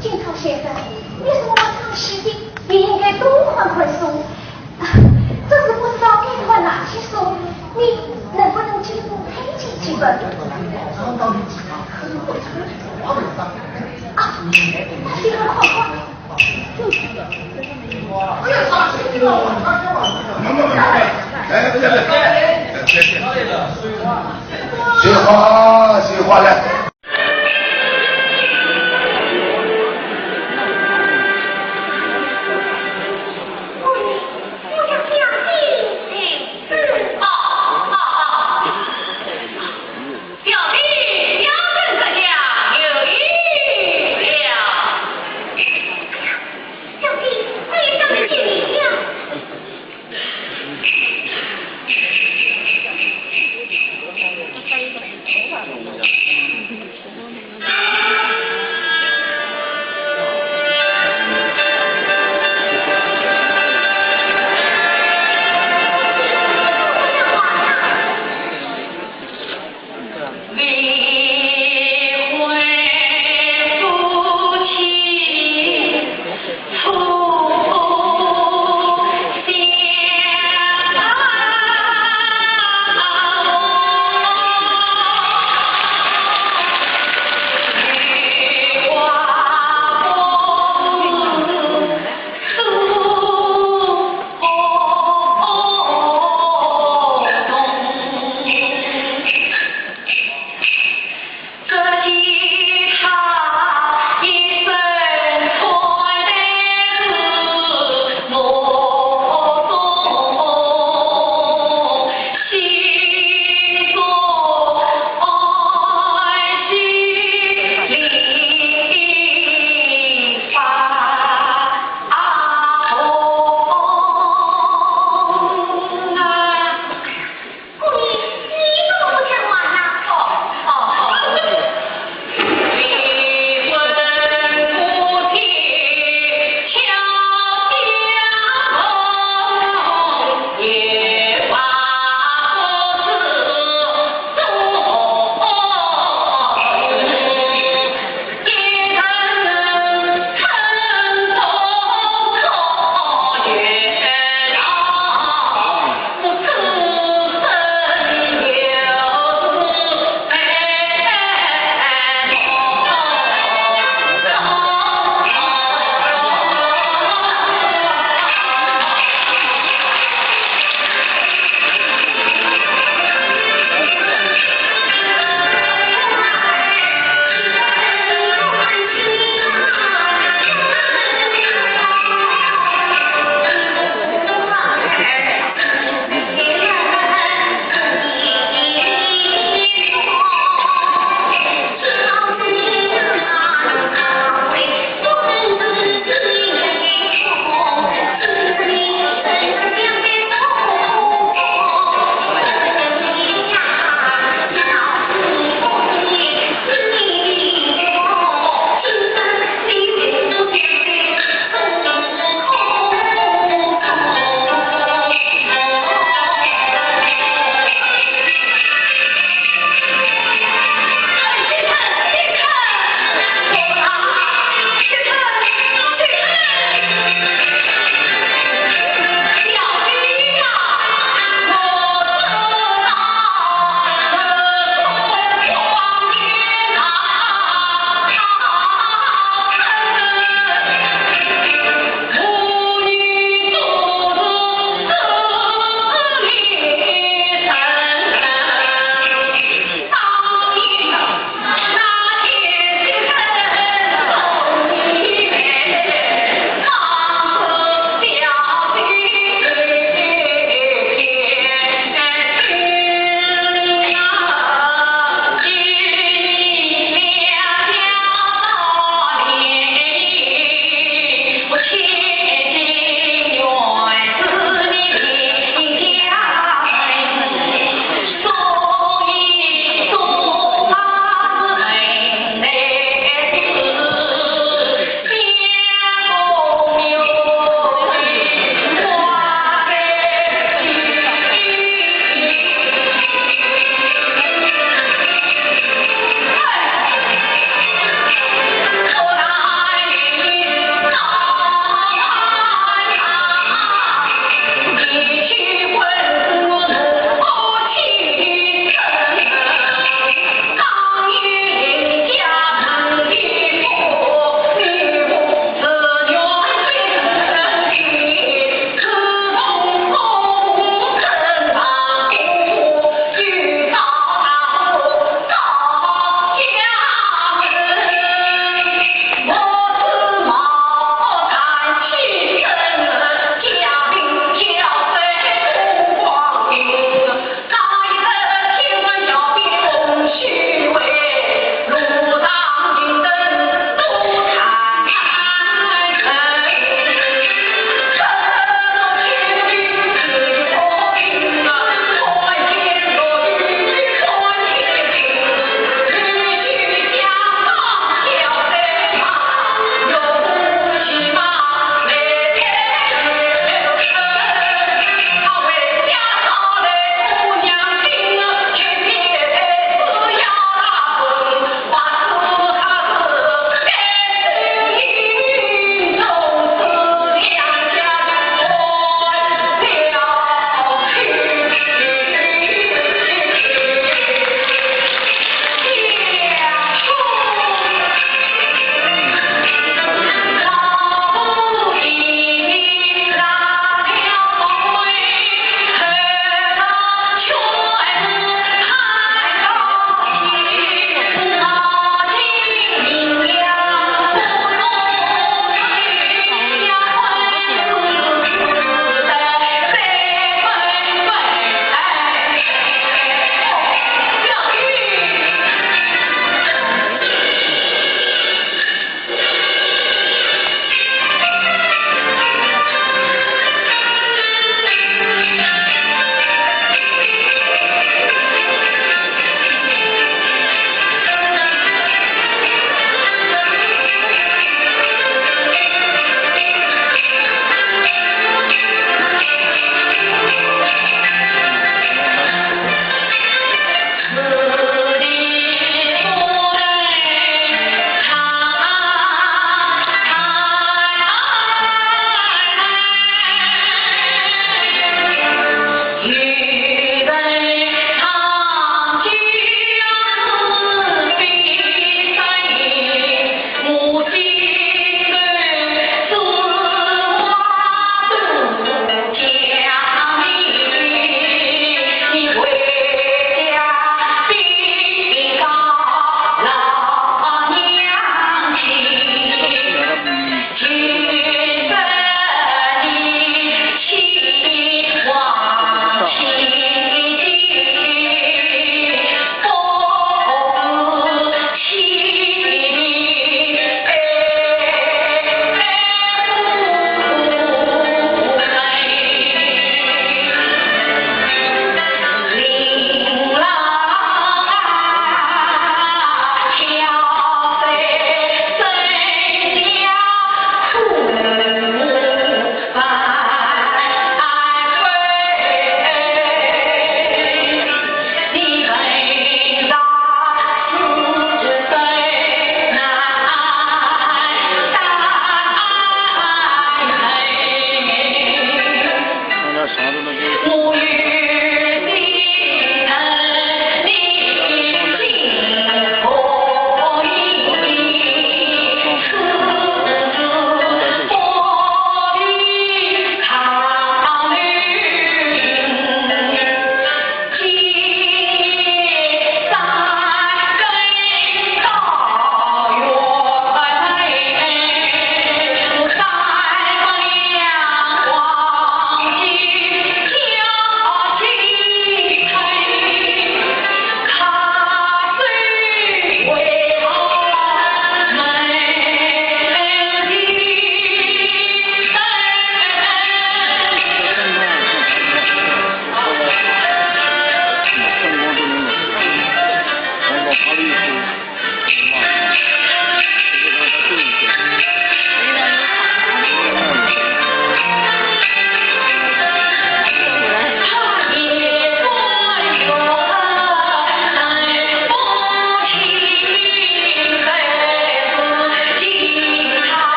金涛先生，你是我们唱戏的水花，水花来。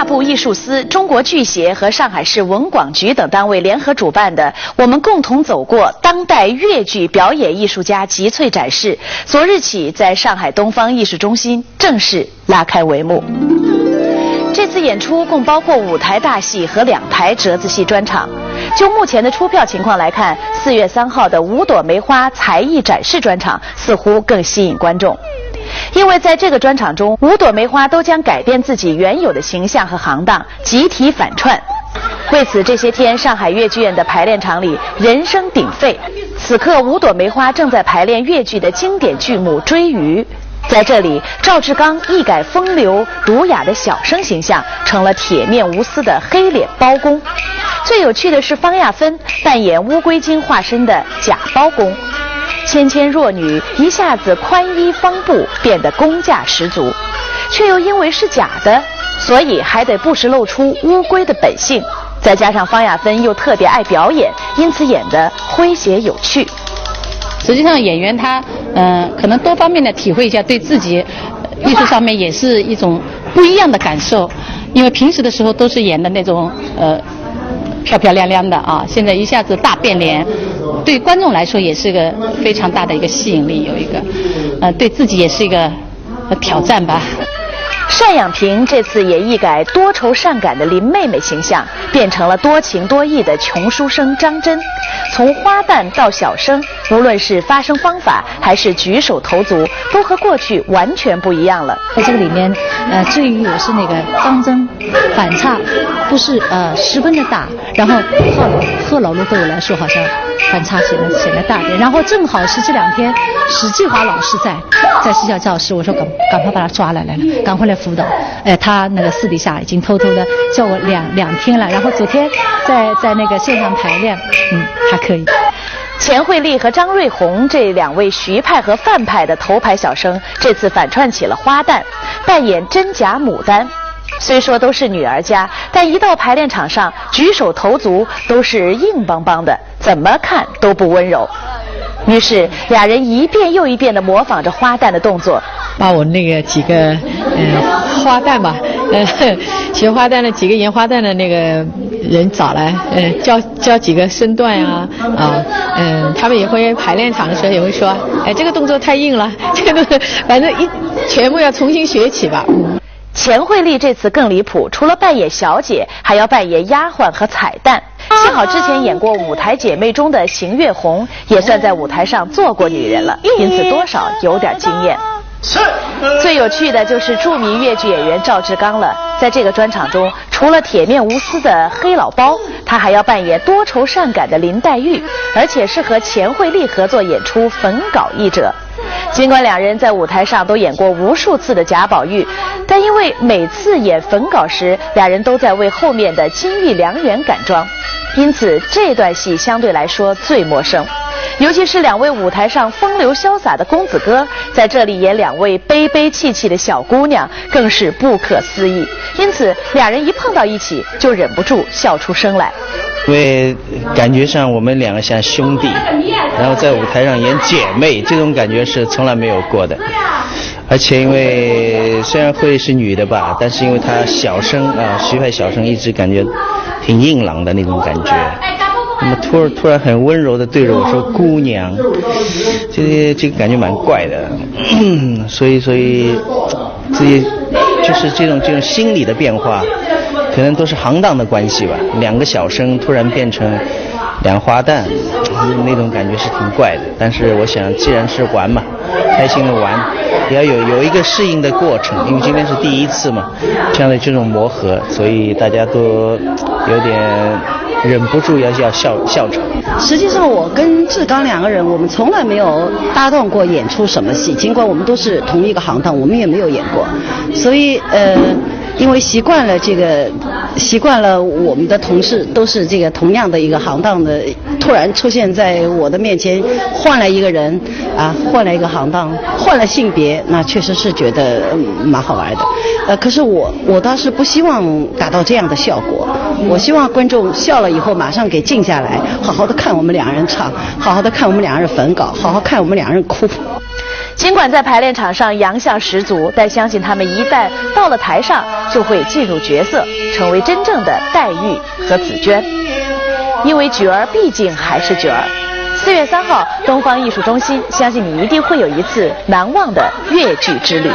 部艺术司、中国剧协和上海市文广局等单位联合主办的“我们共同走过”当代越剧表演艺术家集萃展示，昨日起在上海东方艺术中心正式拉开帷幕。这次演出共包括五台大戏和两台折子戏专场。就目前的出票情况来看，四月三号的五朵梅花才艺展示专场似乎更吸引观众。因为在这个专场中，五朵梅花都将改变自己原有的形象和行当，集体反串。为此，这些天上海越剧院的排练场里人声鼎沸。此刻，五朵梅花正在排练越剧的经典剧目《追鱼》。在这里，赵志刚一改风流儒雅的小生形象，成了铁面无私的黑脸包公。最有趣的是，方亚芬扮演乌龟精化身的假包公。纤纤弱女一下子宽衣方步，变得功架十足，却又因为是假的，所以还得不时露出乌龟的本性。再加上方亚芬又特别爱表演，因此演得诙谐有趣。实际上，演员他，呃，可能多方面的体会一下，对自己艺术上面也是一种不一样的感受。因为平时的时候都是演的那种，呃，漂漂亮亮的啊，现在一下子大变脸，对观众来说也是个非常大的一个吸引力，有一个，呃，对自己也是一个，呃，挑战吧。单养萍这次也一改多愁善感的林妹妹形象，变成了多情多义的穷书生张桢。从花旦到小生，无论是发声方法还是举手投足，都和过去完全不一样了。在这个里面，呃，至于我是那个张桢，反差不是呃十分的大，然后贺老贺老师对我来说好像反差显得显得大点，然后正好是这两天史继华老师在在戏校教室，我说赶赶快把他抓来来了，赶快来辅导。哎，他那个私底下已经偷偷的叫我两两天了，然后昨天在在那个线上排练，嗯，还可以。钱惠丽和张瑞红这两位徐派和范派的头牌小生，这次反串起了花旦，扮演真假牡丹。虽说都是女儿家，但一到排练场上，举手投足都是硬邦邦的，怎么看都不温柔。于是，俩人一遍又一遍地模仿着花旦的动作。把我那个几个，呃，花旦吧，呃，学花旦的几个演花旦的那个人找来，呃，教教几个身段呀，啊，嗯，他们也会排练场的时候也会说，哎，这个动作太硬了，这个动作，反正一全部要重新学起吧。嗯。钱惠丽这次更离谱，除了扮演小姐，还要扮演丫鬟和彩蛋。幸好之前演过《舞台姐妹》中的邢月红，也算在舞台上做过女人了，因此多少有点经验。最有趣的就是著名越剧演员赵志刚了，在这个专场中，除了铁面无私的黑老包，他还要扮演多愁善感的林黛玉，而且是和钱惠丽合作演出《焚稿》一折。尽管两人在舞台上都演过无数次的贾宝玉，但因为每次演《焚稿》时，俩人都在为后面的金玉良缘赶妆，因此这段戏相对来说最陌生。尤其是两位舞台上风流潇洒的公子哥，在这里演两位悲悲戚戚的小姑娘，更是不可思议。因此，俩人一碰到一起，就忍不住笑出声来。因为感觉上我们两个像兄弟，然后在舞台上演姐妹，这种感觉是从来没有过的。而且因为虽然惠是女的吧，但是因为她小生啊，徐派小生一直感觉挺硬朗的那种感觉。那么突突然很温柔的对着我说“姑娘”，这这个感觉蛮怪的，所以所以这些就是这种这种心理的变化，可能都是行当的关系吧。两个小生突然变成两花旦，那种感觉是挺怪的。但是我想，既然是玩嘛，开心的玩，也要有有一个适应的过程，因为今天是第一次嘛，这样的这种磨合，所以大家都有点忍不住要要笑笑场。实际上，我跟志刚两个人，我们从来没有搭档过演出什么戏，尽管我们都是同一个行当，我们也没有演过，所以呃。因为习惯了这个，习惯了我们的同事都是这个同样的一个行当的，突然出现在我的面前，换了一个人，啊，换了一个行当，换了性别，那确实是觉得嗯蛮好玩的。呃，可是我我倒是不希望达到这样的效果，我希望观众笑了以后马上给静下来，好好的看我们两人唱，好好的看我们两人焚稿，好好看我们两人哭。尽管在排练场上洋相十足，但相信他们一旦到了台上，就会进入角色，成为真正的黛玉和紫鹃。因为角儿毕竟还是角儿。四月三号，东方艺术中心，相信你一定会有一次难忘的越剧之旅。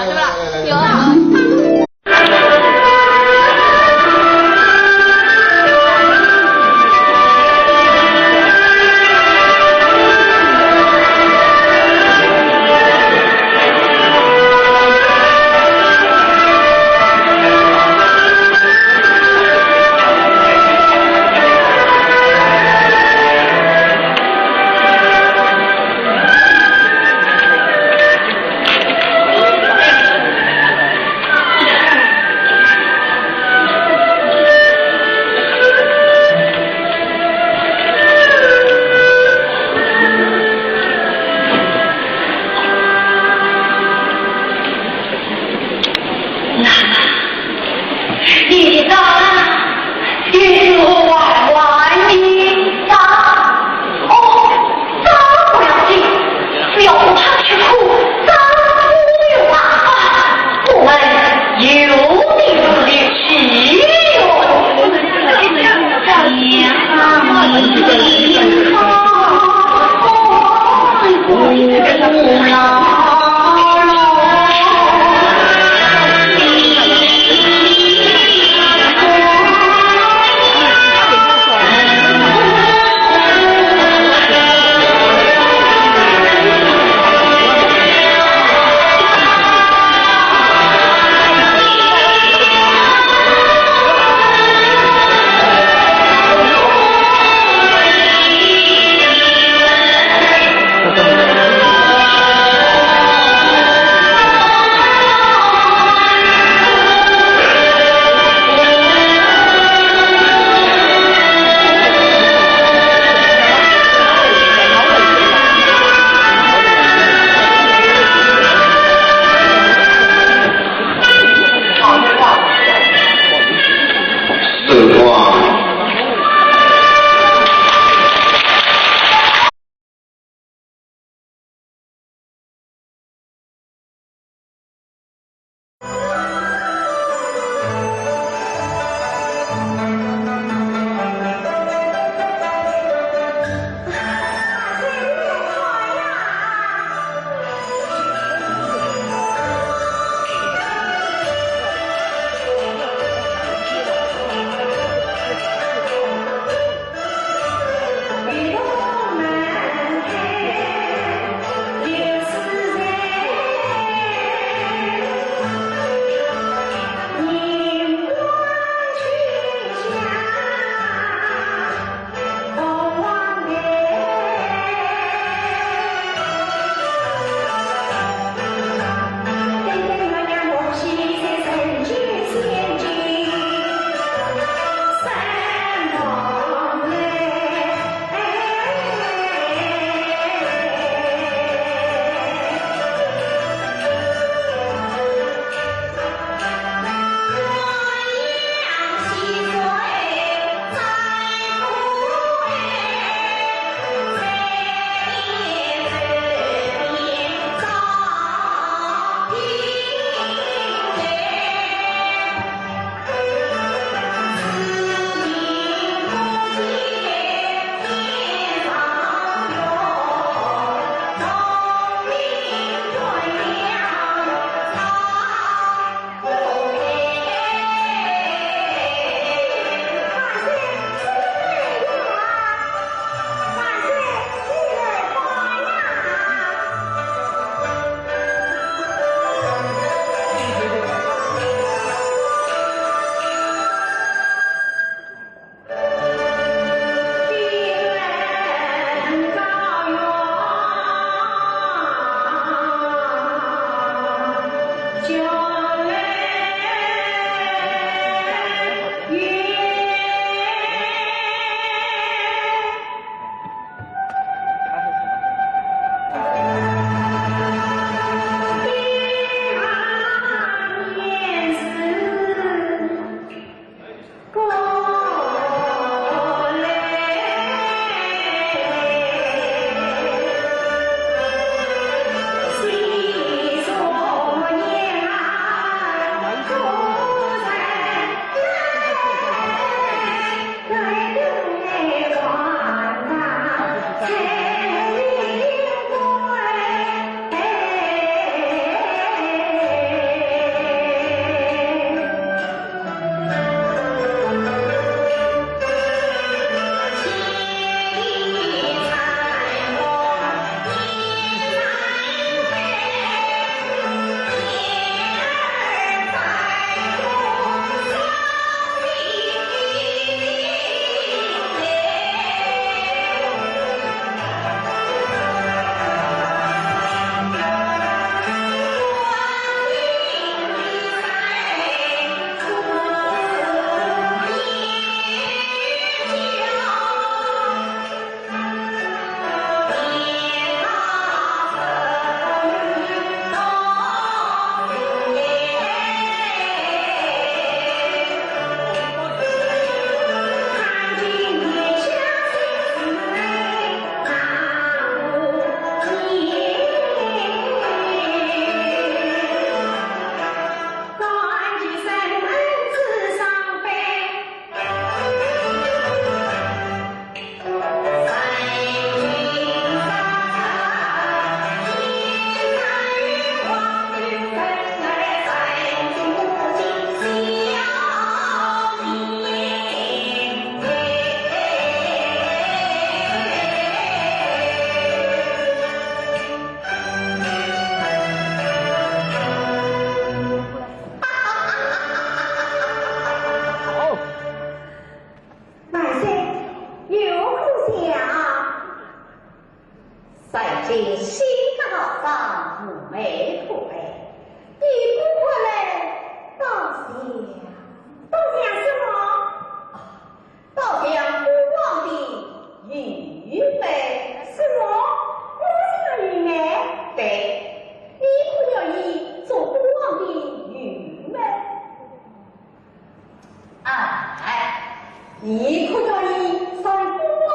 你可愿意上官我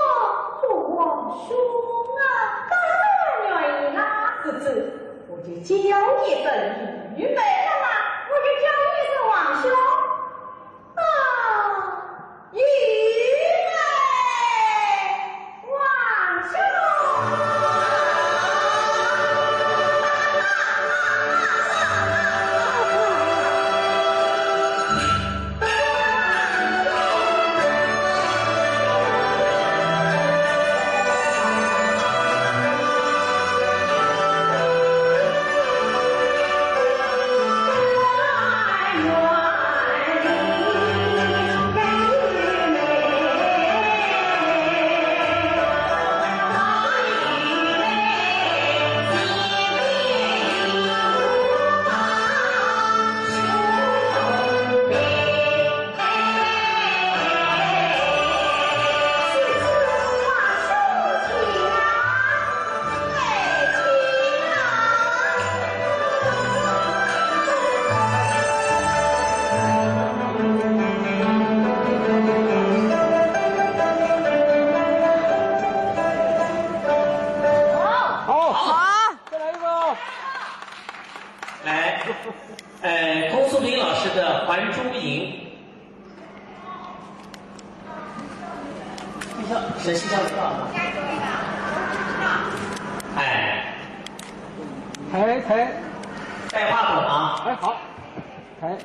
做皇兄啊？当然愿意啦。如此，我就叫一声御妹了啦，我就叫一声皇兄。啊，御妹，皇兄。好，好，再来一个。来，呃，公孙林老师的《还珠引》。 学校，学校的话吗？哎，哎，哎，带话筒啊。哎，好，哎。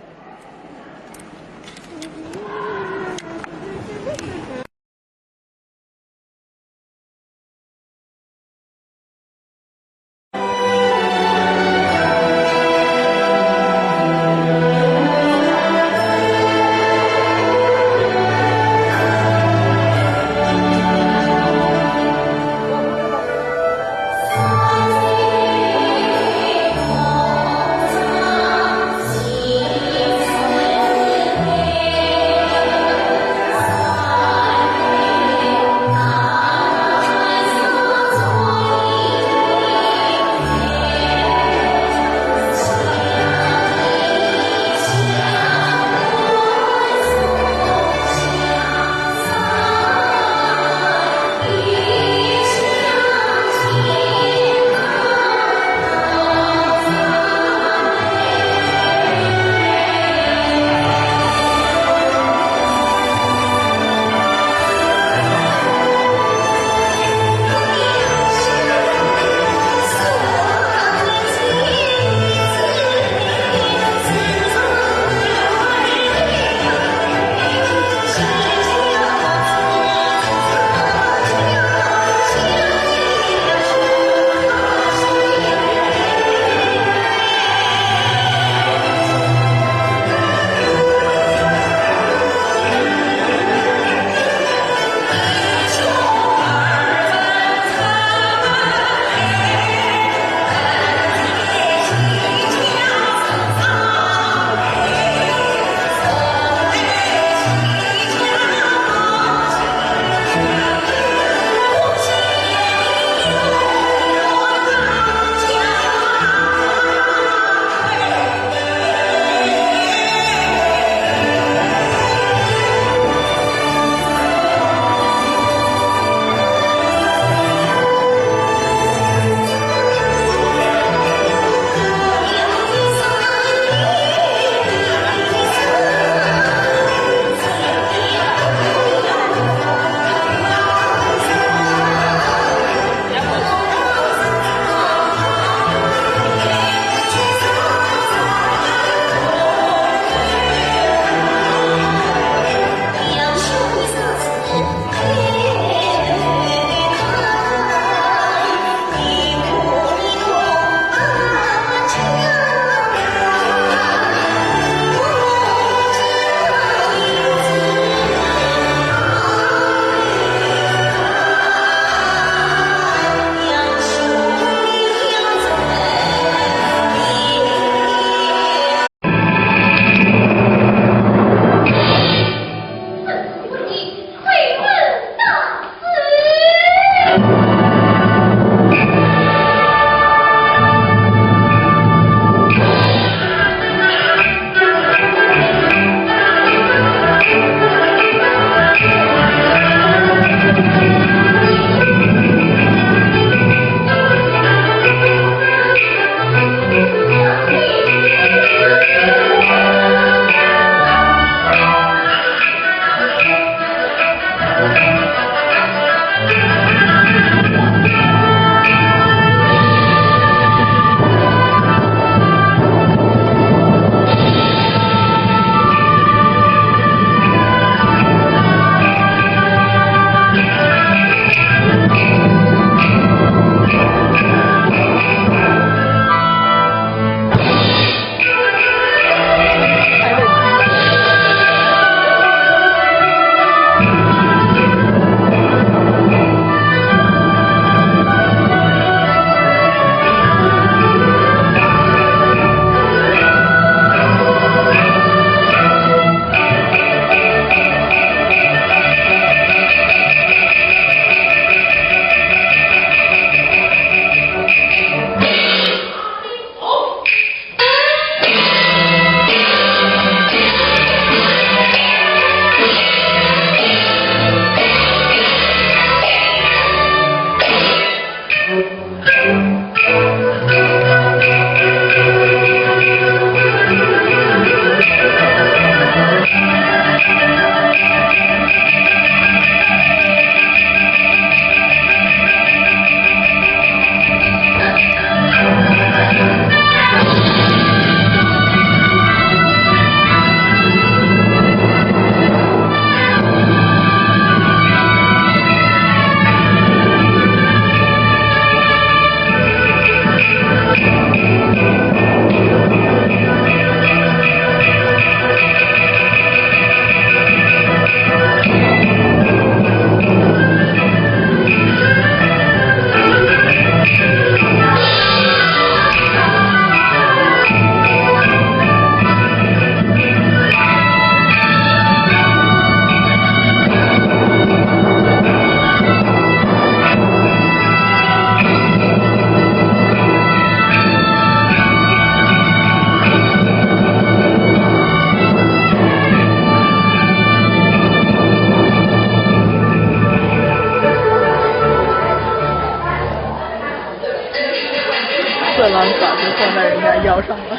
撞在人家腰上了。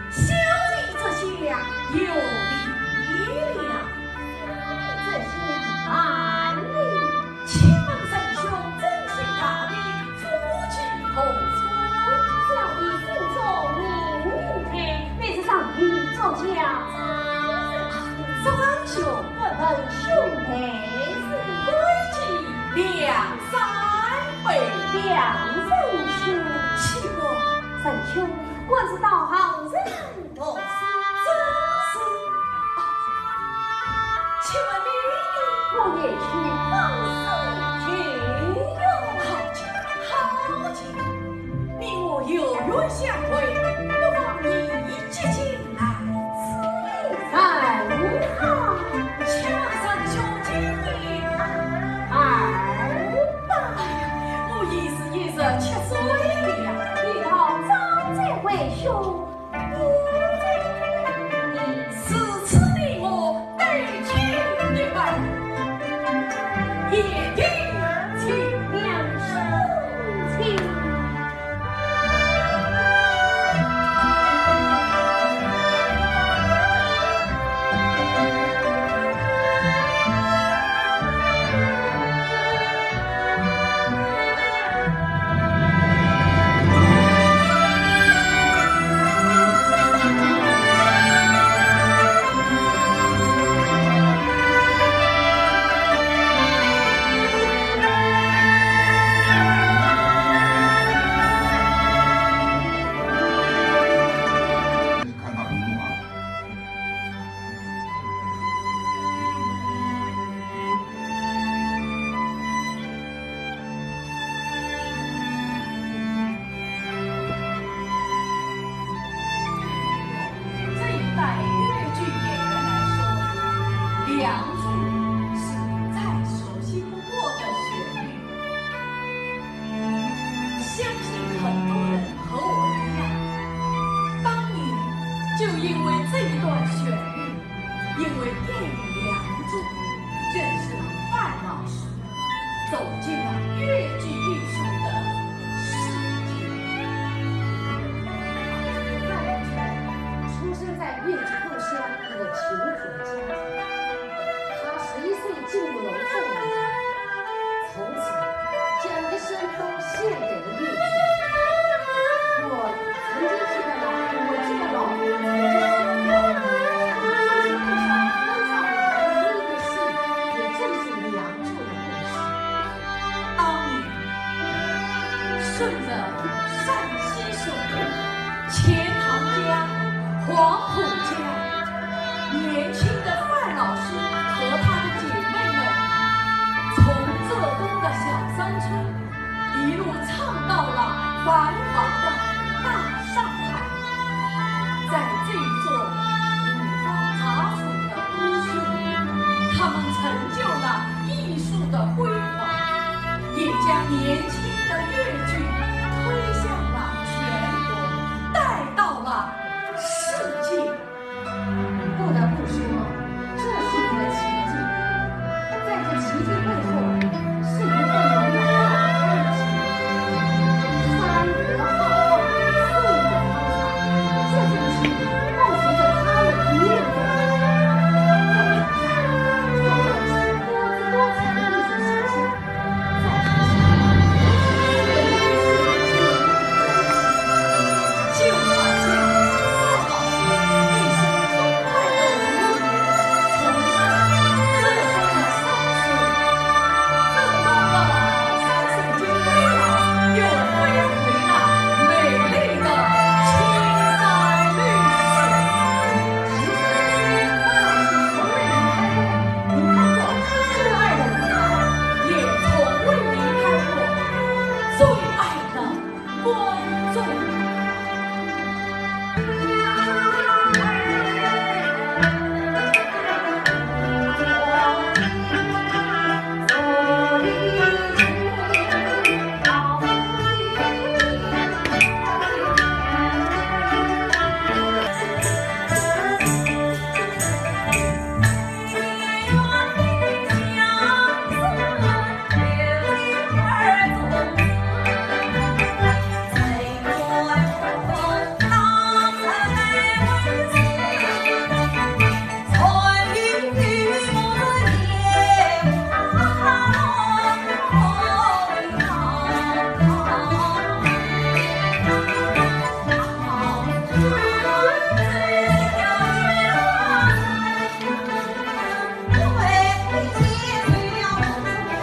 小弟这厢有礼了。这厢慢礼。请问仁兄尊姓大名，祖籍何处？小弟姓祝，名云台，乃是上京做家政。祝仁兄，不问兄台是？贵姓梁山？梁仁兄。岂不？仁兄，我是道行人。 读书。正是。啊，请问你呢？我也去拜师求学。好极，好极。你我有缘相会，不妨一见即来。自然好。请问仁兄今年？二八。哎呀，我也是一十七岁了。你道长者为兄， 如此你我对酒一杯，言定情两相亲。镇的山西省，钱塘江、黄浦江，年轻的范老师和他的姐妹们，从浙东的小山村一路唱到了繁华的大上海。在这一座五花八门的都市里，他们成就了艺术的辉煌，也将年轻的越剧推向了全国，带到了世界。不得不说，这是一个奇迹。在这奇迹背后，是一份浓浓的爱情。山河浩瀚，岁月沧桑，这就是伴随着他们一路走来。在台上，创造出多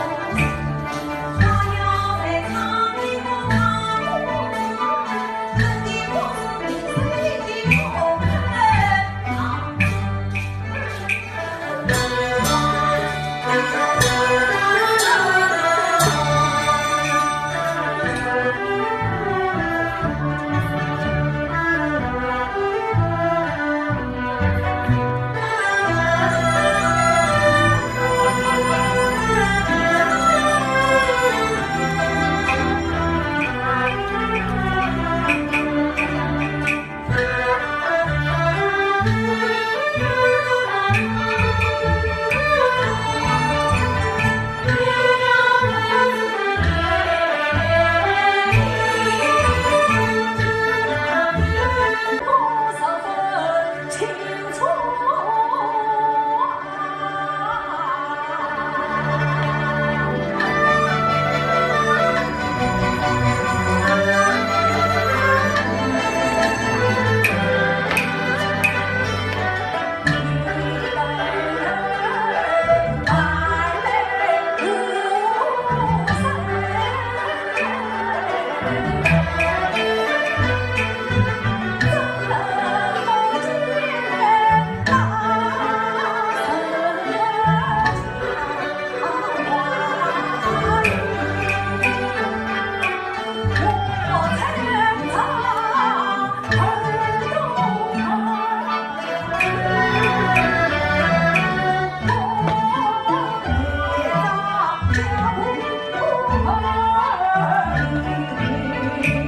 姿多彩的艺术形象。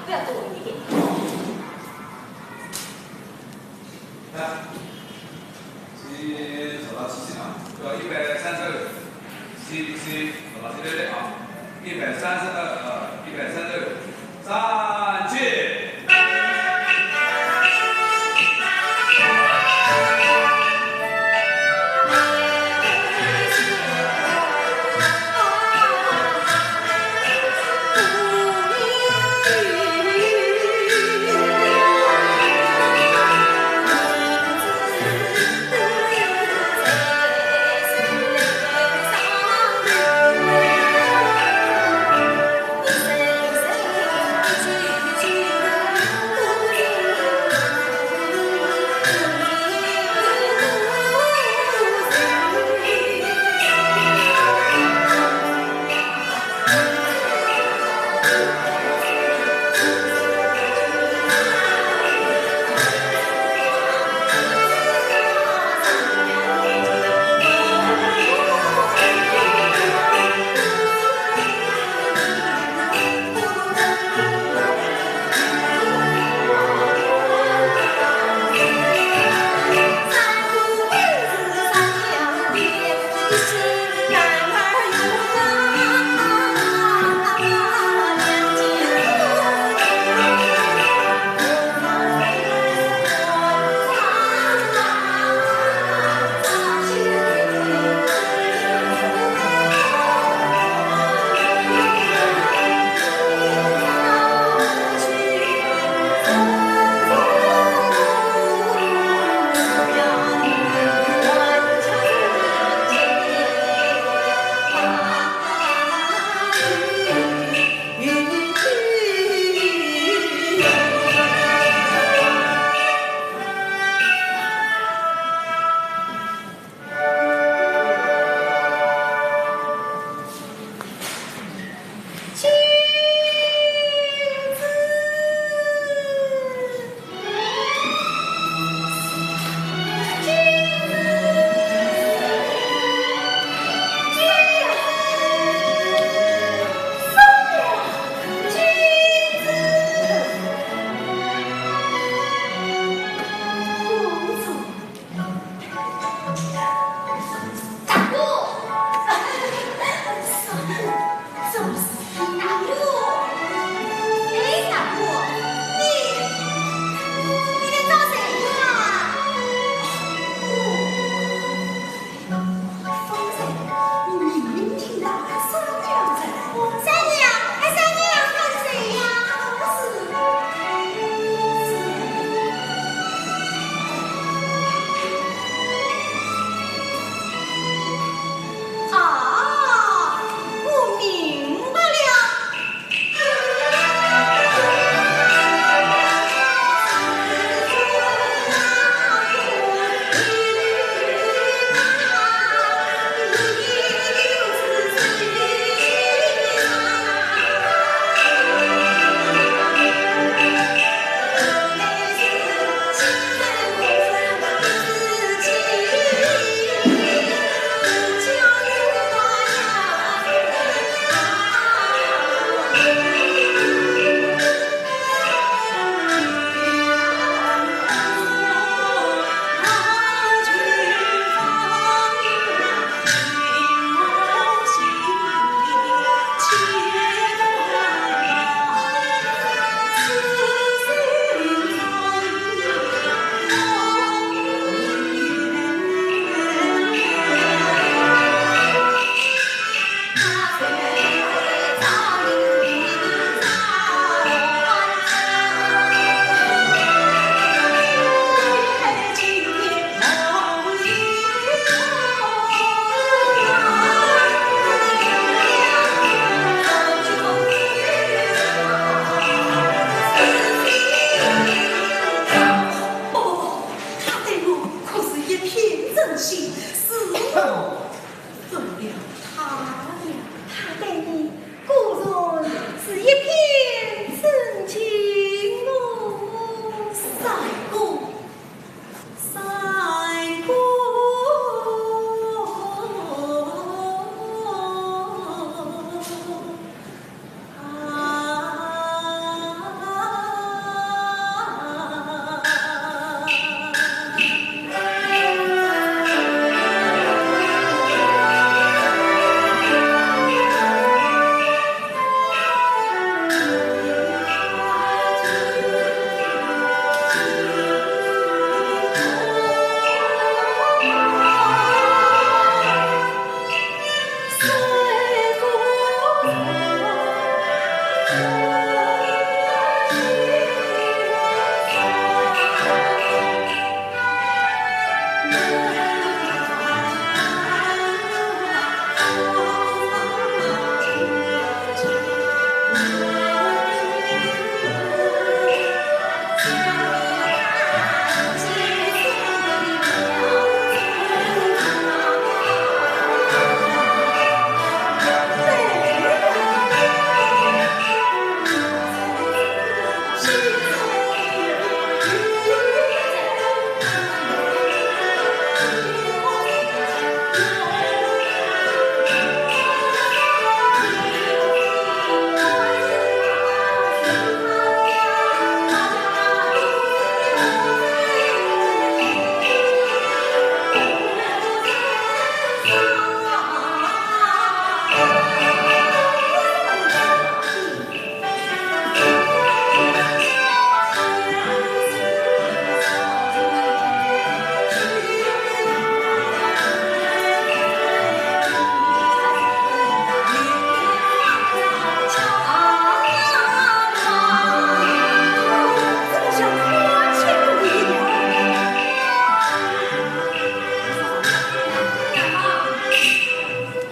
不要多一点。来，先坐到起起啊，要一百三十二，先先坐到这里啊，一百三十二，呃，一百三十二，站起。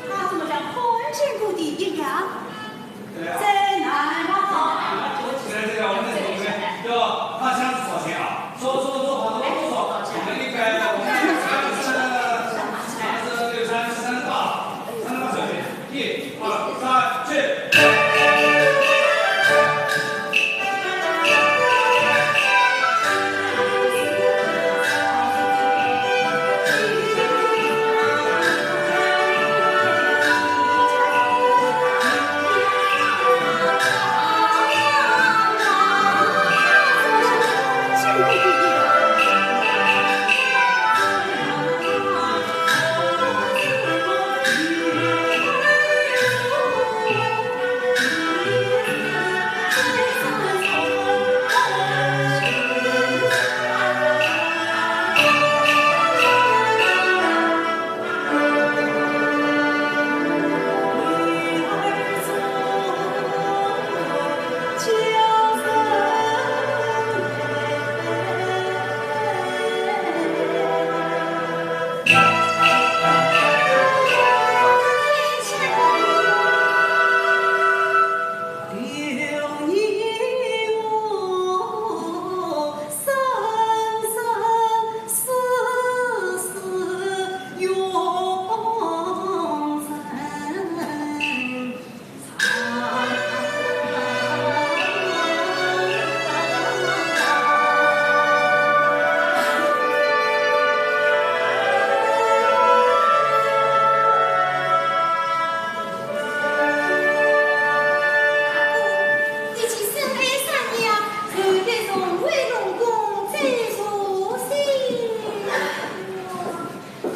他怎么像看见过的一样？ 在南方。要拿箱子朝前啊，坐，坐，坐，跑到坐，我们应该，我们三十三，三十六，三十三个，三十个小姐，一二三，去。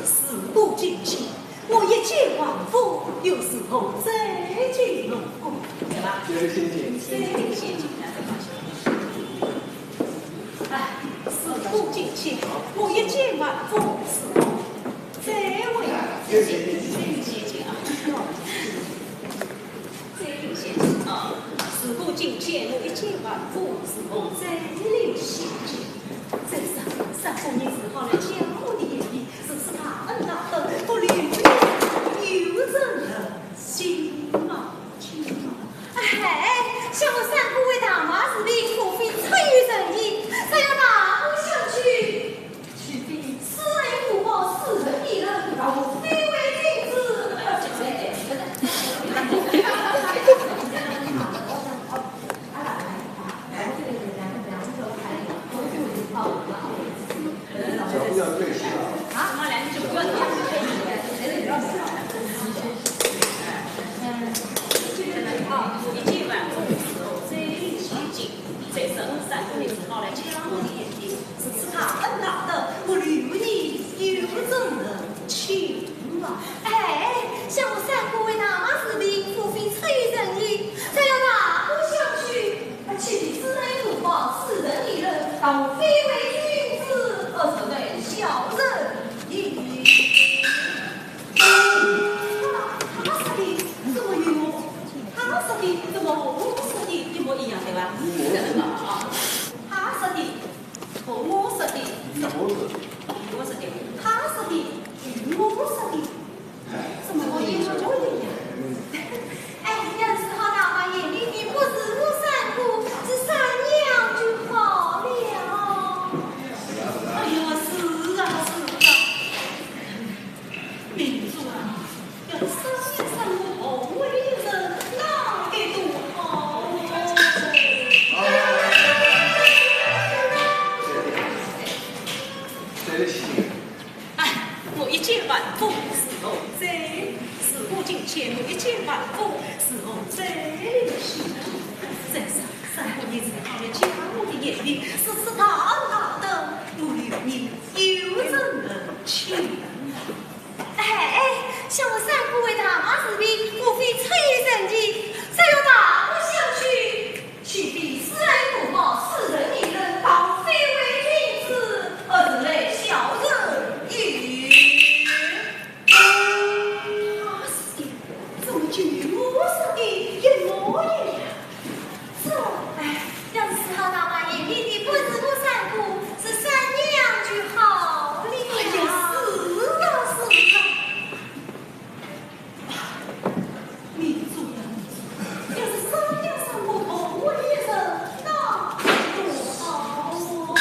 事过境迁，我一介凡夫，又是何罪进龙宫，对吧？这个陷阱。这个陷阱啊。哎，事过境迁，我一介凡夫，是何罪进？这个陷阱啊。这个陷阱啊。事过境迁，我一介凡夫，是何罪进？这是三姑娘只好来教我的言语， 是大恩大德，不留你有人心啊，心啊。哎，想我三姑为大马士兵，无非出于仁义，只要大哥相救，岂非施恩图报，是仁义人，倒非为君子。哎，想我三姑为大马士兵，无非出于仁义，只要大哥相救， 岂非施恩图报，是仁义人，倒非为君子，而是为小人也。他说的怎么与我，他说的怎么和我说的一模一样，对吧？啊，他说的和我说的，与我说的，他说的与我说的， 怎么我也说对呀？哎，要是好大老爷，你，你不是我三姑，是三娘就好了。千万不是我这里的事。再说，三姑爷在旁边讲我的言语，是，是大大的不留你有人情。哎，哎，想我三姑为大妈治病，无非出于人情，只要大姑想去，岂非施恩图报，施恩于人，倒非为君子，而是为小人也。 啊，是的，怎么就与我说的一模一样？这，哎，要是好大妈眼里的不是我三姑，是三娘就好了呀。哎呀，是啊，是啊。啊，你做呀，你做，要是三娘三姑同我一声，那多好哦。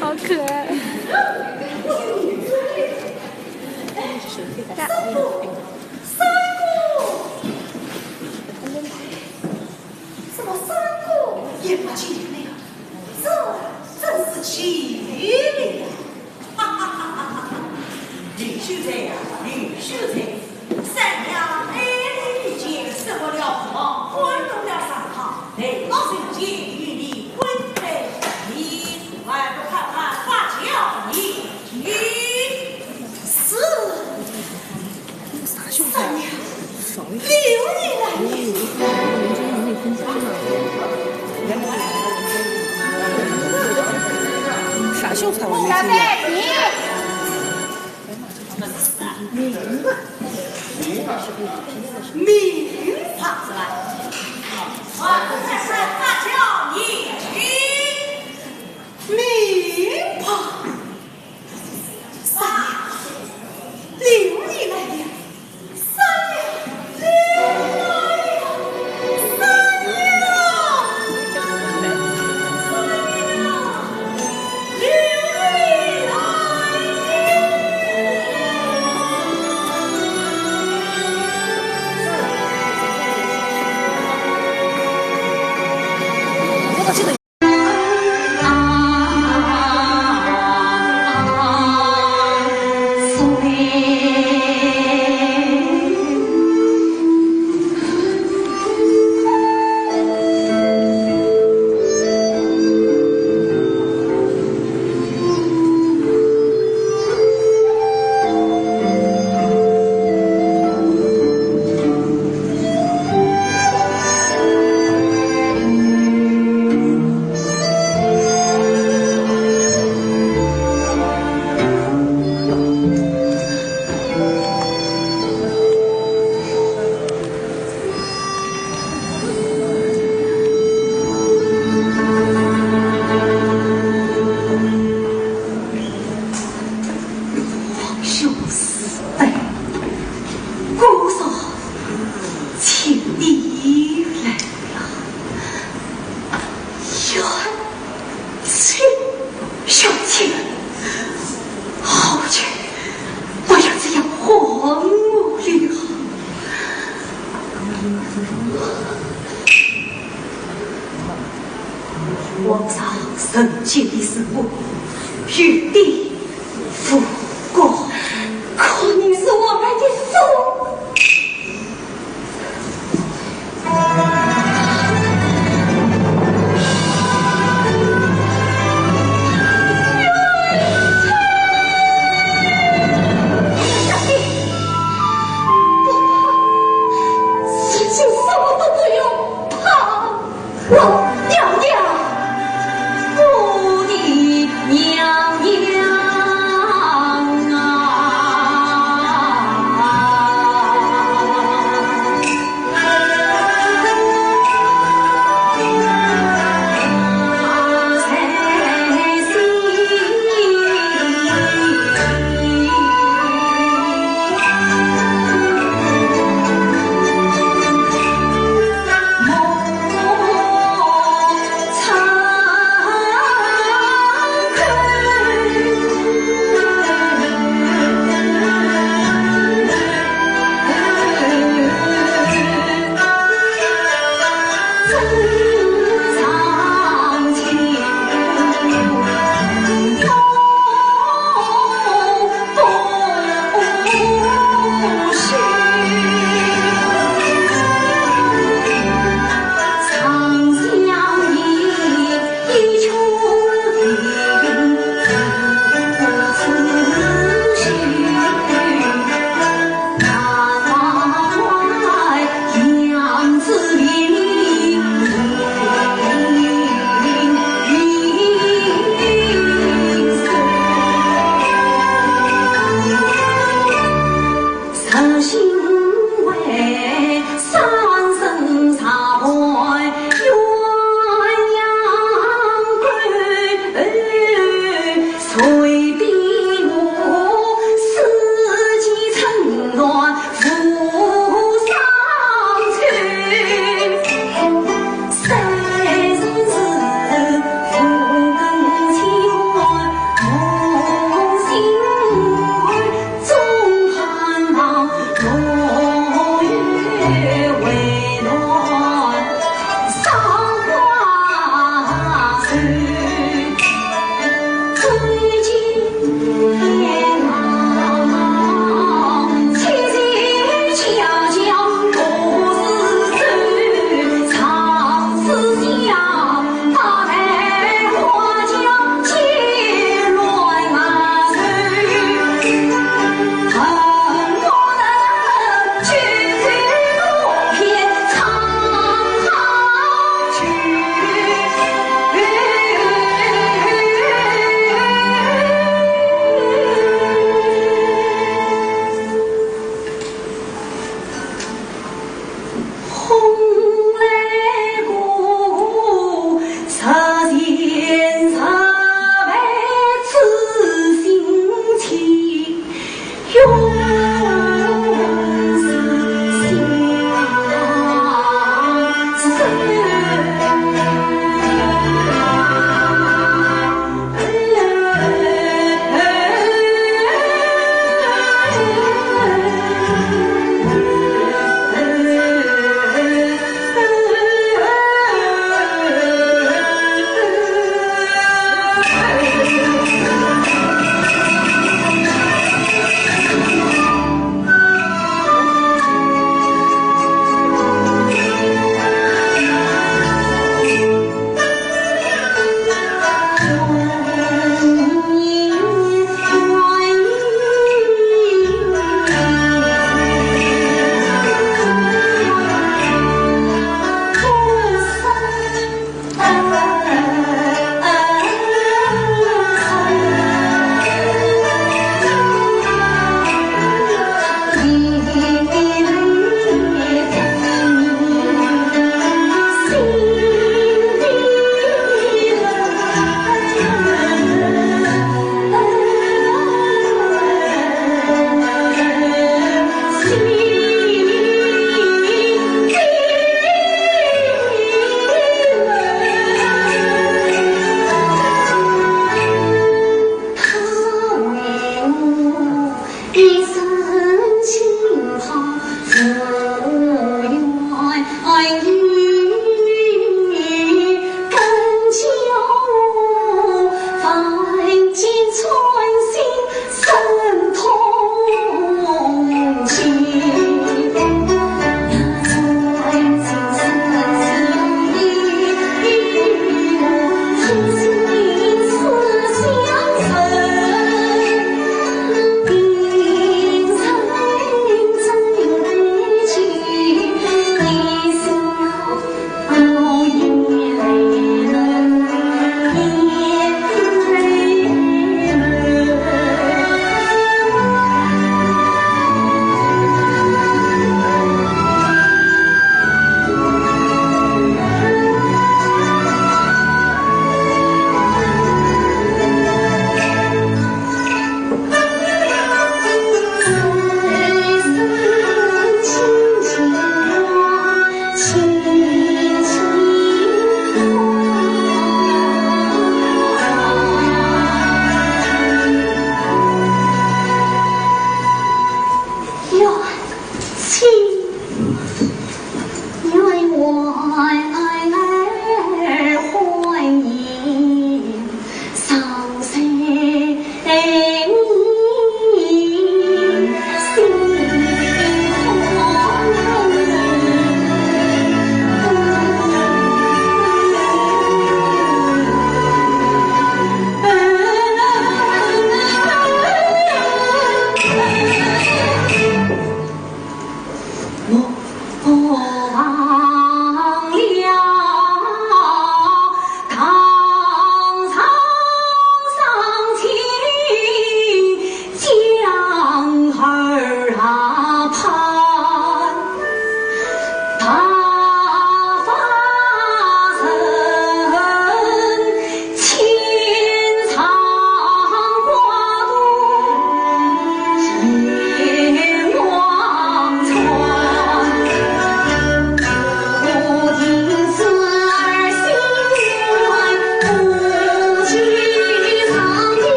好可爱。三姑，三姑，怎么三姑也不见了？这真是奇了呀！哈哈哈哈哈！李秀才呀，李秀才， 三娘哀你一见，失落了望，欢动了伤心，待老身前与你分开，你还不快快发轿？你，你是三娘，留你来。啥秀才我没听见。 名牌，名牌，名牌是吧？名牌，啥？留你来了，三娘，留你来了，三娘。 皇兄慈悲，姑嫂请你来了。冤 情，冤情，好人，不要这样还我了。皇上圣洁的时候，有点 不过，可你是我们的父。不怕，事情什么都不用怕。 我娘娘，我的娘娘啊！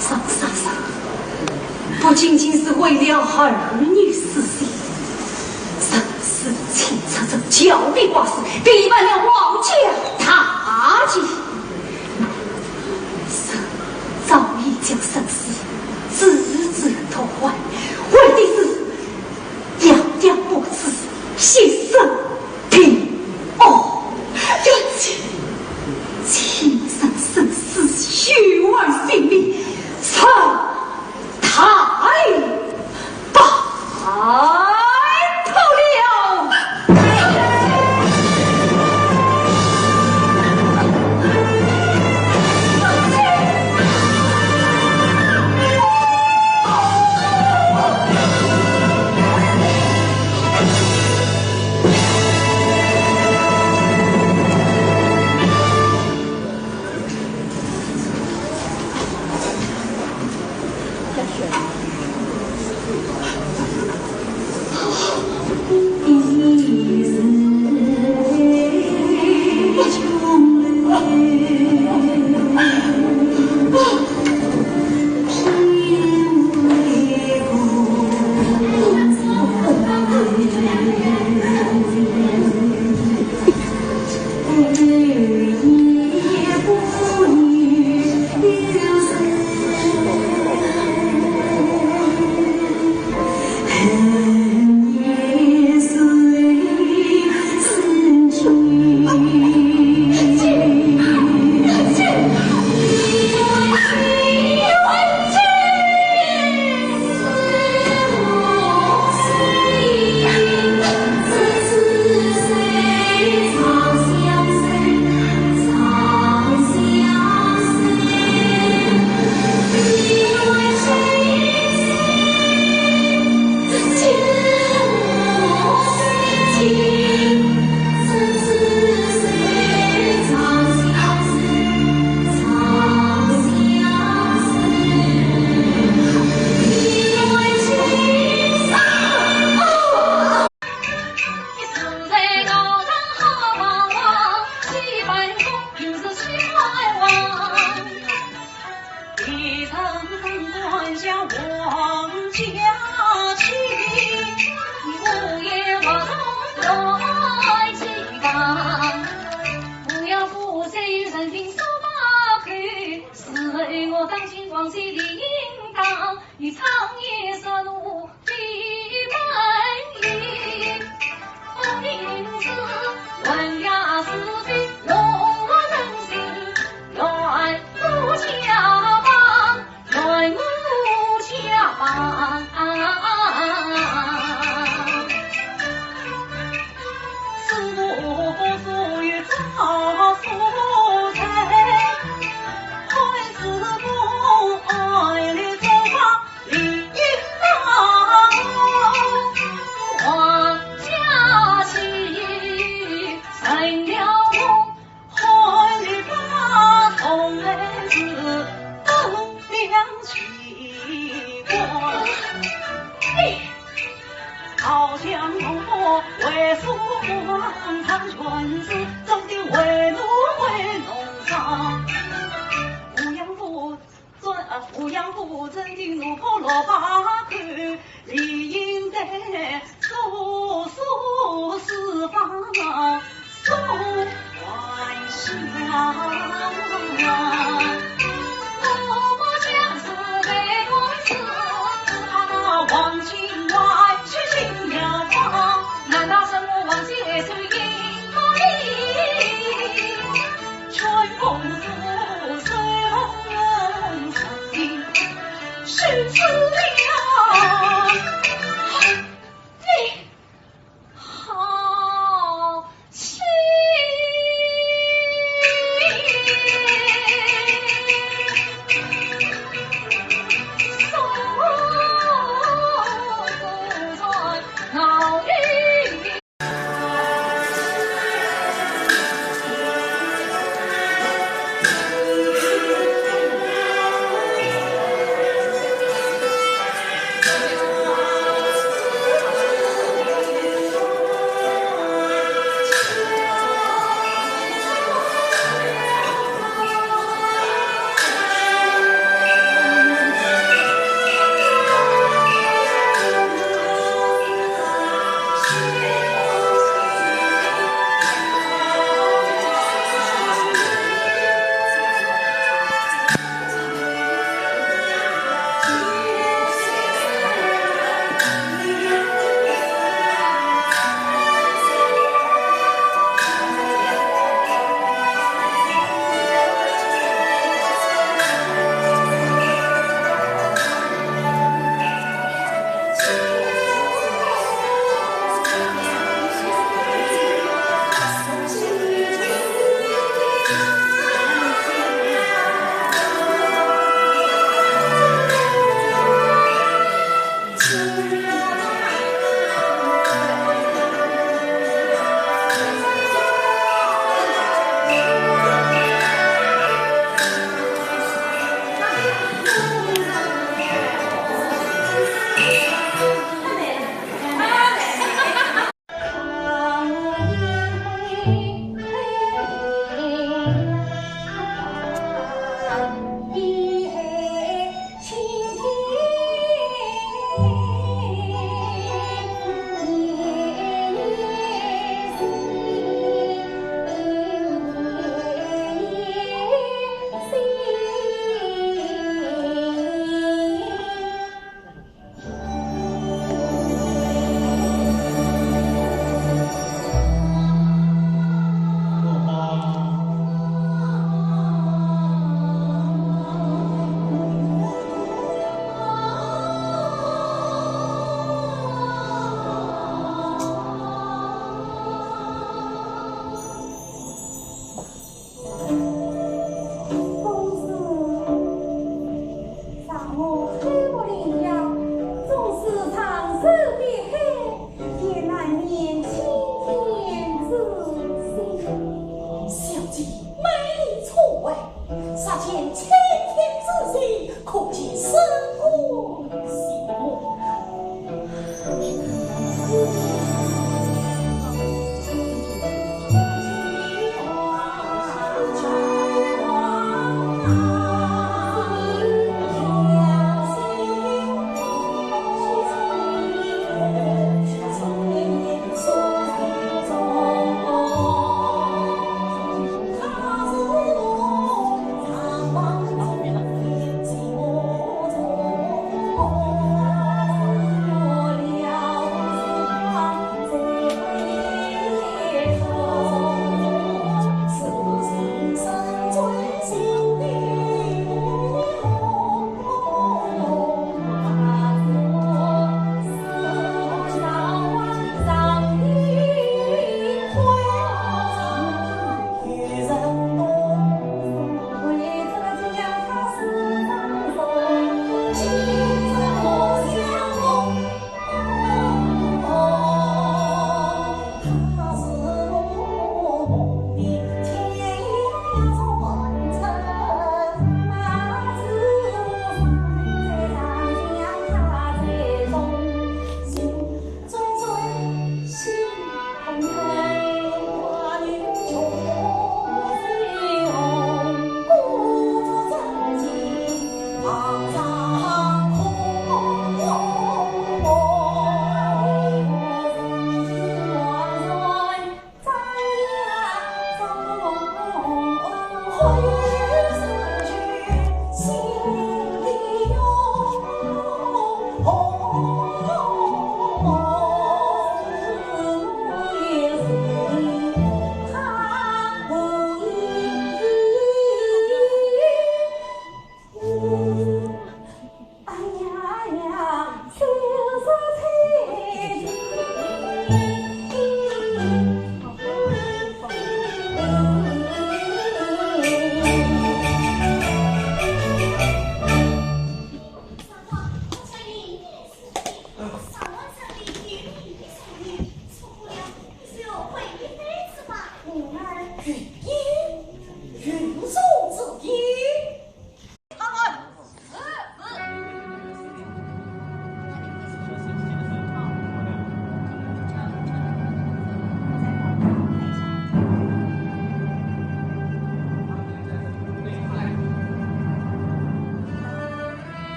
上杀手，不仅仅是为了儿女私心，甚至清出这剿匪挂帅，背叛了皇家大计。早已将生死置之度外，为的是要要不知牺牲平安。冤情，情深深似血儿性命，臣太不了。青天之际，可见生死。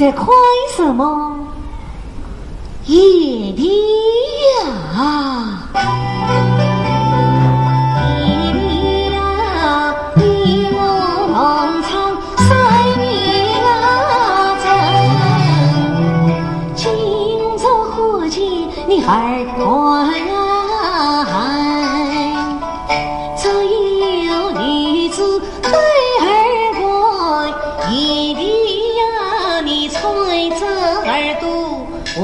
在看什么？夜里呀，夜里呀，你我同窗三年啊，今朝忽见你耳环啊，只有女子 对耳环，夜里呀，你穿着耳朵环。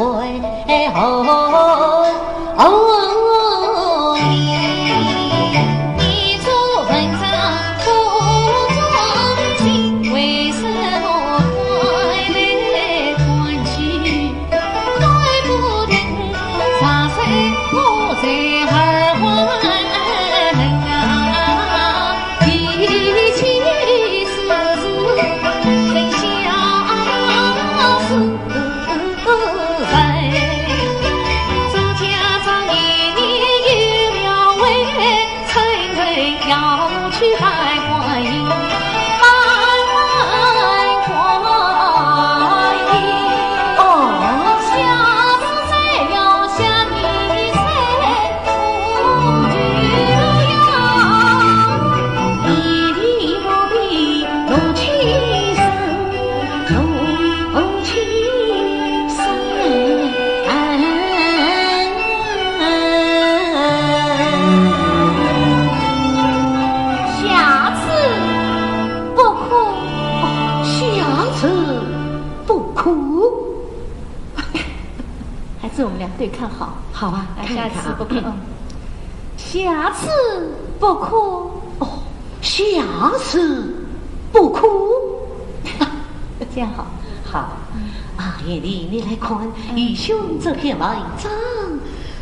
哦，哦，你，你做文章不专心，为什么看来看去？ 下次不哭。哦，下次不哭。还是我们俩对看好。好啊，哎，看一看啊。下次不哭。嗯。下次不哭。哦，下次不哭。这样好。好。啊，贤弟，你来看，嗯。愚兄这篇文章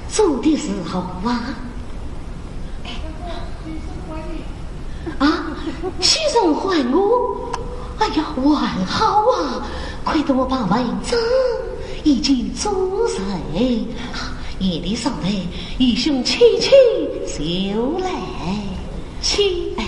做得如何啊？ 啊，喜人唤我？哎呀，还好啊，亏得我把文章已经做成。贤弟稍待，愚兄去去就来。去。哎。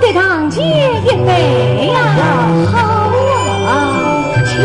再尝尝一杯呀。好啊，请，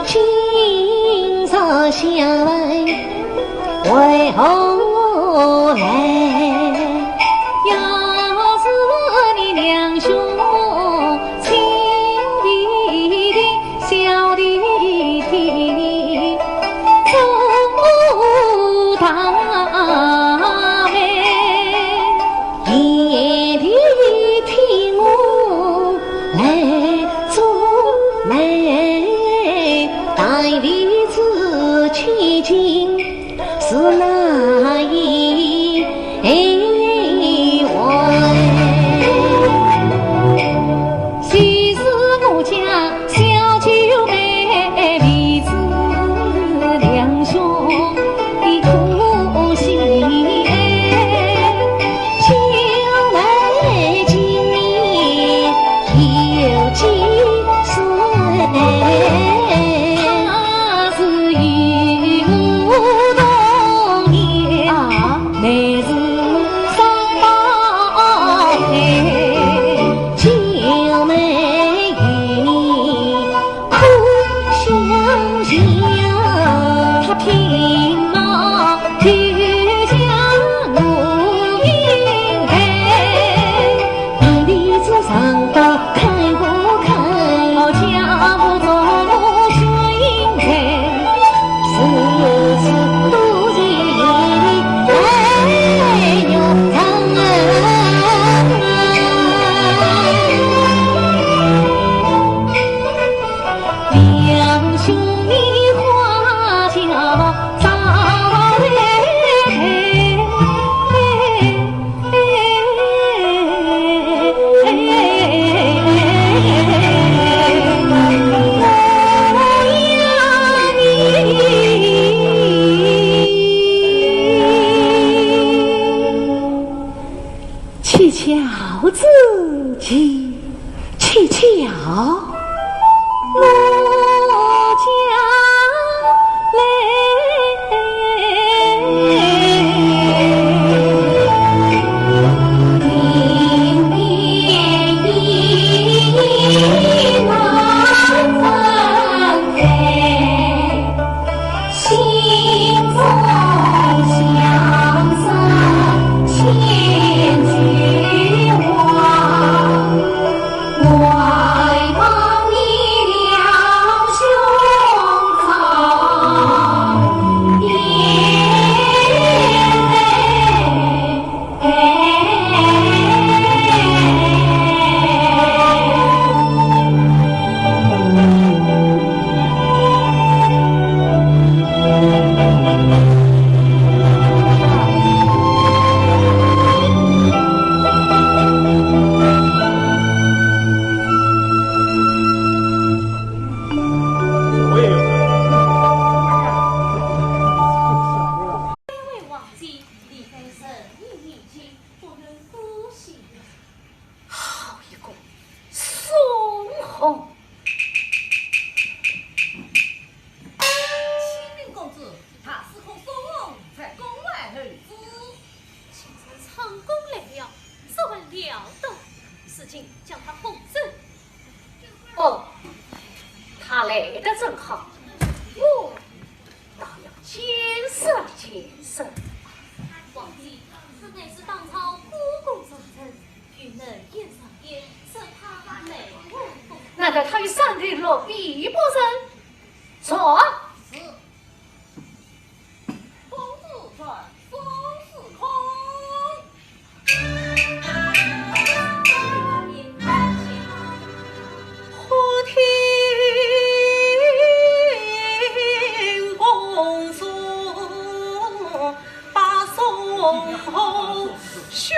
请。今是哪一回？虽是我家小九妹，未知两兄弟可喜。九妹今年有几岁？她是与我同年，啊？乃是双胞胎。九妹与你可相像，她品貌就像我英台。 七巧之期，七巧。 好一个孙红！启禀公子，大司空孙红在宫外候旨。请人唱功来了，十分了得。如今将他封正。哦，他来得正好，我倒要见识见识。皇帝，此乃是当朝国公重臣， 与你一上殿，只怕难为公。难道他有三头六臂不成？说。是。公子传，孙司空。忽听公子 把孙红兄。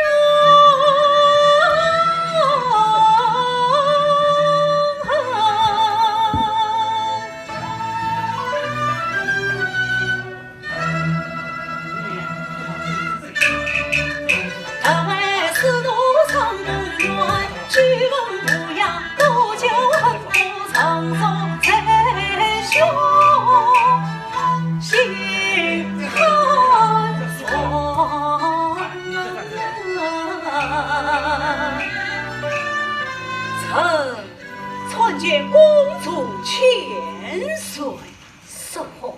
臣参见公主千岁。孙红，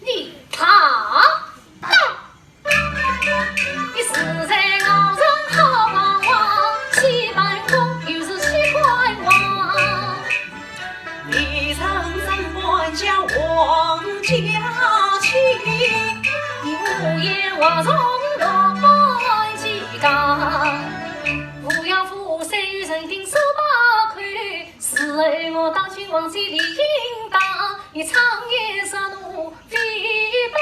你大胆！ 你是在我身好望望，西半宫又是西关王。你曾怎敢叫皇家亲？你无言话从落半鸡缸，扶摇扶山人丁手把口，是为我当今皇帝理应当，你常言说奴婢不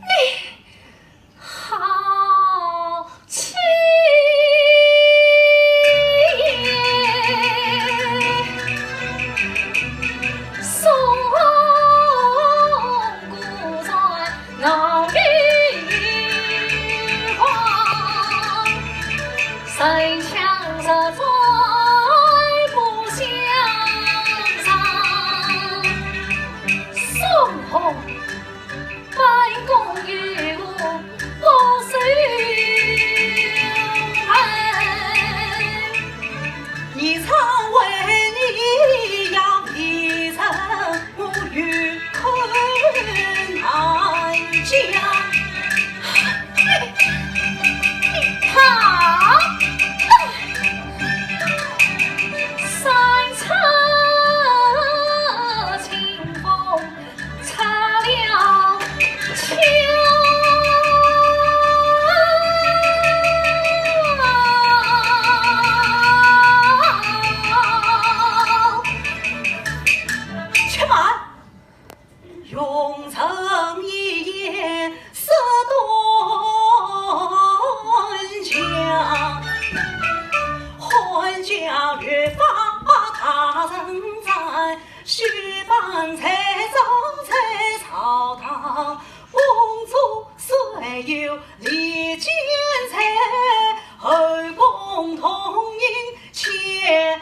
你好气也！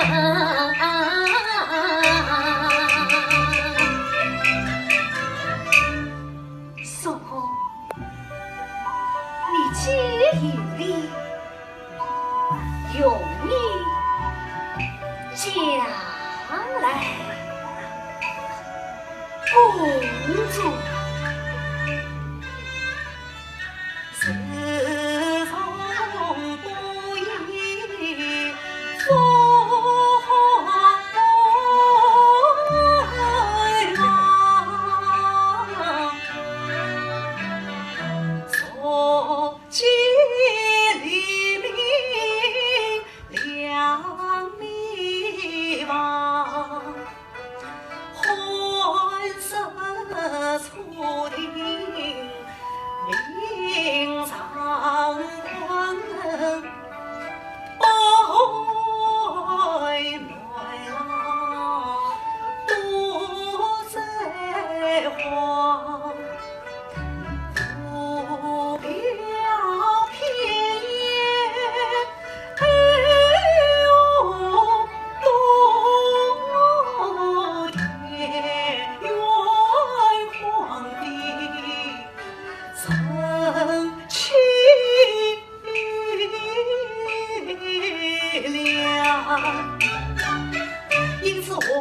且慢！宋公，你既有礼，容你讲来。公主。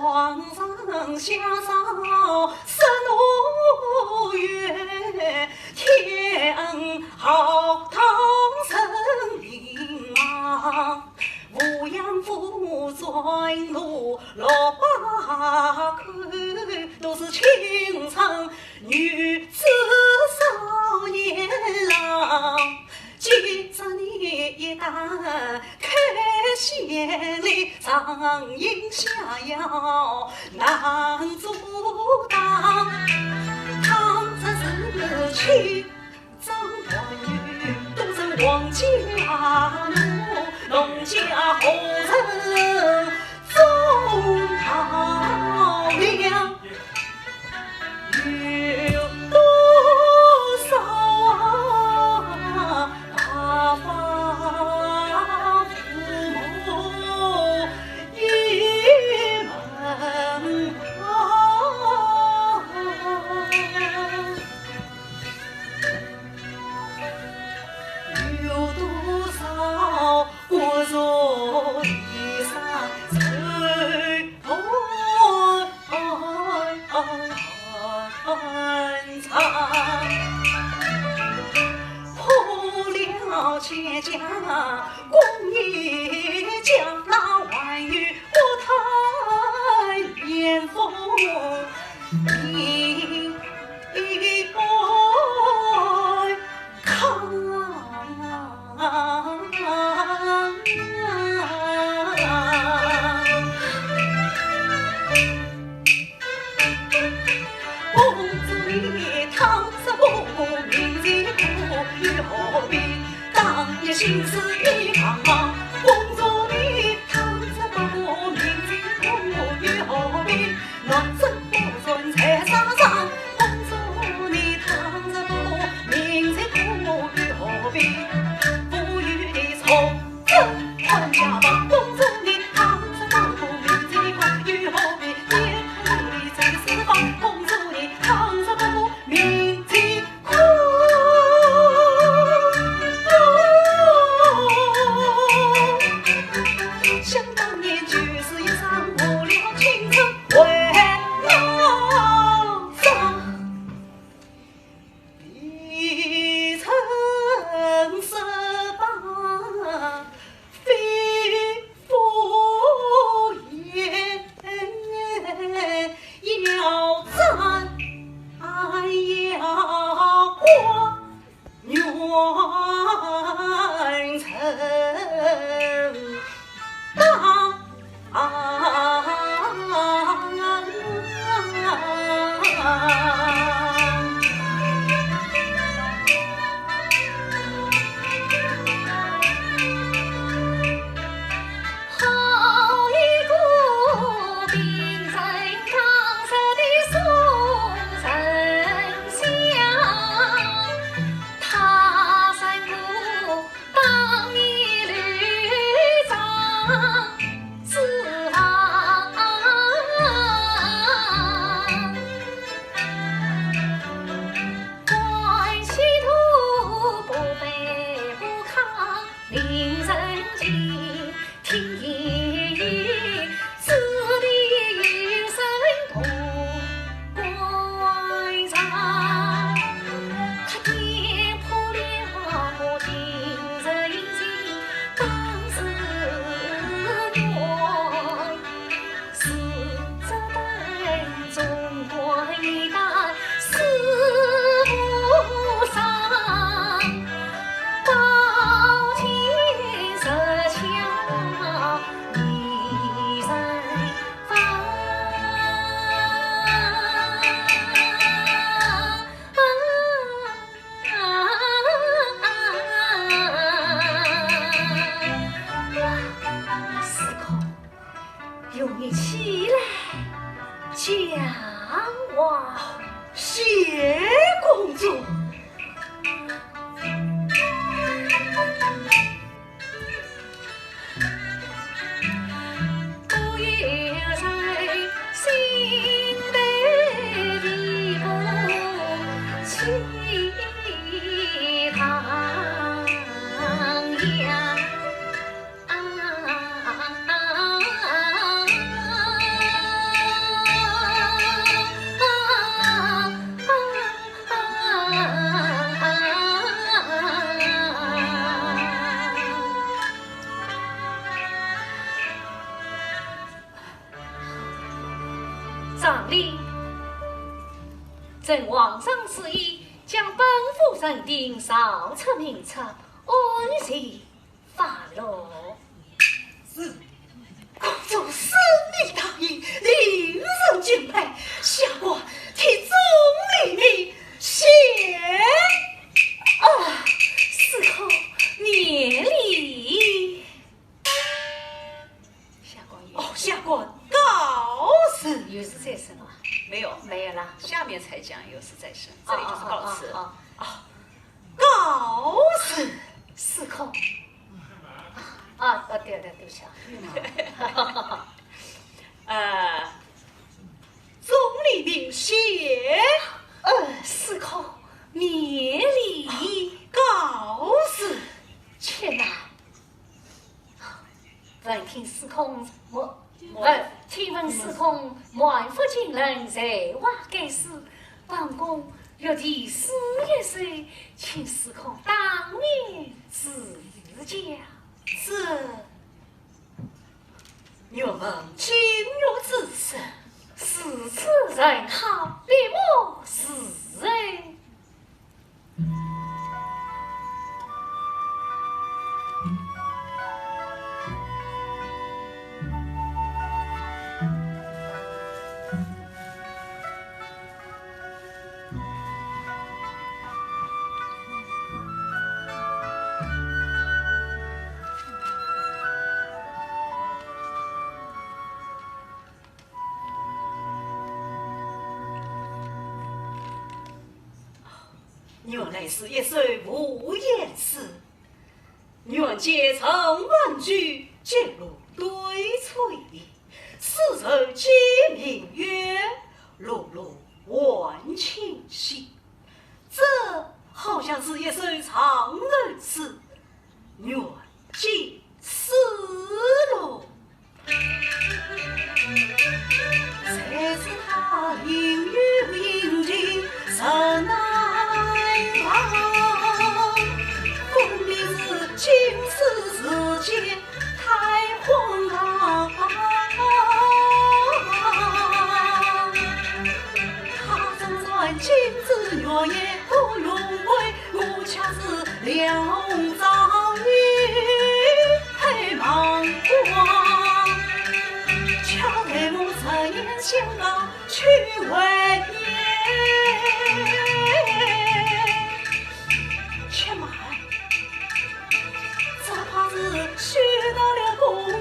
皇上下诏圣奴，天恩浩荡人民啊，无养无专奴六百口，都是青春女子少年郎。今朝你一旦 开先例，长饮下药难阻挡。倘若是欺詐乱语，都成皇家奴，弄假后人中道了。 有多少啊，大发父母一门啊，有多少骨肉衣衫 破了千家功一家，那还有国泰民丰一 公主你倘若不顾，明日苦又何必？当夜心事一茫茫。公主你倘若不顾，明日苦又何必？ 我怎不准在沙上？公主你倘若不顾，明日苦又何必？不与你重枕换家房。公主你倘若不顾，明日苦又何必？夜看有你在四方。公主你倘若不顾，明日 想当年就是一场误了青春为了伤，未曾说罢，非 不言要斩要剐，冤仇大。 好一个平生当时的宋丞相，他三个当年刘璋之王。关系都不卑不亢，令人敬。 听一言，此地有神同观察，他点破了我今日心，当时我 是这等中国一代四无常，刀剑十枪迷人方。 司空，容你起来讲话。谢公主。上令，遵皇上旨意，将本府人丁调出名册，按时发落。是。公主深明大义，令人敬佩，下官替总理明谢。啊，司空免礼。 下官有哦，下官告辞。有事再说吗？没有，没有了，下面才讲有事再说，这里就是告辞。哦，哦，哦，哦。告辞。司空。啊，啊，对，对，对不起啊。呃，总理明谢。呃，司空，免礼。告辞。且慢。 闻听司空满，闻，听闻司空满腹经纶，才华盖世，本宫欲题诗一首，请司空当面指教。这，愿闻金玉之声。如此甚好，笔墨如何？ 原来是一首无言诗。愿借陈文举，结露对翠微。诗人皆名曰，碌碌还清溪。这好像是一首藏头诗，愿借 此路。谁知他应有应尽人难防，分明是今世世间太荒唐。他纵然今世月夜不轮回， 我却是两朝一黑茫茫，巧待我日夜相告去回言。且慢，只怕是许到了公主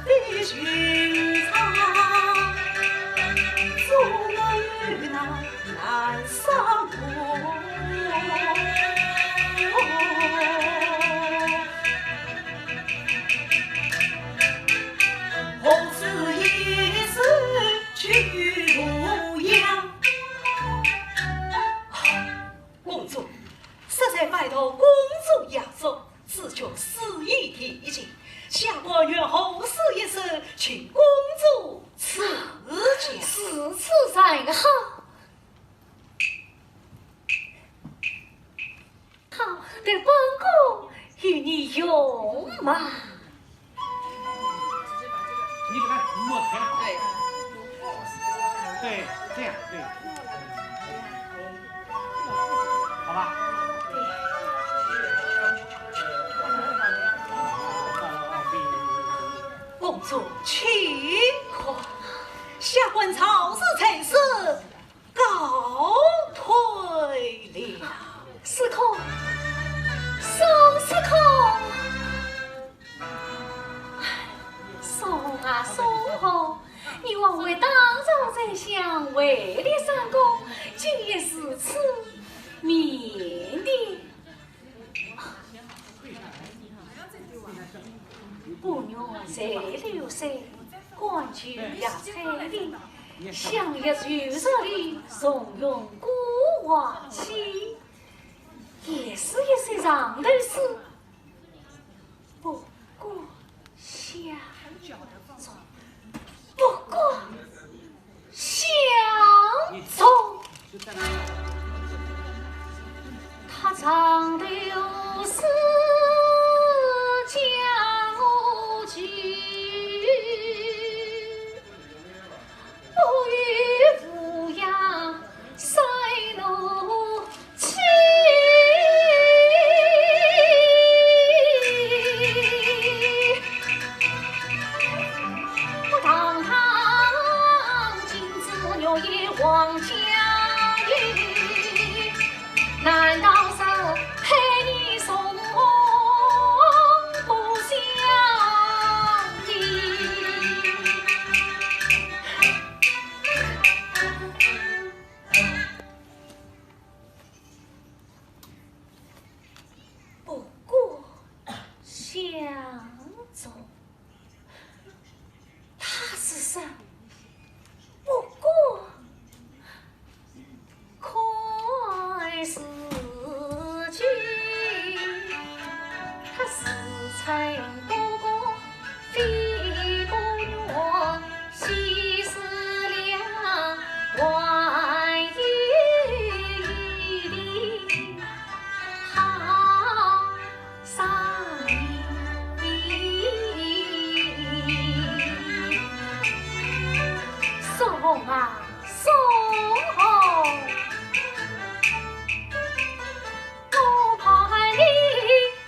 的情长，做我遇难 难相逢。何时一世去无恙？公主，适才拜读公主雅作，只觉诗意恬静。下官愿后诗一首，请公主赐教。如此甚好。 好，待本宫与你用嘛。你给他抹开。对。对，这样，对。好吧？公主请看，下官赵氏在此 告退了。司空，宋司空。唉，宋啊宋啊，你枉为当朝宰相，位列三公，竟也如此腼腆。 不愿在流水，甘求夜彩里，相约旧时里，重用孤鹜妻。也是一首藏头诗，不过 相中，不过相中。他唱的是江湖曲。王家女，难道是害你从不相依？不过相从。 他是谁？不过看时机，他是陈哥哥，非不愿，喜事两万一的好 送啊，送！我看你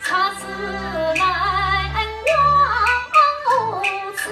出师难忘此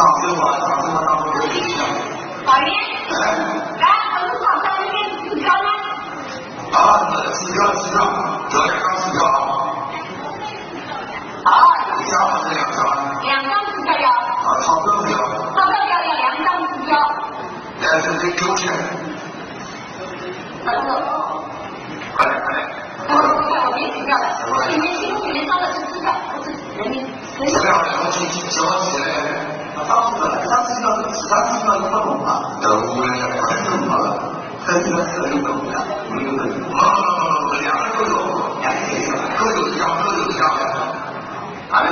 上次我，上次我当初给你讲。老爷，哎。来，我们考察那边指标呢？啊，指标，指标，有两张指标啊。啊。一张还是两张？两张指标要。啊，钞票没有？钞票要，要两张指标。来，这，这给我钱。快点，快点。哎，我没指标了，我里面其中里面装的是支票，不是人民。 什么样的东西？什么钱？他当时的，他是要，他是要不懂啊。呃，我们两个人都懂了，他是要是能懂的，我们都懂。不不不不不，两个都有，两个都有，都有一样，都有一样的。啊，来，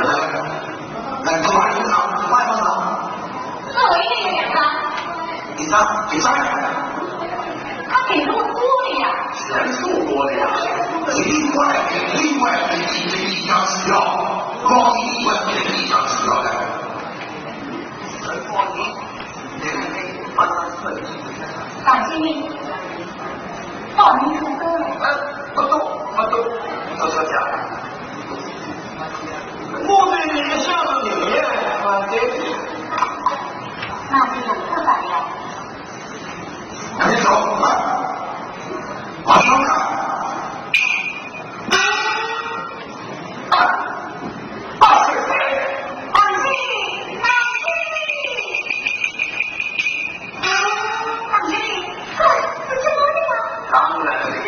来，你把这个拿，换一张。那我一人有两张。你张，你张。他给这么多的呀？钱是我多的呀，你另外给，另外给你这一张支票，光你另外给你一张支票的。 感谢你，报名成功了。哎，不错，不错，不错，讲。我对你的相声理念，啊，对。那就有不法了。 赶紧走，来，马上看。当然，这个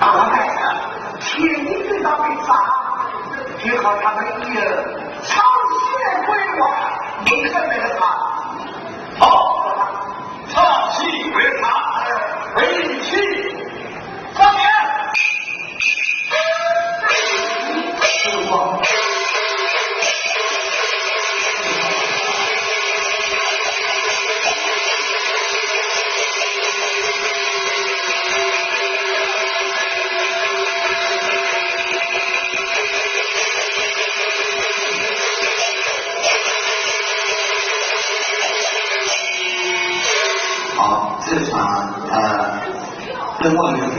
大王大人，天地之大，为啥？你和他们一人唱起来归我，你可没得唱。好，唱起归唱，回去上殿。 好，这场，呃，灯光乐团。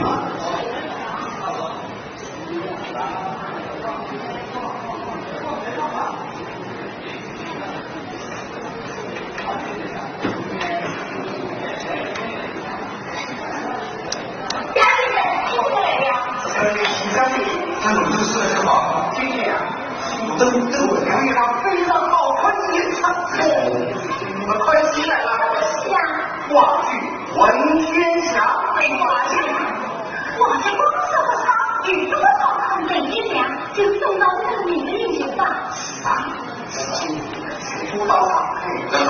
话剧文天祥。哎呀，话剧，话剧光说不唱，有这么好看的演员，就送到这个女的面前吧。是啊，是啊，说到唱，哎，这个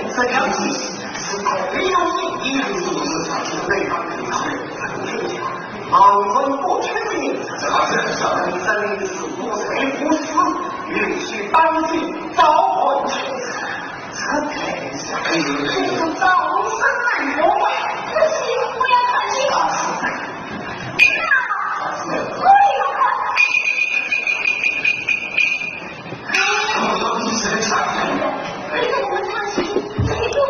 这个是是是，是啊，没有演员，是不是？是啊，这个内行人啊，很内行。盲人不缺的，这个人生真的是不才不死，与其当今早晚。 这个，哎呦，哎呦，这是招生难过啊！这戏我要看清。啊，是。那，我也要看。哎呦，你这个家伙。陪着我们唱戏，这也就是